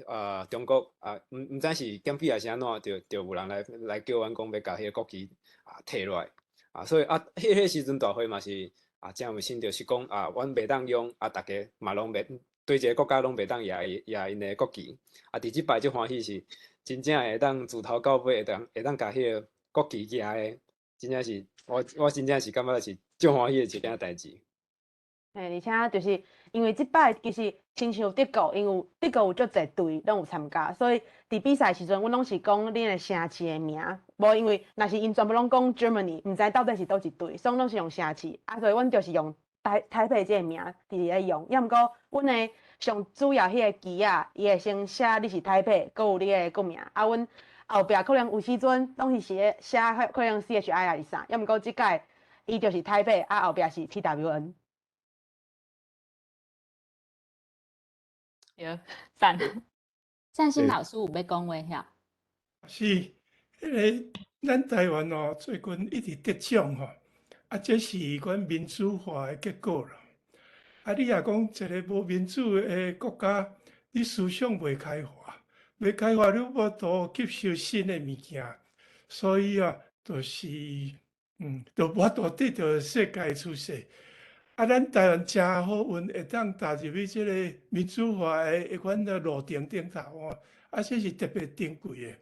啊，中國啊，毋知是檢舉抑是按怎，就有人來叫阮講欲共彼个國旗啊提落來，啊，所以啊，彼時陣大會嘛是啊，誠有心，就是講啊，阮袂當用啊，逐家嘛攏袂對一个國家攏袂當舉𪜶的國旗，啊，佇這擺足歡喜是真正會當自頭到尾會當共彼个國旗舉的，真正是我真正是感覺是足歡喜的一件代誌。嘿，而且就是因為這擺其實親像德國，因為德國有足濟隊攏有參加，所以佇比賽時陣，阮攏是講恁的城市的名，無因為若是𪜶全部攏講 Germany，毋知到底是佗一隊，所以攏是用城市，啊，所以阮就是用台北這个名佇咧用，抑毋過阮的上主要彼个旗仔，伊會先寫你是台北，閣有你的國名，啊，阮後壁可能有時陣攏是寫可能 CHI 抑是啥，抑毋過這擺伊就是台北，啊後壁是 TWN。對，讚。善心老師有欲講話遐？是，彼个咱台灣哦，最近一直得獎吼，啊，這是阮民主化的結果啦。啊，你若講一个無民主的國家，你思想袂開化，袂開化，你無法度吸收新的物件，所以啊，就是，就無法度得著世界趨勢。啊，咱台灣誠好運，會當踏入去這个民主化的款的路程頂頭吼，啊，這是特別珍貴的。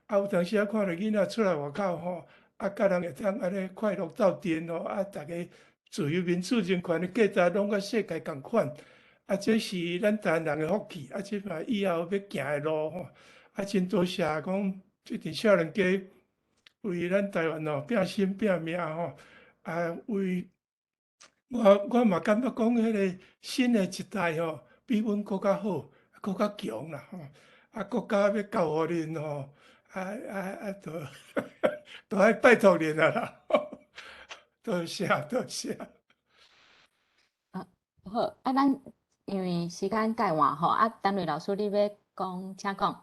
啊，有當時仔看著囡仔出來外口吼，啊，佮人會當按呢快樂鬥陣吼，啊，逐家自由民主人權的價值攏佮世界仝款，啊，這是咱台灣人的福氣。啊，這嘛以後欲行的路吼，啊，真多謝講這陣少年家為咱台灣吼拼心拼命吼，啊，為我嘛感覺講，彼个新的一代吼，比阮閣較好，閣較強啦吼。啊，國家欲交予恁吼，啊，都愛拜託恁啊啦。多謝多謝。啊，好，啊，咱因為時間較晚吼，啊，丹瑞老師你欲講，請講。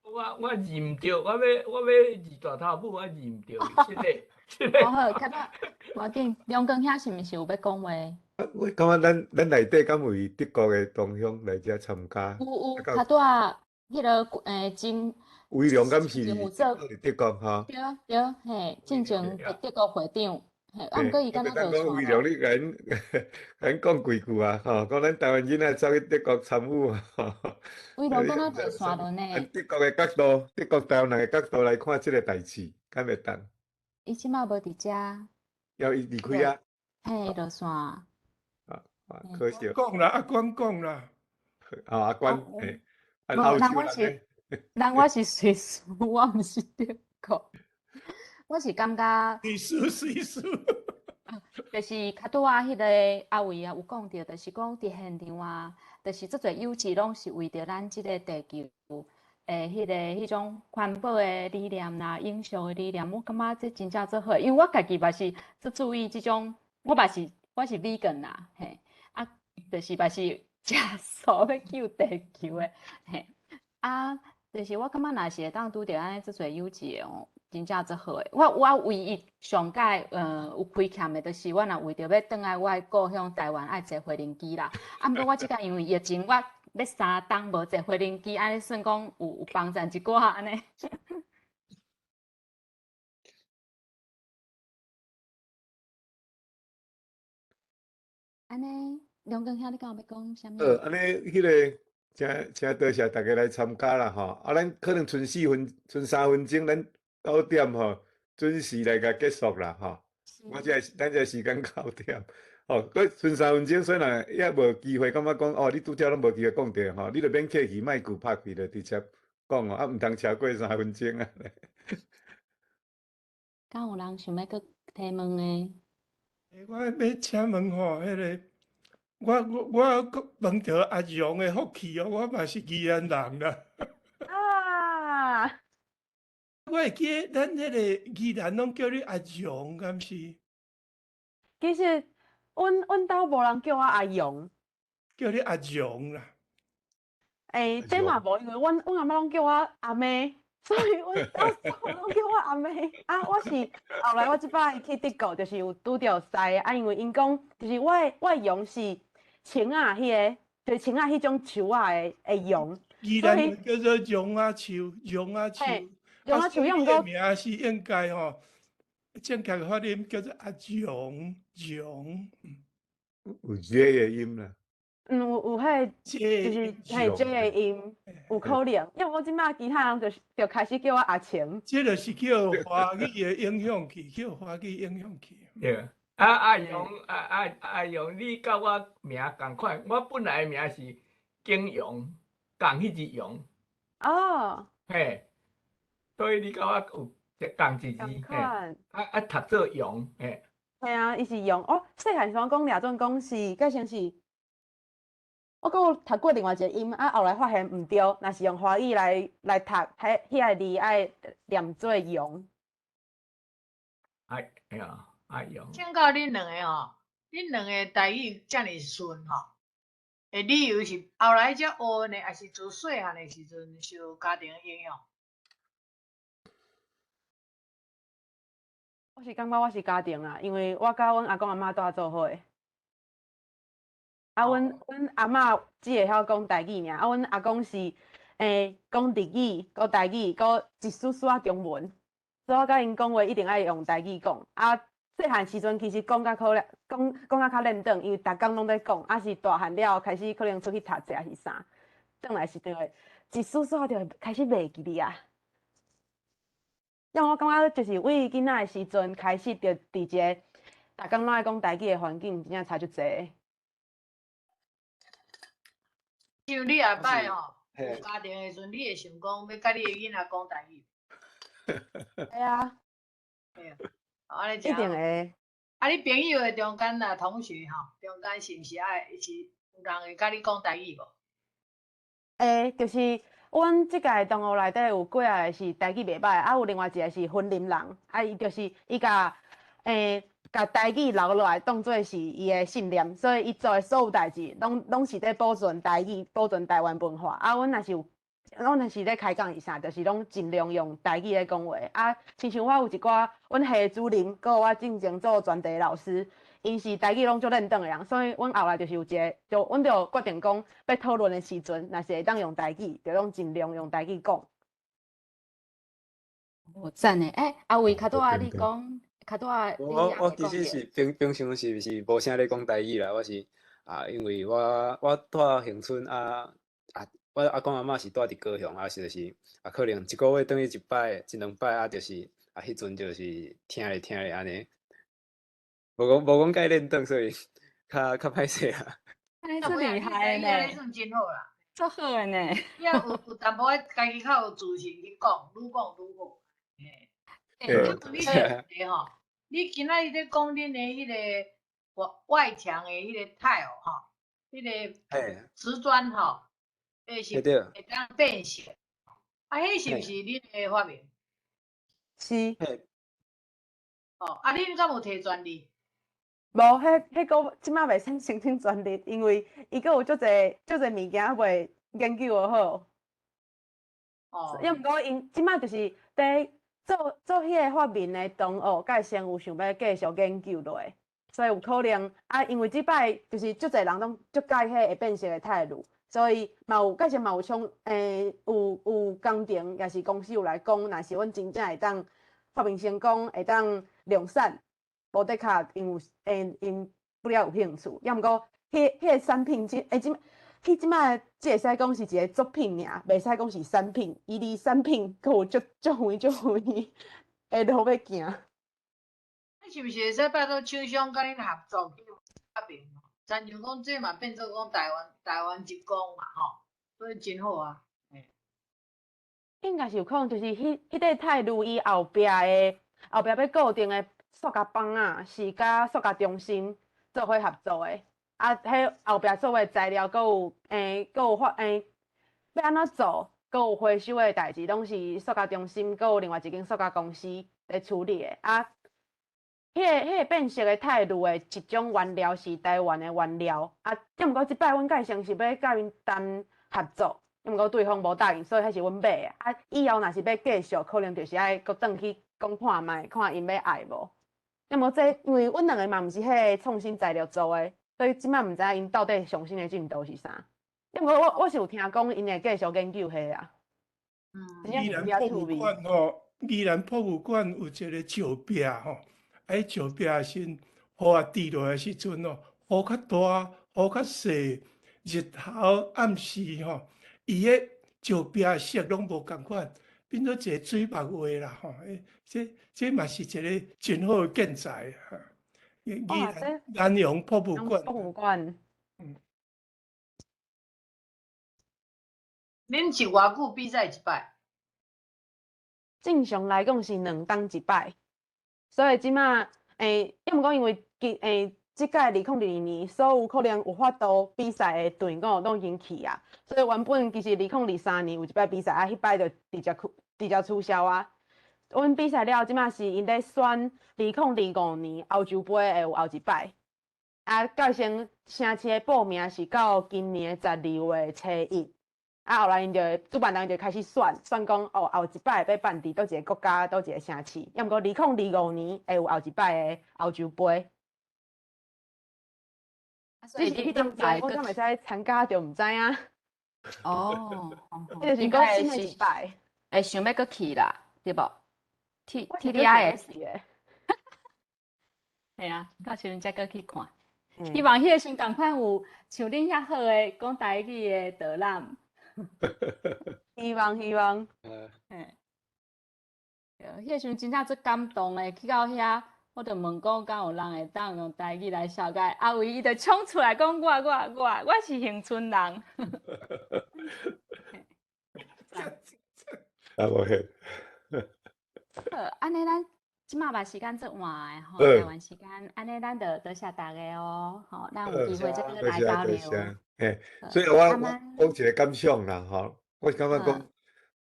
我認毋著，我欲認大頭母，我認毋著，這个。好好，較早無要緊，梁光兄是毋是有欲講話？我感覺咱內底敢有德國的同鄉來遮參加？有有，較拄仔彼个真威龍敢是有做佇德國吼？對對，嘿，進前佇德國會長，嘿，啊，毋過伊敢若講威龍，你共𪜶共𪜶講幾句啊？吼，講咱台灣囡仔走去德國參與吼。威龍敢若落線了呢？德國的角度，德國台灣人的角度來看這個代誌，敢會當？伊這馬無佇遮。要伊離開啊？嘿，落線。啊啊，可惜。講啦，阿關講啦。啊，阿關，嘿，無，人我是，人我是瑞士，我毋是德國。我是感覺。瑞士，瑞士。就是較拄仔彼個阿偉啊，有講著，就是講佇現場啊，就是足濟幼稚攏是為著咱這個地球的彼個彼種環保的理念啦、永續的理念，我感覺這真正足好，因為我家己嘛是足注意這種，我嘛是我是 vegan 啦，嘿，啊，就是嘛是食素欲救地球的，嘿，啊，就是我感覺若是會當拄著按呢足濟幼稚的哦。真正足好的，我唯一上蓋有虧欠的，就是我若為著欲轉來我的故鄉台灣，愛坐飛輪機啦。啊，毋過我這擺因為疫情，我欲3冬無坐飛輪機，按呢算講有幫贊一寡按呢。按呢，梁根兄，你敢有欲講啥物？按呢，彼個誠誠多謝大家來參加啦吼。啊，咱可能賰4分、賰3分鐘，咱9點吼，準時來共結束啦吼。我這咱這時間9點，吼，閣賰3分鐘，所以若猶無機會，感覺講哦，你拄則攏無機會講著吼，你著免客氣，麥克拍開就直接講哦，啊，毋通超過3分鐘啊。敢有人想欲閣提問的？我欲請問吼，彼个我閣問著阿榮的福氣哦，我嘛是宜蘭人啦。啊！我會記得咱彼個宜蘭攏叫你阿榮，敢是？其實，阮兜無人叫我阿榮，叫你阿榮啦。欸，這嘛無，因為阮阿嬤攏叫我阿妹，所以阮兜攏叫我阿妹。啊，我是後來我這擺去德國，就是有拄著師啊，因為𪜶講，就是我的榕是青仔彼個，就是青仔彼種樹仔的榕。宜蘭叫做榕仔樹，榕仔樹。榕仔樹，用個名是應該吼，正確的發音叫做阿榕榕。有 J 的音啦。嗯，有彼個，就是嘿 J 的音，有可能，因為我這擺其他人就開始叫我阿晴。這就是叫華語的影響去，叫華語影響去。對，啊阿榕，阿榕，你佮我名仝款，我本來的名是景陽，仝彼字陽。哦。嘿。所以你佮我有仝一字，嘿，啊讀做陽，嘿。嘿啊，伊是陽哦。細漢時陣講掠準講是，改成是，我閣有讀過另外一個音，啊後來發現毋對，若是用華語來讀，彼彼個字愛念做陽。哎呀，哎陽。請教恁兩个吼，恁兩个台語遮爾順吼，的理由是後來才學呢，抑是自細漢的時陣受家庭影響？我是感覺我是家庭啦，因為我佮阮阿公阿嬤住做伙。啊，阮阿嬤只會曉講台語爾，啊，阮阿公是講日語、閣台語、閣一絲絲仔中文，所以我佮𪜶講話一定愛用台語講。啊，細漢時陣其實講較可能講較較練轉，因為逐工攏咧講，啊是大漢了後開始可能出去讀冊抑是啥，轉來時就會一絲絲就會開始袂記得啊。因為我感覺就是為囡仔的時陣開始，就佇一個逐工攏愛講台語的環境，真正差足濟。像你後擺吼，有家庭的時陣，你會想講欲佮你的囡仔講台語？會啊。對啊，按呢一定會。啊，你朋友的中間啊，同學吼，中間是毋是愛是有人會佮你講台語無？會，就是阮這屆同學內底有幾個是台語袂歹，啊有另外一個是雲林人，啊伊就是伊共台語留落來當做是伊的信念，所以伊做的所有代誌，攏是咧保存台語、保存台灣文化。啊，阮若是有，阮若是咧開講是啥，就是攏盡量用台語咧講話。啊，親像我有一寡，阮系主任，閣有我進前做專題老師，𪜶是台語攏足輪轉的人，所以阮後來就是有一個，就阮就決定講，欲討論的時陣，若是會當用台語，就攏盡量用台語講。有赞的，欸，阿伟較拄仔你講，較拄仔我其實是平平常時是無啥咧講台語啦，我是啊，因為我住恆春啊啊，我阿公阿嬤是住佇高雄啊，是就是啊，可能一個月轉去一擺、一兩擺啊，就是啊，彼陣就是聽咧聽咧按呢，無講共練轉，所以較歹勢啊。按呢足厲害呢，算真好啦，足好的呢。你有淡薄仔家己較有自信去講，愈講愈好。欸，我問你一個問題吼，你今仔日咧講恁的彼個外外牆的彼個 tile 吼，彼個瓷磚吼，會是會當變色，啊，彼是毋是恁的發明？是。哦，啊，恁敢有提專利？無，彼個這擺袂使申請專利，因為伊閣有足濟足濟物件未研究好。哦。抑毋過𪜶這擺就是佇做做彼個發明的同學，佮先有想欲繼續研究落去，所以有可能啊，因為這擺就是足濟人攏足佮意彼會變色的泰盧，所以嘛有蓋先嘛有像有工程，也是公司有來講，若是阮真正會當發明成功，會當量產，無的確𪜶有𪜶不了有興趣。抑毋過彼個產品這這彼這擺只會使講是一個作品爾，袂使講是產品。伊離產品閣有足足遠足遠的路欲行。你是毋是會使拜託廠商佮恁合作去發明？親像講這嘛變做講台灣一工嘛吼，所以真好啊。應該是有可能，就是彼塊泰盧伊後壁的後壁欲固定的塑膠板仔，是佮塑膠中心做伙合作的。啊，彼後壁做的材料，閣有閣有發欲按怎做，閣有回收的代誌，攏是塑膠中心，閣有另外一間塑膠公司咧處理的。啊，彼個變色的泰盧的一種原料是台灣的原料。啊，抑毋過這擺阮蓋先是欲佮𪜶談合作，抑毋過對方無答應，所以彼是阮買的。啊，以後若是欲繼續，可能就是愛閣轉去講看覓，看𪜶欲愛無。抑毋過這因為阮兩个嘛毋是彼個創新材料組的。所以這擺毋知影𪜶到底上新的進度是啥。抑毋過我是有聽講𪜶會繼續研究彼啊。宜蘭博物館吼，宜蘭博物館有一個石壁吼，啊，彼石壁時雨仔滴落來時陣吼，雨較大，雨較細，日頭暗時吼，伊彼石壁色攏無仝款，變做一個水墨畫啦吼。這嘛是一個真好的建材哈。宜蘭南洋博物館。博物館。嗯。恁是偌久比賽一擺？正常來講是兩冬一擺，所以這馬抑毋過因為今這屆2022年所有可能有法度比賽的隊伍攏已經去啊，所以原本其實2023年有一擺比賽，啊，彼擺就直接取消啊。阮比賽了，這馬是𪜶咧選2025年歐洲盃會有後一擺，啊，到先城市的報名是到今年12月初一，啊，後來𪜶就會主辦單位就開始選，選講哦，後一擺欲辦佇佗一個國家，佗一個城市，抑毋過二零二五年會有後一擺的歐洲盃。所以只是彼當陣我敢會使參加就毋知影。哦，這就是講新的一擺，會想欲閣去啦，對無？T D I S，係啊，到時陣才閣去看。希望彼個時仝款有像恁遐好的講台語的導覽。希望希望。嘿，對，彼個時陣真正足感動的，去到遐，我就問講，敢有人會當用台語來紹介？阿偉伊就衝出來講，我是恆春人。啊，無彼。好，按呢咱這馬嘛時間足晚的吼，台灣時間，按呢咱就多謝大家哦，吼，咱有機會再閣來交流。嘿，所以我講一個感想啦，吼，我是感覺講，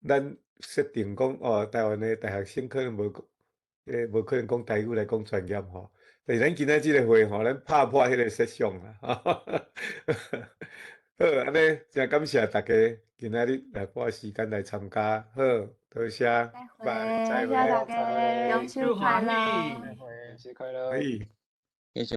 咱設定講哦，台灣的大學生可能無可能講台語來講專業吼，但是咱今仔這個會吼，咱拍破彼個設想啦。好，按呢真感謝大家今仔日來花時間來參加，好。多謝，拜，再會，大家，中秋快樂，中秋快樂，謝謝。